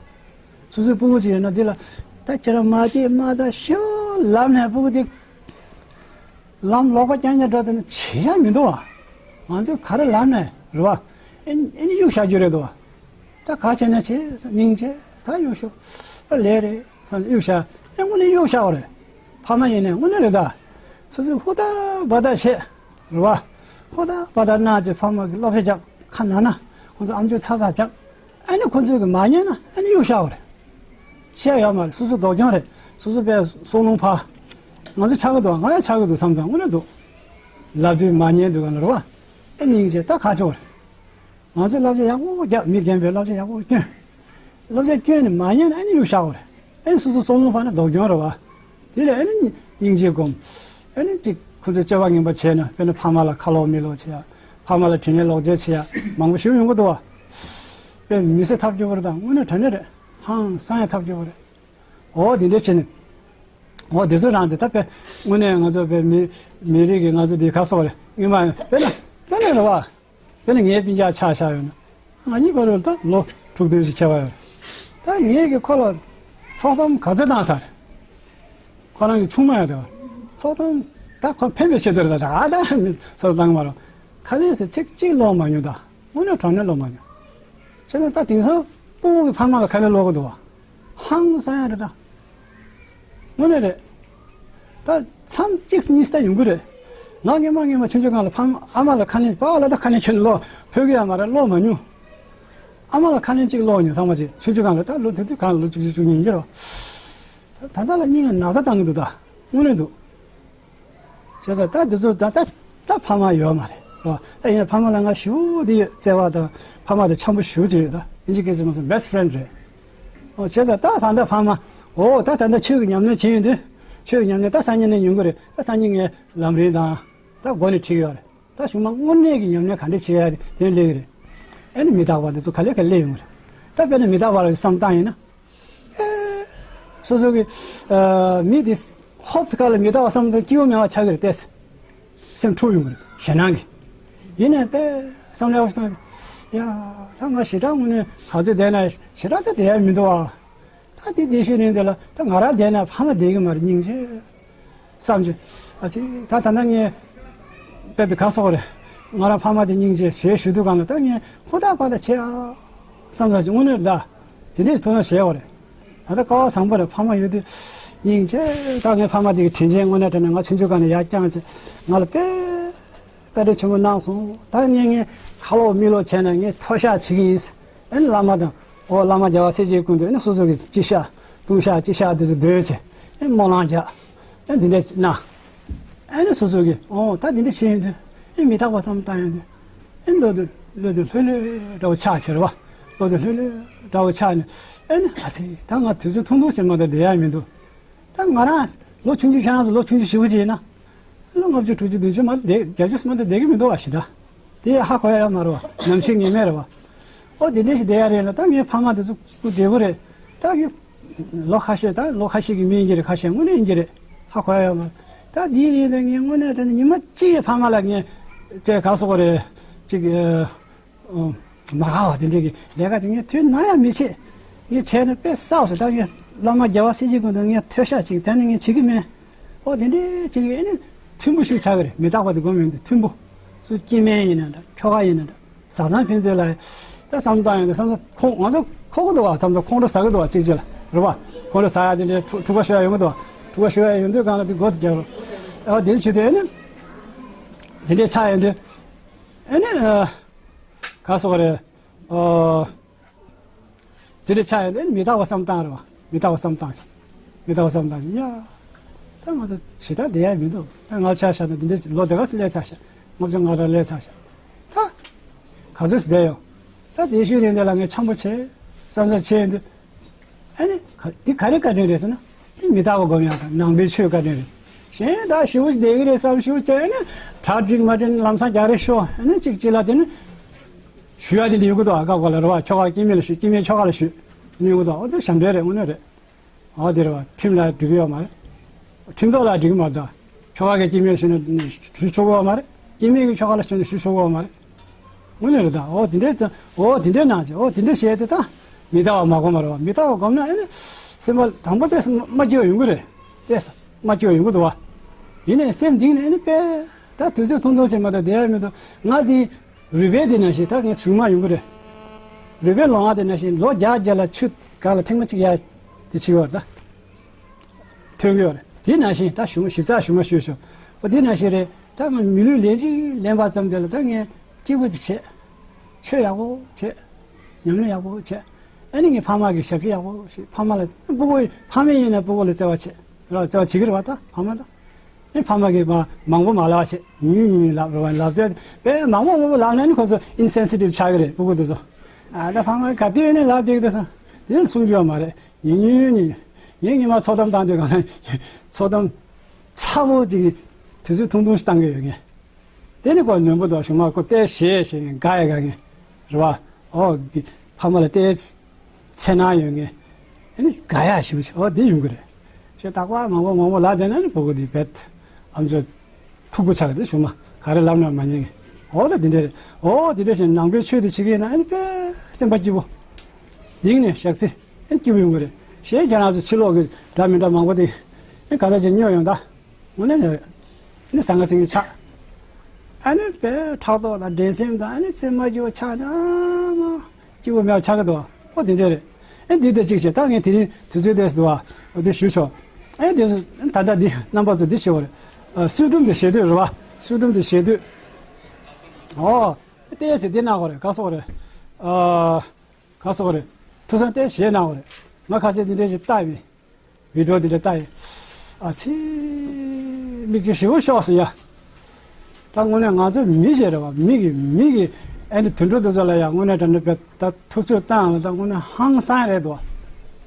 སོ་སོའི་སྤུ་གུ་ཅིག་ཡོད་ན་འདི་ལ་ད་ཁྱེད་རང་མ་བྱེད་མ་ད་ཤོག་ལབ་ནས་སྤུ་གུ་དེ་ལམ་ལོག་པ་རྐྱང་རྐྱང་འགྲོ་དེ་ནི་བྱེད་ཡ་མི་འདུག་བ། ང་ཚོས་ག་རེ་ལབ་ནས་རེད་བ། ཨེ་ཨེ་ནི་གཡུག་བཞག་རྒྱུ་རེད་འདུག་བ། ད་ག་བྱས་ན་བྱེད་སྙིང་རྗེ། ད་གཡུག་ཤོག་ཨ་ལས་རེད་བསམ་གཡུག་བཞག་ཨེ་དངོས་གནས་གཡུག་བཞག་པ་རེད། ཕ་མ་ཡིན་ནའི་དངོས་གནས་རེད་ད། སོ་སོས་ཧུར་ཐག་འབད་ཐག་བྱས་རེད་བ། ཧུར་ཐག་འབད་ཐག་གནང་བྱས་ཕ་མ་གི་བསླབ་བྱ་རྒྱབ། ཁ་ན་ན་ཁོང་ཚོ་ཨམ་ཅོག་ཚ་ཚ་རྒྱབ། ཨ་ནི་ཁོ་ཚོས་གི་མ་ཉན་ན་ཨ་ནི་གཡུག་བཞག་པ་རེད། བཤད་ཡོད་མ་རེད། སོ་སོ་སྡུག་གྱོང་རེད། སོ་སོ་དཔེ་སྲོག་རླུང་འཕར། ང་ཚོ་ཆགས་ཀྱི་འདུག་ང་ཡང་ཆགས་ཀྱི་འདུག་བསམ་ཙང་དངོས་གནས་འདུག་ལབ་དུས་མ་ཉན་དུས་ག་ལ་རེད་བ། ཨེ་སྙིང་རྗེ། ད་ག་ཆོག་རེད། ང་ཚོས་བསླབ་བྱ་ཡག་པོ་རྒྱབ། མི་རྒན་པའི་བསླབ་བྱ་ཡག་པོ་བསྐྱོན། བསླབ་བྱ་བསྐྱོན་ནས་མ་ཉན་ན་ཨ་ནི་གཡུག་བཞག་པ་རེད། ཨེ་སོ་སོ་སྲོག་རླུང་འཕར་ན་སྡུག་གྱོང་རེད་བ། དེ་ལས་ཨ་ནི་སྙིང་རྗེ་སྒོམ། ཨ་ནི་ཅིག་ཁོ་ཚོས་སྤྱོད་པ་ངན་པ་བྱས་ན་དཔེར་ན་ཕ་མ་ལ་ཁ་ལོག་མི་ལོག་བྱེད་ཡ། ཕ་མ་ལ་དྲིན་ལན་ལོག་འཇལ་བྱེད་ཡ་མང་པོ་ཞིག་ཡོང་གི་འདུག་བ། དཔེ་མི་སྲིད་ཐབས་སྐྱོ་པོ་རེད་ད། དངོས་གནས་དྲང་གནས་རེད། ཧང་སང་ཡ་ཐབས་སྐྱོ་པོ་རེད། འོ་དེ་འདྲ་བྱས་ནས། འོ་དེ་ཚོ་རང་དེ་ད་དཔེ་དངོས་གནས་ང་ཚོ་དཔེ་མི་མི་རིགས་ཀྱི་ང་ཚོ་འདི་ག་སོགས་རེད། སྔོན་མ་དཔེར་ན་དཔེར་ན་རེད་བ། དཔེར་ན་ངའི་སྤུན་ཀྱག་ཆ་བཞག་ཡོད་ན། ང་གཉིས་བར་དུ་ད་ལོ་དྲུག་བདུན་ཞིག་ཁྱད་པར་ཡོད་རེད། ད་ངས་ཀྱི་ཁོ་ལ་ཚོགས་གཏམ་ག་ཚོད་བཏང་ས་རེད། ཁོ་རང་གི་ཆུང་མ་ཡང་དེ་བ། ཚོགས་གཏམ་ད་ཁོ་ཕན་པའི་ཆེད་དུ་རེད། ད་ད་ད་མི་ཚོགས་གཏམ་མ་རོ། ཁ་ལས་ཟེར་ཚིག་གཅིག་ཀློག་མ་མྱོང་ད། དངོས་གནས་དྲང་གནས་ཀློག་མ་མྱོང་། བྱས་ཙང་ད་དེང་སང་སྤུ་གུ་གི་ཕ་མ་ལ་ཁ་ལས་ཀློག་གི་འདུག་བ། ཧང་སང་ཡ་རེད་ད། དངོས་གནས་རེད། ད་མཚམས་གཅིག་གཉིས་ད་ཡོང་གི་རེད། ང་སྔོན་མ་སྔོན་མ་ཆུང་ཆུང་སྒང་ལ་ཕ་མ་ཨ་མ་ལ་ཁ་ལན་པ་ལ་ད་ཁ་ལན་ཁྱོན་ནས་ཀློག་ཕོད་ཀྱི་ཡ་མ་རེད། ཀློག་མ་མྱོང་། ཨ་མ་ལ་ཁ་ལན་གཅིག་ཀློག་མྱོང་། ཚང་མ་ཅིག་ཆུང་ཆུང་སྒང་ལ་ད་ལོ་དེ་དུས་གང་ལ་ལོ་བཅུ་བཅུ་གཉིས་ཡིན་གྱི་རེད་བ། ད་ད་ལ་སྙིང་ལ་ན་ཚ་བཏང་གི་འདུག་ད་དངོས་གནས་འདུག་བྱས་ཙང་ད་འདི་ཚོ་ད་ད་ད་ཕ་མ་ཡོད་མ་རེད་རོ། ད་ཡིན་ན་ཕ་མ་ལ་ང་ཞེ་པོ་དེ་ཡོད། བརྩེ་བ་དང་ཕ་མ་དང་འཆམ་པོ་ཞེ་པོ་ཅིག་ཡོད། ད་ཨིན་ཇི་སྐད་ཆ་མ་སོང་best friend རེད། ཨོ་བྱས་ཙང་ད་ཕ་ད་ཕ་མ་ཨོ་ད་ད་ད་ཆོས་ཀྱི་ཉམས་ལེན་བྱེད་ཡོང་དུས་ཆོས་ཀྱི་ཉམས་ལེན་ད་སང་ཉིན་ནས་ཡོང་གི་རེད། ད་སང་ཉིན་ངས་ལམ་རིམ་དང་ད་འགོ་ནས་ཁྲིད་ཀྱི་ཡོད་རེད། ད་གཞུག་མ་དངོས་གནས་ཀྱི་ཉམས་ལེན་ག་འདྲས་བྱེད་ཡ་དེ་སླེབས་ཀྱི་རེད། ཨ་ནི་མི་རྟག་པ་དེ་ཚོ་ག་ལེ་ག་ལེ་ཡོང་གི་རེད། ད་དཔེར་ན་མི་རྟག་པ་ལ་བསམ་བཏང་ཡིན་ན། ཨེ། སོ་སོ་གི་ཨ་མི་དེ་ཧོབ་ཏེ་ཁ་ལ་མི་རྟག་པ་བསམ་དང་སྐྱིད་པོ་མེད་པ་ཆགས་ཀྱི་རེད་དེ། སེམས་འཁྲུག་ཡོང་གི་རེད། ཞེད་སྣང་གིས། ཡིན་ནའི་དཔེ་བསམ་བློ་ཡག་པོ་བཏང་། ཡ། ད་ང་ཞེ་དྲག་དངོས་གནས་ག་ཚོད་བསྡད་ན་ཞེ་དྲག་ད་བསྡད་ཡ་མི་འདུག་ཨ། ད་དེ་བསྡད་ཤོས་རིང་དེ་ལ་ད་ང་རང་བསྡད་ན་ཕ་མ་བསྡད་གི་མ་རེད། སྙིང་རྗེ་བསམ་གྱི། ཨ་ཙི། ད་ད་ལྟ་ངས་དཔེ་དེ་ག་སོགས་རེད། ང་རང་ཕ་མ་དེ་སྙིང་རྗེ་ཞེས་ཞུ་དུས་གང་ལ་ད་ངས་ཧུར་ཐག་པ་ད་བྱེད་ཨ་བསམ་ས་ཅིག་དངོས་གནས་རེད་ད། དེ་འདྲས་ཐུགས་སྣང་བྱས་ཡོད་རེད། ད་ལྟ་སྐལ་བ་བཟང་པོ་རེད། ཕ་མ་ཡོད་དུས་སྙིང་རྗེ། ད་ངའི་ཕ་མ་དེ་གི་དྲིན་ཆེན་དངོས་གནས་དྲང་གནས་ང་ཆུང་ཆུང་སྒང་ནས་ཡར་བསྐྱངས་བྱས་ང་ལ་དཔེ་བཀའ་དྲིན་ཆེན་པོ་གནང་སོང་། ད་ངས་ངས་ཁ་ལོག་མིག་ལོག་བྱས་ནས་ངས་མཐོལ་བཤགས་བྱེད་ཀྱི་ཡིན། ཨེ་ནི་བླ་མ་དང་། ཨོ་བླ་མ་རྒྱལ་བ་སྲས་བཅས་ཀུན་ཏུ་ཨེ་ནི་སོ་སོ་གི་ཅི་ཤ་ལྟུང་བཤགས་ཅི་ཤ་དེ་ཚོ་འདོན་བྱས་ཨེ་སྨོན་ལམ་རྒྱག་ཨེ་འདི་འདྲ་གནང་། ཨེ་ནི་སོ་སོ་གི་ཨོ་ད་འདི་འདྲ་བྱས་ཡོང་དུས་ཨེ་མི་རྟག་པ་བསམ་བཏང་ཡོང་དུས་ཨེ་བློ་དེ་བློ་དེ་ལྷོད་ལྷོད་འདྲ་བོ་ཆགས་བྱས་རེད་བ། བློ་དེ་ལྷོད་ལྷོད་འདྲ་བོ་ཆགས་ནས་ཨེ་ནི་ཨ་ཙི་ད་ང་དུས་ཚོད་ཐུང་ཐུང་ཞིག་མ་གཏོགས་བསྡད་ཡ་མི་འདུག་ད་ང་རང་ལོ་ཆུང་ཆུང་ཁྱེད་རང་ཚོ་ལོ་ཆུང་ཆུང་ཞེ་པོ་ཅིག་ཡིན་ན། ལོ་ལྔ་བཅུ་དྲུག་ཅུ་བདུན་ཅུ་མ་བསྡད་བརྒྱད་ཅུ་མ་བསྡད་བསྡད་ཀྱི་མི་འདུག་བ་ཞེ་དྲག་དེ་ཧ་གོ་ཡ་ཡོད་མ་རེད་བ། ནམ་འཆི་ངེས་མེད་རེད་བ། ཨོ་དེ་འདྲ་ཞིག་བསྡད་ཡ་རེད་ལ་ད་ངའི་ཕ་མ་དེ་ཚོ་སྐུ་བགྲེས་པོ་རེད། ད་ངའི་ལོ་ཁ་ཤས་ད་ལོ་ཁ་ཤས་ཀྱི་མི་ཡིན་གྱི་རེད། ཁ་ཤས་དངོས་གནས་ཡིན་གྱི་རེད། ཧ་གོ་ཡ་ཡོད་མ་རེད། ད་དེའི་རིང་དུ་ངས་དངོས་གནས་དྲང་གནས་ཉི་མ་གཅིག་ཡའི་ཕ་མ་ལ་ངས་ཅེས་ག་སོགས་རེད་ཅིག་ཨ། མ་དགའ་བ་དེ་འདྲའི་གི་ལས་ཀ་དེ་ངས་དུས་ནམ་ཡང་མི་བྱེད། ངས་བྱས་ན་དཔེ་བསགས་སོ། ད་ངས་བླ་མ་རྒྱལ་བ་སྲས་བཅས་ཀུན་ཏུ་ངས་མཐོལ་བཤགས་ཅིག་དེ་ནི་ངས་བྱེད་ཀྱི་མེད། ཨོ་དེ་འདྲའི་བྱེད་ཀྱི་ཨེ་ནི་མཐུན་པོ་ཞིག་ཆགས་ཀྱི་རེད། མི་རྟག་པ་དེ་སྒོམ་ཡོང་དུས་མཐུན་པོ། སུ་སྐྱེ་དམན་ཡིན་ན་འདྲ་ཁྱོ་ག་ཡིན་ན་འདྲ་བཟའ་ཚང་ཕན་ཚུན་ལ་ད་བསམ་བཏང་ཡོང་དུས་བསམ་ཚུལ་ཁོང་ང་ཚོ་ཁོག་གི་འདུག་བ། བསམ་ཚུལ་ཁོང་ཁྲོ་ཟ་གི་འདུག་བ། གཅིག་གཅིག་ལ་རེད་བ། ཁོང་ཁྲོ་ཟ་ཡ་དེ་འདྲའི་ཐུག་ཐུག་པ་ཤོར་ཡ་ཡོང་གི་འདུག་བ། ཐུག་པ་ཤོར་ཡ་ཡོང་དུས་གང་ལ་དེ་སྒོ་དེ་རྒྱག་རོགས། ཨོ་དེ་བྱེད་དུས་ཨེ་ནི་དེ་འདྲའི་ཆགས་ཡོང་དུས། ཨེ་ནི། ཨ། ག་སོགས་རེད། ཨོ། དེ་འདྲ་ཆགས་ཡོད་ན་མི་རྟག་པ་བསམ་བཏང་རེད་བ། མི་རྟག་པ་བསམ་བཏང་ཞིག་མི་རྟག་པ་བསམ་བཏང་ཞིག་ཡ། ད་ང་ཚོ་ཞེ་དྲག་བསྡད་ཡ་མི་འདུག་ད་ང་ཆ་བཞག་ན་འདི་འདྲ་ལོ་དེ་ག་ཚོད་སླེབས་ཚར་ཤག་ལྔ་བཅུ་ང་གྲངས་སླེབས་ཚར་ཤག་ད་ག་ཚོད་ཞིག་བསྡད་ཡོང་། ད་དེ་ཤོད་རིང་དེ་ལ་ངས་འཆམ་པོ་བྱས། བསམ་ཚུལ་བྱས་ཡོང་དུས། ཨ་ནི། ག- འདི་ག་རེ་བཀའ་དྲིན་རེད་ཟེར་ན། འདི་མི་རྟག་པ་སྒོམ་ཡག་དང་ནང་པའི་ཆོས་བཀའ་དྲིན་རེད། གཞན་ད་ཞེ་པོ་ཅིག་བསྡད་ཀྱི་རེད་བསམ་ཞེ་པོ་བྱས་ཨ་ནི། གྲ་སྒྲིག་མ་སྒྲིག་ལམ་སང་རྒྱག་རེས་ཤོག་ཨ་ནི་གཅིག་གཅིག་ལ་དེ་ནི། ཞུ་ཡག་དེ་འདྲ་ཡོང་གི་འདུག་ཨ། སྐབས་འགའ་ལ་རེད་བ། ཁྱོ་ག་སྐྱེ་དམན་ལ་ཞུ། སྐྱེ་དམན་ཁྱོ་ག་ལ་ཞུ། ནི་ཡོང་གི་འདུག་ཨོ་དེ་ཞབས་འདྲེན་རེད། དངོས་གནས་རེད། ཨོ་དེ་རེད་བ། ཁྲིམས་ལ་འགྲིག་གི་ཡོད་མ་རེད། ཁྲིམས་ཐོག་ལ་འགྲིག་གི་མ་རེད་ད། ཁྱོ་ག་གིས་སྐྱེ་དམན་ཞུས་ན་ཞུ་ཆོག་གི་ཡོད་མ་རེད། སྐྱེ་དམན་གྱིས་ཁྱོ་ག་ལ་ཞུས་ན་ཞུ་ཆོག་གི་ཡོད་མ་རེད། དངོས་གནས་རེད་ད། ཨོ་དེ་འདྲའི་ད། ཨོ་དེ་འདྲའི་གནང་བྱས། ཨོ་དེ་འདྲ་བྱས་ཏེ་ད། མི་རྟག་པ་མ་སྒོམ་པ་རེད་བ། མི་རྟག་པ་སྒོམ་ན་ཨེ་ནི། སེམས་པ་དང་པོ་ཏོག་ཙམ་མ་སྐྱིད་པ་ཡོང་གི་རེད། ཏོག་ཙམ་མ་སྐྱིད་པ་ཡོང་གི་འདུག་བ། ཡིན་ནའི་སེམས་གཏིང་ནས་ཨེ་ནི་དཔེ། ད་དུས་ཚོད་ཐུང་ཐུང་ཞིག་མ་གཏོགས་བསྡད་ཡ་མི་འདུག་ང་དེ། རུས་སྦལ་དེ་ནང་བཞིན་ད་ངས་གཞུག་མ་ཡོང་གི་རེད། རུས་སྦལ་ལོང་བ་དེ་ནང་བཞིན་ལོ་བརྒྱ་བརྒྱ་ལ་ཆུ་སྒང་ལ་ཐེངས་མ་གཅིག་ཡ་དེ་བྱེད་ཡོད་རེད་ད། ཐོན་གི་ཡོད་རེད། དེ་ནང་བཞིན་ད་གཞུག་མ་ཞིབ་ཚགས་གཞུག་མ་ཞུས་ཤོག་ཨོ་དེ་ནང་བཞིན་རེད། ད་ང་མི་ལུས་ལན་གཅིག་ལེན་པ་ཙམ་དེ་ལ་ད་ངས་སྐྱིད་པོ་ཅིག་བྱས། ཆོས་ཡག་པོ་བྱས། ཉམས་ལེན་ཡག་པོ་བྱས། ཨ་ནི་ངས་ཕ་མ་གི་ཞབས་ཕྱི་ཡག་པོ་ཞིག་ཕ་མ་ལ་སྤུ་གུ་ཕ་མ་ཡིན་ན་སྤུ་གུ་ལ་བརྩེ་བ་བྱས། ར་བརྩེ་བ་བྱེད་ཀྱི་རེད་བ་ད་ཕ་མ་ད། ཨེ་ཕ་མ་གིས་མ་མང་པོ་མ་ལབ་བྱས། ཉུང་ཉུང་ཉུང་ལབ་རེད་བ། ལབ་དུས་དཔེ་མང་པོ་མང་པོ་ལབ་ན་ནི་ཁོ་ཚོ་ཨིན་སེན་སི་ཊིབ་ཆགས་ཀྱི་རེད་སྤུ་གུ་དེ་ཚོ། ཨ་ད་ཕ་མ་ག་དུས་ནས་ལབ་བསྡད་ཀྱི་འདུག་ཟེར། དེ་ནི་གསུང་རྒྱུ་ཡོད་མ་རེད། ཉུང་ཉུང་ཉུང་། ངས་ཉི་མ་འཚོ་གཏམ་བཏང་དུས་གང་ན་འཚོ་གཏམ་ཚ་པོ་ཅིག་དུས་ཚོད་ཐུང་ཐུང་ཞིག་བཏང་གི་ཡོད་ངས། དེ་ནི་ཁོ་ནོན་པོ་འདུག་གཞུག་མ་ཁོ་ཏོག་ཙམ་ཞེད་བྱས་ངས་དགའ་ཡ་དགའ་ངས། རེད་བ། ཨོ། ཕ་མ་ལ་ཏོག་ཙམ་འཚེར་སྣང་ཡོད་ངས། ཨ་ནི་དགའ་ཡག་ཞེ་པོ་ཅིག་ཨོ་དེ་ཡོང་གི་རེད། ཞེས་རྟག་པར་མང་པོ་མང་པོ་ལབ་བསྡད་ན་ནི་སྤུ་གུ་དེ་རྦད་ཨ་མཆོག་ཐུག་པོ་ཆགས་ཀྱི་འདུག་གཞུག་མ་ག་རེ་ལབ་ན་མ་ཉན་གི་ཨོ་ད་དེ་འདྲ་རེད། ཨོ་དེ་འདྲ་བྱས་ནས་ནང་པའི་ཆོས་དེ་བྱེད་ཀྱི་ཡིན་ན་ཨ་ནི་དཔེ་སེམས་པ་སྐྱིད་པོ། སྙིང་ནས་ཞག་ཚི་ཨ་ནི་སྐྱིད་པོ་ཡོང་གི་རེད། ཞེས་ཁྱེད་རང་ཚོ་ཕྱི་ལོགས་ཀྱི་འདྲ་མི་འདྲ་མང་པོ་དེ་ཨ་ནི་ག་ས་ཅིག་སྨྱོ་ཡོང་ད། དངོས་གནས་ནས་ནི་ཟང་ངེ་ཟིང་ངེ་ཆགས། ཨ་ནི་དཔེ་ཕྲག་དོག་དང་འགྲན་སེམས་དང་ཨ་ནི་སེམས་མ་སྐྱིད་པོ་ཆགས་ནས་ཨ་མ་སྐྱིད་པོ་མེད་པ་ཆགས་ཀྱི་འདུག་ཨོ་དེ་འདྲ་རེད། ཨེ་འདི་ལྟ་ཅིག་བྱས་ད་ངས་དེ་རིང་དུས་ཚོད་ཏོག་ཙམ་འདུག་ཨ། ཨོ་དེ་ཞུ་ཆོག་ཨེ་དེ་ཚོ་ད་ལྟ་འདི་རྣམ་པ་ཚོ་འདི་བྱེད་དགོས་རེད། ཨ་གསོལ་སྒྲུབ་འདི་བྱེད་དུས་རེད་བ། གསོལ་སྒྲུབ་འདི་བྱེད་དུས། ཨོ་ཏོག་ཙམ་འདི་གནང་དགོས་རེད། ག་སོགས་རེད། ཨ་ག་སོགས་རེད། ཐུགས་བསམ་ཏོག་ཙམ་བཞེས་གནང་དགོས་རེད། ང་ཁ་ཤས་འདི་འདྲ་ཞིག་བལྟ་བས། བི་ཌི་ཡོ་འདི་འདྲ་ལྟ་ཡིན། ཨ་ཙི། མིག་ཆུ་ཞེ་པོ་ཤོར་སོང་ཡ། ད་དངོས་གནས་ང་ཚོ་མི་ཞིག་རེད་བ། མི་གི་མི་གི་ཨ་ནི་དུད་འགྲོ་འདི་ཚོ་ལ་ཡ་དངོས་གནས་དྲང་གནས་བས་ད་ཐུབ་ཚོད་བཏང་ཡ་ལ་ད་དངོས་གནས་ཧང་སང་ཡ་རེད་འདུག་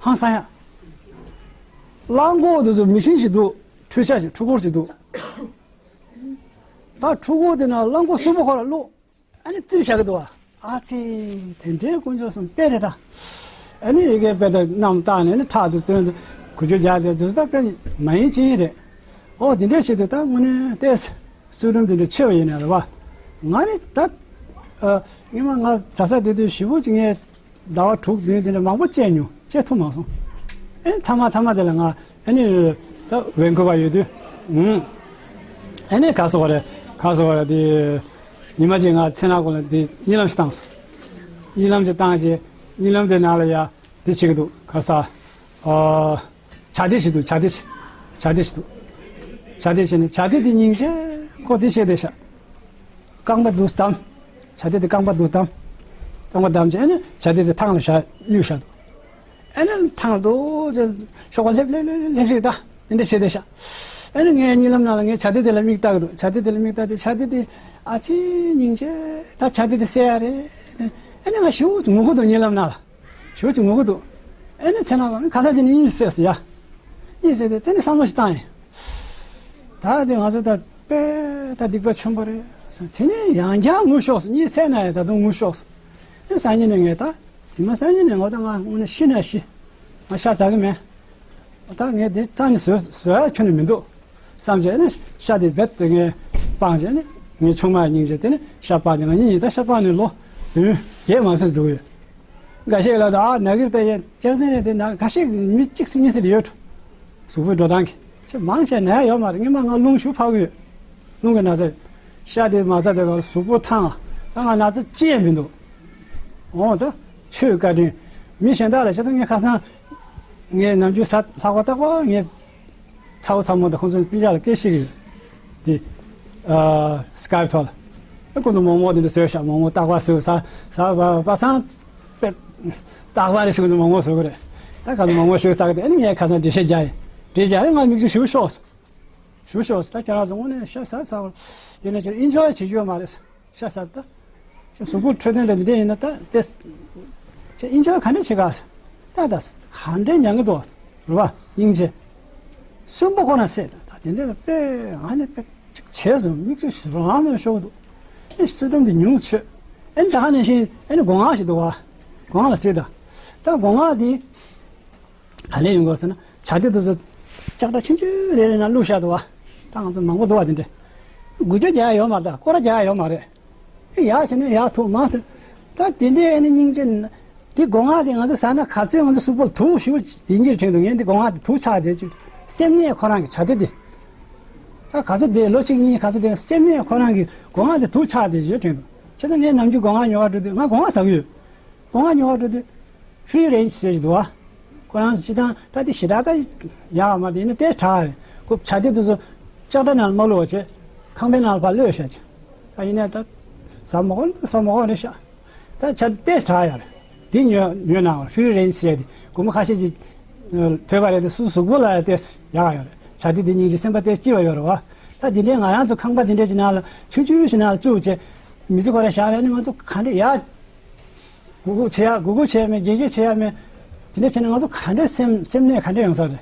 ཧང་སང་ཡ། རླངས་འཁོར་འདི་ཚོ་མི་ཤིན་ཞིག་འདུག་འཕྲུལ་ཆས་ཤིག་འཕྲུལ་འཁོར་ཞིག་འདུག་ད་འཕྲུལ་འཁོར་འདི་ནང་རླངས་འཁོར་གསུམ་པོ་ཁོ་ར་བླུགས། ཨ་ནི་བཙིར་བཞག་གི་འདུག་བ། ཨ་ཙི། དེ་འདྲའི་དཀོན་མཆོག་གསུམ་དཔེ་རེད་ད། ཨ་ནི་ཡི་གེ་དཔེ་ད་གནམ་བཏགས་ནས་ནི་ཕྲག་ཏུ་བཏོན་ཏེ་གུ་ཅོ་རྒྱག་དེ་དུས་ད་དཔེ་མ་ཡིན་ཅི་ཡིན་རེད། ཨོ་དེ་འདྲའི་ཆེད་དུ་ད་དངོས་གནས་ཏེ་གསོལ་སྒྲུབ་དེ་འདྲ་ཆོས་པ་ཡིན་ན་རེད་བ། ང་ནི་ད་ཨ་སྔོན་མ་ང་གྲྭ་ས་བསྡད་དུས་ཞེ་པོ་ཅིག་ངས་ཟླ་བ་དྲུག་བདུན་དེ་འདྲ་མང་པོ་བཅད་མྱོང་། བཅད་ཐུབ་མ་སོང་། ཨེ་མཐའ་མ་མཐའ་མ་དེ་ལ་ང་ཨ་ནི་ད་ཝེན་ཀུ་ཝར་ཡོད་དུས། ཨུམ། ཨ་ནི་ག་སོ་བ་རེད། ག་སོ་བ་རེད་དེ། ཉི་མ་གཅིག་ང་མཚན་ནག་ཁོག་ལ་དེ་གཉིད་ལམ་ཞིག་བཏང་སོང་། གཉིད་ལམ་ཞིག་བཏང་རྗེས་གཉིད་ལམ་དེ་ནང་ལ་ཡ་དེ་བྱེད་ཀྱི་འདུག་ག་ས། ཨ། བྱ་དེ་ཞིག་འདུག་བྱ་དེ་ཞིག་བྱ་དེ་ཞིག་འདུག་བྱ་དེ་བྱས་ནས་བྱ་དེ་དེ་སྙིང་རྗེ་ཁོ་དེ་བྱས་བསྡད་ཤག་རྐང་པ་འདུག་བསྡམས། བྱ་དེ་དེ་རྐང་པ་འདུག་བསྡམས། རྐང་པ་བསྡམས་བྱས་ནས་བྱ་དེ་དེ་ཐང་ལ་བཞག་གཡུག་བཞག་འདུག་ཨ་ནི་ཐང་འདུག་ཅེས་ཤོག་པ་ལྷེབ་ལྷེབ་ལྷེབ་ལྷེབ་ཞིག་ད་དེ་འདྲ་བྱས་བསྡད་ཤག་ཨ་ནི་ངའི་གཉིད་ལམ་ནང་ལ་ངས་བྱ་དེ་དེ་ལ་མིག་ལྟ་གི་འདུག་བྱ་དེ་དེ་ལ་མིག་ལྟ་དེ་བྱ་དེ་དེ་ཨ་ཙི་སྙིང་རྗེ་ད་བྱ་དེ་དེ་བསད་ཡ་རེད། ཨ་ནི་ང་ཞེ་པོ་ངུ་གི་འདུག་གཉིད་ལམ་ནང་ལ། ཞེ་པོ་ཅིག་ངུ་གི་འདུག་ཨེ་ནི་མཚན་ནག་ཁོག་ག་ས་ཅིག་ནས་གཉིད་སད་སོང་ཡ། གཉིད་སད་དེ་དེ་ནས་བསམ་བློ་ཞིག་བཏང་ཡིན། ད་དེ་ང་ཚོ་ད་དཔེ་ད་སྡིག་པ་ཆེན་པོ་རེད་ཟེར། དེ་ནས་ཡང་བསྐྱར་ངུ་ཤོར་སོང་། གཉིད་སད་ན་ཡང་ད་དུང་ངུ་ཤོར་སོང་། ཨེ་སང་ཉིན་ནས་ངས་ད་ཉི་མ་སང་ཉིན་ནས་ངོ་ད་ང་དངོས་གནས་ཤི་ན་ཤི། ང་ཤ་ཟ་གི་མེད། ད་ངས་དེ་རྩ་ནས་བཟོད་བཟོད་ཡ་ཁྱོན་ནས་མི་འདུག་བསམ་བྱས་ནས་ཤ་དེ་རྦད་དེ་ངས་སྤངས་བྱས་ནས་ངའི་ཆུང་མ་སྙིང་རྗེ་དེ་ནས་ཤ་སྤངས་བྱས། ང་གཉིས་ཡིན་ད་ཤ་སྤངས་ནས་ལོ་བདུན་བརྒྱད་མ་ཟིན་འགྲོ་གི་ཡོད། འགའ་ཤས་ལ་ད་ཨ་ན་གིར་ད་ཡན་ཅང་ཚན་རེད་དེ་ན་འགའ་ཤས་མི་གཅིག་སྲིད་གཉིས་སྲིད་ཡོད། གཟུགས་པོའི་འགྲོ་སྟངས་ཀྱི་ཆེས་མང་ཆེ་ན་ཡ་ཡོད་མ་རེད། སྔོན་མ་ང་རླུང་ཞུ་ཕབ་གི་ཡོད། རླུང་གི་ན་ཚ་ཡོད། ཤ་དེ་མ་ཟ་དེ་ག་གཟུགས་པོ་ཐང་། ད་ང་ན་ཚ་ཅི་ཡང་མི་འདུག་འོ་ད་ཆོས་བཀའ་དྲིན། མི་གཞན་དག་ལ་བྱས་ཙང་ངས་ཁ་སང་ངས་ནམ་རྒྱུན་ཟ་ལྷག་པ་རྟག་པར་ངས་ཚ་བོ་ཚ་མོ་དང་ཁོང་ཚོ་སྤུན་ཀྱག་ལ་སྐད་བཤད་གི་ཡོད། དེ་ཨ་སི་ཀའེབ་ཐོག་ལ་ཨ་ཁོང་ཚོ་མོག་མོག་དེ་འདྲ་བཟོས་ཤག་མོག་མོག་རྟག་པར་བཟོས། ཟ་ཟ་བ་པ་སང་དཔེ་རྟག་པར་རེ་ཞིག་ཁོང་ཚོ་མོག་མོག་བཟོ་གི་རེད། ད་ག་ཚོད་མོག་མོག་ཞིག་ཟ་གི་དེ་ཨ་ནི་ངས་ཁ་སང་འགྲེལ་བཤད་རྒྱག་ཡིན། འགྲེལ་བཤད་ཨ་ནི་ང་མིག་ཆུ་ཞུ་ཤོག་སོང་། ཞུ་ཤོག་ཟེར། ད་ཁྱེད་རང་ཚོ་དངོས་གནས་ཤ་ཟ་ཟ་བ་ཡིན་ན་ཁྱེད་ཨིན་ཇོའི་བྱེད་རྒྱུ་ཡོད་མ་རེད། ཤ་ཟ་ད་ཁྱེད་གཟུགས་པོ་འཕྲོད་བསྟེན་དང་འདི་འདྲ་ཡིན་ན་ད་དེ་ཁྱེད་ཨིན་ཇོའི་ག་འདྲ་བྱེད་ག་ཟེར། ད་ད་ག་འདྲ་མྱང་གི་འདུག་རེད་བ། སྙིང་རྗེ། གསོན་པོ་ཁོ་ན་བསད་ད་ད་དེ་འདྲ་ད་དཔེ་ཨ་ནི་དཔེ་ཅིག་བྱས་སོང་། མིག་ཆུ་རང་མེད་ཤོར་གི་འདུག་ཨེ་བསོད་སྡོམ་དེ་ཉུང་ཆོས། ཨེ་ད་ག་ནང་བཞིན་ཨེ་ནི་སྒོ་ང་ཞིག་འདུག་བ། སྒོ་ང་ལ་ཟེར་ད། ད་སྒོ་ང་དེ་ག་ནས་ཡོང་དགོས་ཟེར་ན། བྱ་དེ་དེ་ཚོ་ལྕགས་དྲ་ཆུང་ཆུང་རེ་རེ་ནང་བླུགས་བཞག་འདུག་བ། ད་ང་ཚོ་མང་པོ་འདུག་བ་དེ་འདྲ། འགུལ་སྐྱོད་རྒྱག་ཡ་ཡོད་མ་རེད། ད་སྐོར་ར་རྒྱག་ཡ་ཡོད་མ་རེད། ཡར་བྱས་ན་ཡར་ཐུག་མར་ཐུག་ད་དེ་འདྲའི་ཨ་ནི་སྙིང་རྗེ་ན། དེ་སྒོ་ང་དེ་ང་ཚོ་ཟ་ན་ག་ཚོད་ང་ཚོ་གཟུགས་པོ་ལ་དུག་ཞེ་པོ་ཡིན་གྱི་རེད་དྲན་འདུག་ངས་འདི་སྒོ་ང་དེ་དུག་ཆགས་བསྡད་ཅིག་སེམས་ནད་ཁོ་རང་གི་བྱ་དེ་དེ། ད་ག་ཚོད་དེ་ལོ་གཅིག་གཉིས་ག་ཚོད་དེ་སེམས་ནད་ཁོ་རང་གི་སྒོ་ང་དེ་དུག་ཆགས་བསྡད་ཅིག་དྲན་འདུག་བྱས་ཙང་ངས་ནམ་རྒྱུན་སྒོ་ང་ཉོ་ག་འགྲོ་དུས་ང་སྒོ་ང་ཟ་གི་ཡོད། སྒོ་ང་ཉོ་བ་འགྲོ་དུས་ཧྥི་རི་རེན་ཇི་ཟེར་གྱི་འདུག་བ། ཁོ་རང་ཚོ་སྤྱིར་བཏང་ད་དེ་ཞེ་དྲག་ད་ཡག་མ་རེད། ཡིན་ན་ཏོག་ཙམ་དྲག་རེད། ཁོ་བྱ་དེ་དེ་ཚོ་ལྕགས་དྲ་ནང་ལ་མ་བླུགས་པ་བྱས། ཁང་པའི་ནང་ལ་ཕར་གློད་བཞག་བྱས། ད་ཡིན་ན་ད་ཟ་མ་དགོས་ཟ་མ་དགོས་རེད་ཤག་ད་བྱ་ཏོག་ཙམ་དྲག་ཡག་རེད། དེ་ཉོས་ཉོས་གནང་བ། ཧྥི་རི་རེན་ཇི་ཟེར་དེ་སྒོར་མོ་ཁ་ཤས་ཅིག་ཐོས་པ་རེད་དེ་སུ་གཟུགས་པོ་ལ་ཡང་ཏོག་ཙམ་ཡག་ཡོད་རེད། བྱ་དེ་དེ་སྙིང་རྗེ་སེམས་པ་ཏོག་ཙམ་སྐྱིད་པ་ཡོད་རེད་བ། ད་དེ་འདྲའི་ང་རང་ཚོ་ཁང་པ་དེ་འདྲའི་ཅིག་ནང་ལ་ཆུང་ཆུང་ཞིག་ནང་ལ་བཅུག་བྱས་མི་ཚེ་ཁོ་རང་བཞག་རེད། ཨ་ནི་ང་ཚོ་ག་འདྲ་ཡག་གུ་གུ་བྱེད་ཡ་གུ་གུ་བྱེད་ཡ་མེད། དགེ་དགེ་བྱེད་ཡ་མེད། དེ་འདྲ་བྱས་ན་ང་ཚོ་ག་འདྲ་སེམས་སེམས་ནད་ག་འདྲ་ཡོང་ས་རེད།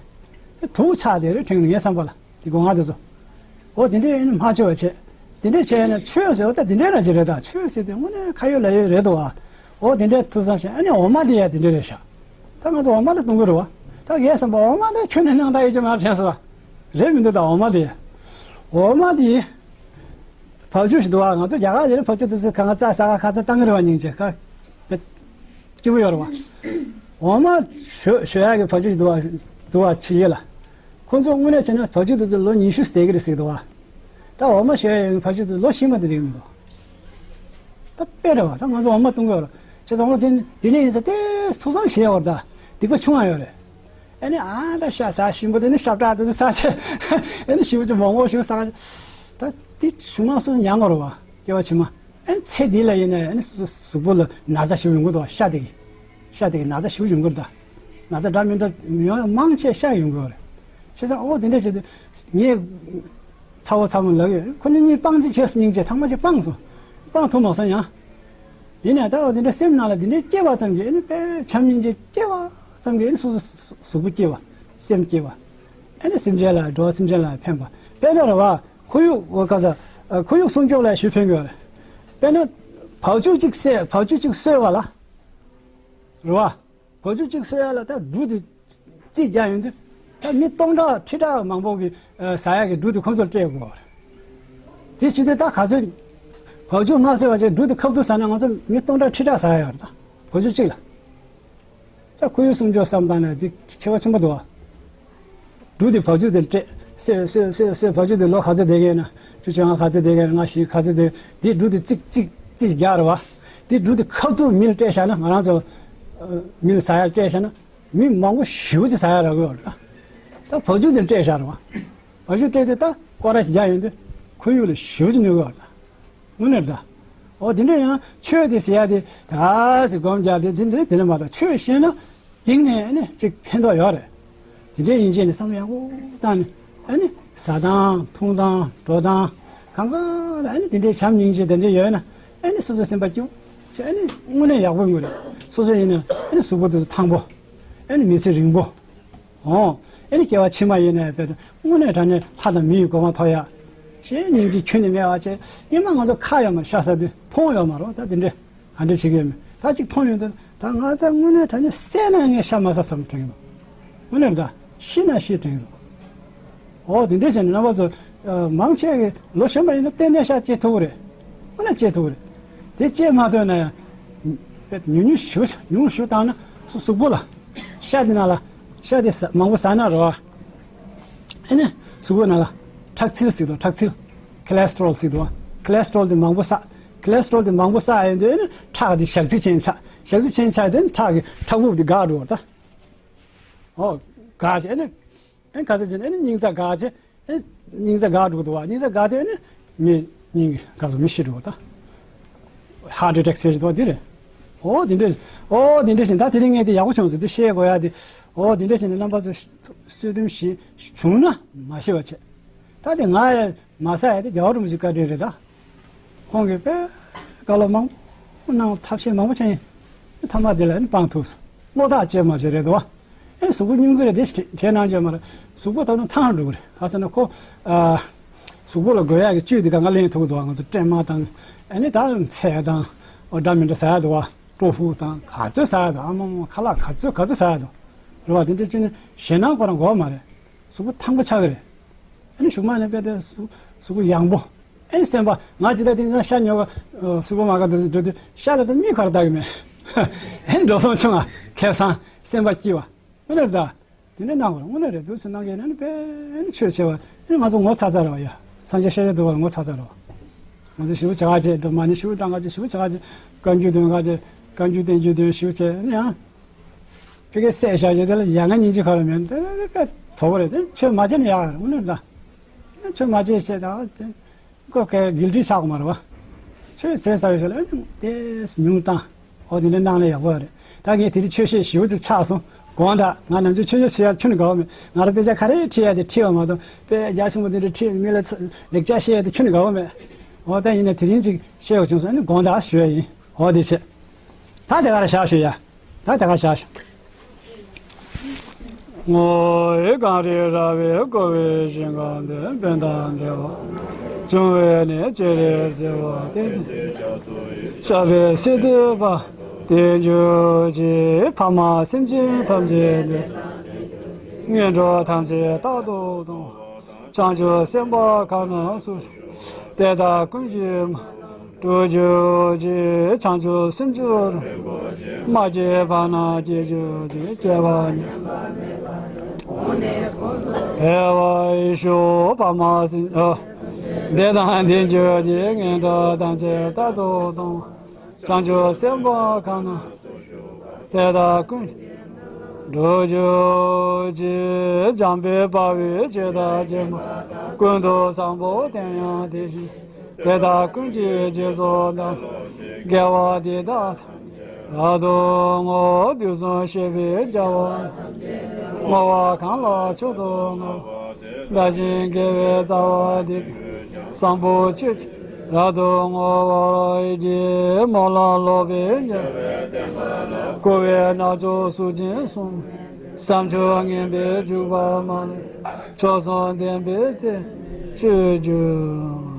དུག་ཆགས་བསྡད་རེད་དྲན་འདུག་ངའི་བསམ་པ་ལ། དེ་སྒོ་ང་དེ་ཚོ། འོ་དེ་འདྲ་ཡིན་ན་མ་བྱེད་པ་བྱེད། དེ་འདྲ་བྱས་ན་ཆོས་ཟེར་བ་ད་དེ་འདྲ་ར་ཅིག་རེད། ད་ཆོས་ཟེར་དེ་དངོས་གནས་ཁ་ཡོད་ལག་ཡོད་རེད་འདུག་བ། འོ་དེ་འདྲ་ཐུགས་བསམ་བཞེས། ཨ་ནི་འོ་མ་དེ་ཡ་དེ་འདྲ་རེད་ཤག་ད་ང་ཚོ་འོ་མ་ད་བཏུང་གི་རེད་བ། ད་ངའི་བསམ་པ་འོ་མ་ད་ཁྱོན་ནས་སྣང་དག་ཡོད་ཀྱི་མ་རེད་དྲན་སོང་། རེད་མི་འདུག་ད་འོ་མ་དེ། འོ་མ་དེ། བག་ཆུ་ཞིག་འདུག་བ། ང་ཚོ་རྒྱ་གར་ཡིན་ན་བག་ཆུ་དེ་ཚོ་གང་ག་རྩྭ་ཟ་ག་ཁ་ཚ་བཏང་གི་རེད་བ། སྙིང་རྗེ་ཁ་སྐྱིད་པོ་ཡོད་རེད་བ། འོ་མ་ཞོ་ཞོ་ཡག་གི་བག་ཆུ་ཞིག་འདུག་བ། འདུག་བ་ཕྱི་ཡུལ་ལ། ཁོང་ཚོ་དངོས་གནས་བྱས་ན་བག་ཆུ་དེ་ཚོ་ལོ་ཉི་ཤུ་བསྡད་ཀྱི་རེད་ཟེར་འདུག་བ། ད་འོ་མ་ཞོ་ཡག་གི་བག་ཆུ་དེ་ལོ་བཞི་མ་དེ་བསྡད་ཀྱི་མི་འདུག་ད་དཔེ་རེད་བ། ད་ང་ཚོ་འོ་མ་བཏུང་གི་ཡོད་རེད། བྱས་ཙང་འོ་དེ་དེ་ནས་ཡིན་ཙང་ཏོག་ཙམ་ཐུགས་བསམ་བཞེས་ཡོད་རེད། ད་སྡིག་པ་ཆུང་བ་ཡོད་རེད། ཨ་ནི་ཨ་ད་ཤ་ཟ་ཞིམ་པོ་དེ་ནི་ཤ་བཀྲ་དེ་ཚོ་ཟ་བྱས། ཨ་ནི་ཞིམ་པོ་ཅིག་མོག་མོག་ཞིམ་པོ་ཟ། ད་དེ་ཞུ་མ་སུ་མྱང་དགོས་རེད་བ། སྐྱེ་བ་ཕྱི་མ། ཨ་ནི་ཚེ་འདི་ལ་ཡིན་ན་ཨ་ནི་སོ་སོ་གཟུགས་པོ་ལ་ན་ཚ་ཞིག་ཡོང་གི་འདུག་ཤ་དེ་གི། ཤ་དེ་གི་ན་ཚ་ཞིག་ཡོང་གི་རེད་ད། ན་ཚ་འདྲ་མི་འདྲ་ཡོང་མང་ཆེ་ཤ་ཡོང་གི་རེད། བྱས་ཙང་ཨོ་དེ་འདྲ་བྱས་དུས་ངས་ཚ་བོ་ཚ་མོ་ལབ་ཡོད། ཁོ་ནི་གཉིས་སྤང་རྩིས་བྱས་སོང་། སྙིང་རྗེ་ཐང་མ་ཅིག་སྤངས་སོང་། སྤང་ཐུབ་མ་སོང་ཡང་། ཡིན་ནའི་ད་འོ་དེ་འདྲ་སེམས་ནང་ལ་དེ་འདྲའི་སྐྱེ་བ་ཙམ་གྱིས་ཨ་ནི་དཔེ་བྱམས་སྙིང་རྗེ་སྐྱེ་བ་ཙམ་གྱིས་ཨ་ནི་སོ་སོ་གཟུགས་པོ་སྐྱེ་བ། སེམས་སྐྱེ་བ། ཨ་ནི་སེམས་ཅན་ལ་འགྲོ་བ་སེམས་ཅན་ལ་ཕན་པ། དཔེར་ན་རེད་བ། ཁོར་ཡུག་འོ་ག་ས། ཁོར་ཡུག་སྲུང་སྐྱོབ་ལ་ཞུ་ཕན་གྱི་ཡོད་རེད། དཔེར་ན། བག་ཆུ་གཅིག་བསད་བག་ཆུ་གཅིག་གསོད་པ་ལ། རེད་བ། བག་ཆུ་གཅིག་གསོད་ཡ་ལ་ད་འབྲུ་དེ་རྩིས་རྒྱག་ཡོང་དུས། ད་མི་སྟོང་ཕྲག་ཁྲི་ཕྲག་མང་པོ་གི་ཟ་ཡ་གི་འབྲུ་དེ་ཁོང་ཚོར་སྤྲད་དགོས་པ་རེད། དེ་བྱེད་དུས་ད་ག་ཚོད། བ་ཕྱུགས་མ་ཟ་བ་བྱས་འབྲུ་དེ་ཁ་ཐུག་ཟ་ན་ང་ཚོ་མི་སྟོང་ཕྲག་ཁྲི་ཕྲག་ཟ་ཡ་ཡོད་རེད་ད། བ་ཕྱུགས་གཅིག་ལ། ད་ཁོར་ཡུག་སྲུང་སྐྱོབ་བསམ་བཏང་ན་དེ་ཁྱད་པར་ཆེན་པོ་འདུག་བ། འབྲུ་དེ་བ་ཕྱུགས་དེ་སྤྲད། སོས་སོས་སོས་སོས་བ་ཕྱུགས་དེ་ལོ་ག་ཚོད་བསྡད་ཀྱི་ཡོད་ན། བཅུ་བཅོ་ལྔ་ག་ཚོད་བསྡད་ཀྱི་ཡོད་ན། ལྔ་བཞི་ག་ཚོད་བསྡད། དེ་འབྲུ་དེ་གཅིག་གཅིག་གཅིག་རྒྱག་རེད་བ། དེ་འབྲུ་དེ་ཁ་ཐུག་མིལ་སྤྲད་བཞག་ན། ང་རང་ཚོ་མིལ་ཟ་ཡ་སྤྲད་བཞག་ན། མི་མང་པོ་ཞེ་པོ་ཅིག་ཟ་ཡ་རག་གི་ཡོད་རེད། ད་བ་ཕྱུགས་དེ་སྤྲད་བཞག་རེད་བ། བ་ཕྱུགས་སྤྲད་དུས་ད་སྐོར་ར་ཞིག་རྒྱག་ཡོང་དུས་ཁོར་ཡུག་ལ་ཞེ་པོ་ཅིག་གནོད་གི་ཡོད་རེད། དངོས་གནས་རེད་ད། འོ་དེ་འདྲ་ཡང་ཆོས་དེ་ཟེར་ཡ་དེ་ད་ག་ཟེ་སྒོམ་རྒྱག་དེ་དེ་འདྲ་དེ་འདྲ་མ་གཏོགས། ཆོས་ཤེས་ན་གཏིང་ནས་ཨ་ནི་ཅིག་ཕན་ཐོགས་ཡོད་རེད། དེ་འདྲའི་ཡིན་ཕྱིན་ནས་བསམ་བློ་ཡག་པོ་བཏང་ནས། ཨ་ནི་ཟ་སྟངས་འཐུང་སྟངས་འགྲོ་སྟངས་གང་ག་ལ་ཨ་ནི་དེ་འདྲའི་བྱམས་སྙིང་རྗེ་དེ་འདྲ་ཡོད་ན། ཨ་ནི་སོ་སོའི་སེམས་པ་སྐྱིད་པོ་ཨ་ནི་དངོས་གནས་ཡག་པོ་ཡོང་གི་རེད། སོ་སོ་ཡིན་ན་ཨ་ནི་གཟུགས་པོ་དེ་ཚོ་ཐང་པོ། ཨ་ནི་མི་ཚེ་རིང་པོ། འོ། ཨ་ནི་སྐྱེ་བ་ཕྱི་མ་ཡིན་ནའི་དཔེ་དེ་དངོས་གནས་དྲང་གནས་ལྷ་དང་མི་ཡི་གོ་འཕང་ཐོབ་ཡ། ཞེས་སྙིང་རྗེ་ཁྱོན་ནས་མེད་པ་བྱས། སྔོན་མ་ང་ཚོ་ཁ་ཡོད་མ་རེད། ཤ་ཟ་དུས་མཐོང་ཡོད་མ་རེད། ད་དེ་འདྲས་ག་འདྲས་བྱེད་ཀྱི་ཡོད་མེད། ད་ཅིག་མཐོང་ཡོང་དུས་ད་ང་ད་དངོས་གནས་དྲང་གནས་བསད་ན་ངས་ཤ་མ་ཟ་བསམ་དྲན་གྱི་འདུག་དངོས་གནས་རེད་ད། ཤི་ན་ཤི་དྲན་གྱི་འདུག་འོ་དེ་འདྲས་བྱས་ནས་རྣམ་པ་ཚོ། ཨ། མང་ཆེ་གི་ལོ་གཞོན་པ་ཡིན་ན་ཏན་ཏན་ཤ་བཅད་ཐུབ་ཀྱི་རེད། དངོས་གནས་བཅད་ཐུབ་ཀྱི་རེད། དེ་བཅད་མ་ཐུབ་ན་ཡང་། ཉུང་ཉུང་ཞུ་ཉུང་ཞུ་བཏང་ན་གཟུགས་པོ་ལ། ཤ་དེ་ནང་ལ། ཤ་དེ་ཟ་མང་པོ་ཟ་ན་རེད་བ། ཨེ་ནི་གཟུགས་པོ་ནང་ལ་ཁྲག་ཚིལ་ཟེར་འདུག་ཁྲག་ཚིལ། ཁོ་ལེ་སི་ཊོ་རོལ་ཟེར་འདུག་ཁོ་ལེ་སི་ཊོ་རོལ་དེ་མང་པོ་བསགས། ཁོ་ལེ་སི་ཊོ་རོལ་དེ་མང་པོ་བསགས་ཡོང་དུས་ཨེ་ནི་ཁྲག་དེ་ཞག་ཚི་ཅན་ཆགས། ཞག་ཚི་ཅན་ཆགས་དུས་ཨེ་ནི་ཁྲག་གི་ཁྲག་འབུབ་དེ་འགག་འགྲོ་བ་ད། ཨོ། འགག་བྱས་ཨེ་ནི། ཨེ་ག་ཚོད་བྱས་ན་ཨེ་ནི་སྙིང་རྩ་འགག་བྱས། ཨེ་སྙིང་རྩ་འགག་འགྲོ་གི་འདུག་བ། སྙིང་རྩ་འགག་དུས་ཨེ་ནི་མི་སྙིང་གི་ག་ཚོད་མི་ཤི་འགྲོ་གི་ད། ཧར་ཊི་ཨེ་ཊེག་ཟེར་གྱི་འདུག་བ། འདི་རེད། ཨོ་དེ་འདྲས། ཨོ་དེ་འདྲས་བྱས་ད་དེ་རིང་ངས་དེ་ཡག་པོ་བྱུང་སོང་། དེ་ཤེས་དགོས་ཡ་དེ། ཨོ་དེ་འདྲས་བྱས་ནས་རྣམ་པ་ཚོ་གསོལ་སྟོན་ཞིག་བྱུང་ན་མ་ཤི་བ་བྱས། ད་དེ་ང་ཡ་མ་ཟ་ཡ་དེ་རྒྱལ་བ་རིན་པོ་ཆེའི་བཀའ་དྲིན་རེད་ད། ཁོང་གིས་དཔེ་བཀའ་སློབ་མང་པོ་གནང་། ཐབས་ཤེས་མང་པོ་བྱས་ཡིན། ཐ་མ་དེ་ལ་ནི་སྤང་ཐུབ་སོང་། བློ་ཐག་བཅད་མ་བཅད་རེད་དོ། ཨེ་གཟུགས་པོ་སྙུང་གི་རེད་དེ། བྲེལ་གནང་བཅད་མ་རེད། གཟུགས་པོ་ད་དུང་ཐང་འགྲོ་གི་རེད། ག་ཟེར་ན་ཁོ། ཨ། གཟུགས་པོ་ལ་དགོས་ཡག་གི་བཅུད་དེ་གང་ག་ལེན་ཐུབ་འདུག་ང་ཚོ་སྲན་མ་དང་། ཨ་ནི་ད་ཚལ་དང་། ཨོ་འདྲ་མི་འདྲ་ཟ་ཡ་འདུག་བ། ཀྲོ་ཧྥུ་དང་ག་ཚོད་ཟ་ཡ་འདུག་ཨ་མ་མ་ཁ་ལག་ག་ཚོད་ག་ཚོད་ཟ་ཡ་འདུག་རེད་བ། དེ་འདྲ་བཅུད་ནི་ཞེད་སྣང་ཁོ་རང་དགོས་མ་རེད། གཟུགས་པོ་ཐང་པོ་ཆགས་ཀྱི་རེད། ཨ་ནི་གཞུག་མ་ནས་དཔེ་དེ་གཟུགས་གཟུགས་པོ་ཡང་པོ། ཨེ་སེམས་པ་ང་ཇི་ལྟར་དེང་སང་ཤ་ཉོ་ག་སུ་པར་མར་ཀེཊ་དུ་འགྲོ་དུས་ཤ་ལ་ད་མིག་ཁར་ལྟ་གི་མེད། ཨེ་འགྲོ་སོང་བྱུང་ང་ཁེ་བཟང་སེམས་པ་སྐྱིད་པ། དངོས་གནས་ད། དེ་འདྲ་གནང་དགོས་རེད། དངོས་གནས་རེད་འདུག་སེ་གནང་མཁན་ནི་དཔེ་ནི་ཆོས་ཆེ་བ་ནི་ང་ཚོ་ངོ་ཚ་ཚ་རེད་བ་ཡ། སངས་རྒྱས་ཤཱཀྱ་ཐུབ་པ་ལ་ངོ་ཚ་ཚ་རེད་བ། ང་ཚོ་ཞི་བ་བྱ་ག་བྱེད་འགྲོ་མ་ནི་ཞི་བ་བཏང་ག་བྱེད་ཞི་བ་བྱ་ག་བྱེད་བཀའ་འགྱུར་འདོན་ག་བྱེད་བཀའ་འགྱུར་བསྟན་འགྱུར་འདོན་ཞི་བ་བྱེད་ནི་ཡང་། ཕ་གི་བསད་བཞག་རྒྱུ་དེ་ལ་ཡ་ང་སྙིང་རྗེ་ཁ་ར་མེད་དེ་དེ་དཔེ་ཚོགས་པ་རེད་དེ། ཆོས་མ་བྱས་ན་ཡག་རེད་དངོས་གནས་ད། ཆོས་མ་བྱས་བྱས་ད་དེ་ཁོ་གའི་གིལ་ཊི་ཆགས་མ་རེད་བ། ཆོས་བྱས་ཚར་བའི་ཤུལ་ལ་ཨ་ནི་དེ་ཉུང་བཏང་། ཨོ་དེ་འདྲ་གནང་ན་ཡག་པོ་རེད། ད་ངས་དེ་རིང་ཆོས་བཤད་ཞེ་པོ་ཅིག་ཆགས་སོང་། དགོངས་དག་ང་ནམ་རྒྱུན་ཆོས་བཤད་ཡ་ཁྱོན་ནས་དགའ་བོ་མེད། ང་རང་དཔེ་ཆ་ག་རེ་ཁྲིད་ཡ་དེ་ཁྲིད་པ་མ་གཏོགས་དཔེ་རྒྱ་ཆེན་པོ་དེ་འདྲ་ཁྲིད་མི་ལ་ཚོ་ལེགས་ཆ་བཤད་ཡ་དེ་ཁྱོན་ནས་དགའ་བོ་མེད། ཨོ་ད་ཡིན་ན་དེ་རིང་ཅིག་བཤད་དགོས་བྱུང་སོང་། ཨ་ནི་དགོངས་དག་ཞུ་ཡ་ཡིན། ཨོ་དེ་བྱས། ད་དེ་ག་ར་བཞག་ཞུ་ཡ། ད་དེ་ག་བཞག་ཞུ། ངོ་བོ་གངས་རི་ར་བས་བསྐོར་བའི་ཞིང་ཁམས་འདིར། ཕན་དང་བདེ་བ་འབྱུང་བའི་གནས་ཅི་རིགས་གསལ་བར་བསྟན་ཅིང་། ཤར་བའི་སིལ་དུ་བབས་ཏེ་གྱུར་ཅིག་ཕ་མ་སེམས་ཅན་ཐམས་ཅད་འདིར། ངན་འགྲོ་ཐམས་ཅད་རྟག་ཏུ་སྟོང་། བྱང་ཆུབ་སེམས་དཔའ་གང་རྣམས་སུ། དེ་དག་ཀུན་གྱི་སྒྲུབ་གྱུར་ཅིག་བྱང་ཆུབ་སེམས་མཆོག་རིན་པོ་ཆེ། མ་སྐྱེས་ཕ་མར་སྐྱེ་གྱུར་ཅིག་སྐྱེས་པ་ཉམས་པ་མེད་པ། འཕེལ་བར་ཤོག་ཕ་མ་སེམས། ཨ། བདེ་དང་ལྡན་གྱུར་ཅིག་ངན་འགྲོ་ཐམས་ཅད་རྟག་ཏུ་སྟོང་། བྱང་ཆུབ་སེམས་དཔའ་གང་རྣམས། དེ་དག་ཀུན། སྒྲུབ་གྱུར་ཅིག་འཇམ་དཔལ་དཔའ་བོས་ཇི་ལྟར་མཁྱེན་པ། ཀུན་ཏུ་བཟང་པོ་དེ་ཡང་དེ་བཞིན། དེ་དག་ཀུན་གྱི་རྗེས་སུ་བདག་སློབ་ཅིང་། དགེ་བ་འདི་དག་རབ་ཏུ་བསྔོ། དུས་གསུམ་གཤེགས་པའི་རྒྱལ་བ། བསྔོ་བ་གང་ལ་མཆོག་ཏུ་བསྔགས་པ། བདག་གཞན་དགེ་བའི་རྩ་བ་འདི། བཟང་པོ་སྤྱོད་ཕྱིར་རབ་ཏུ་བསྔོ་བར་བགྱི། སྨོན་ལམ་ལོག་པའི་ཉེས། འཁོར་བའི་རྣམ་ཅོག་སུ་འབྱིན་གསུམ། བསམ་བརྗོད་ངན་པས་འཇུག་པ་མ་ལུས། མཆོག་གསུམ་ལྡན་པའི་སྲས་སུ་གྱུར།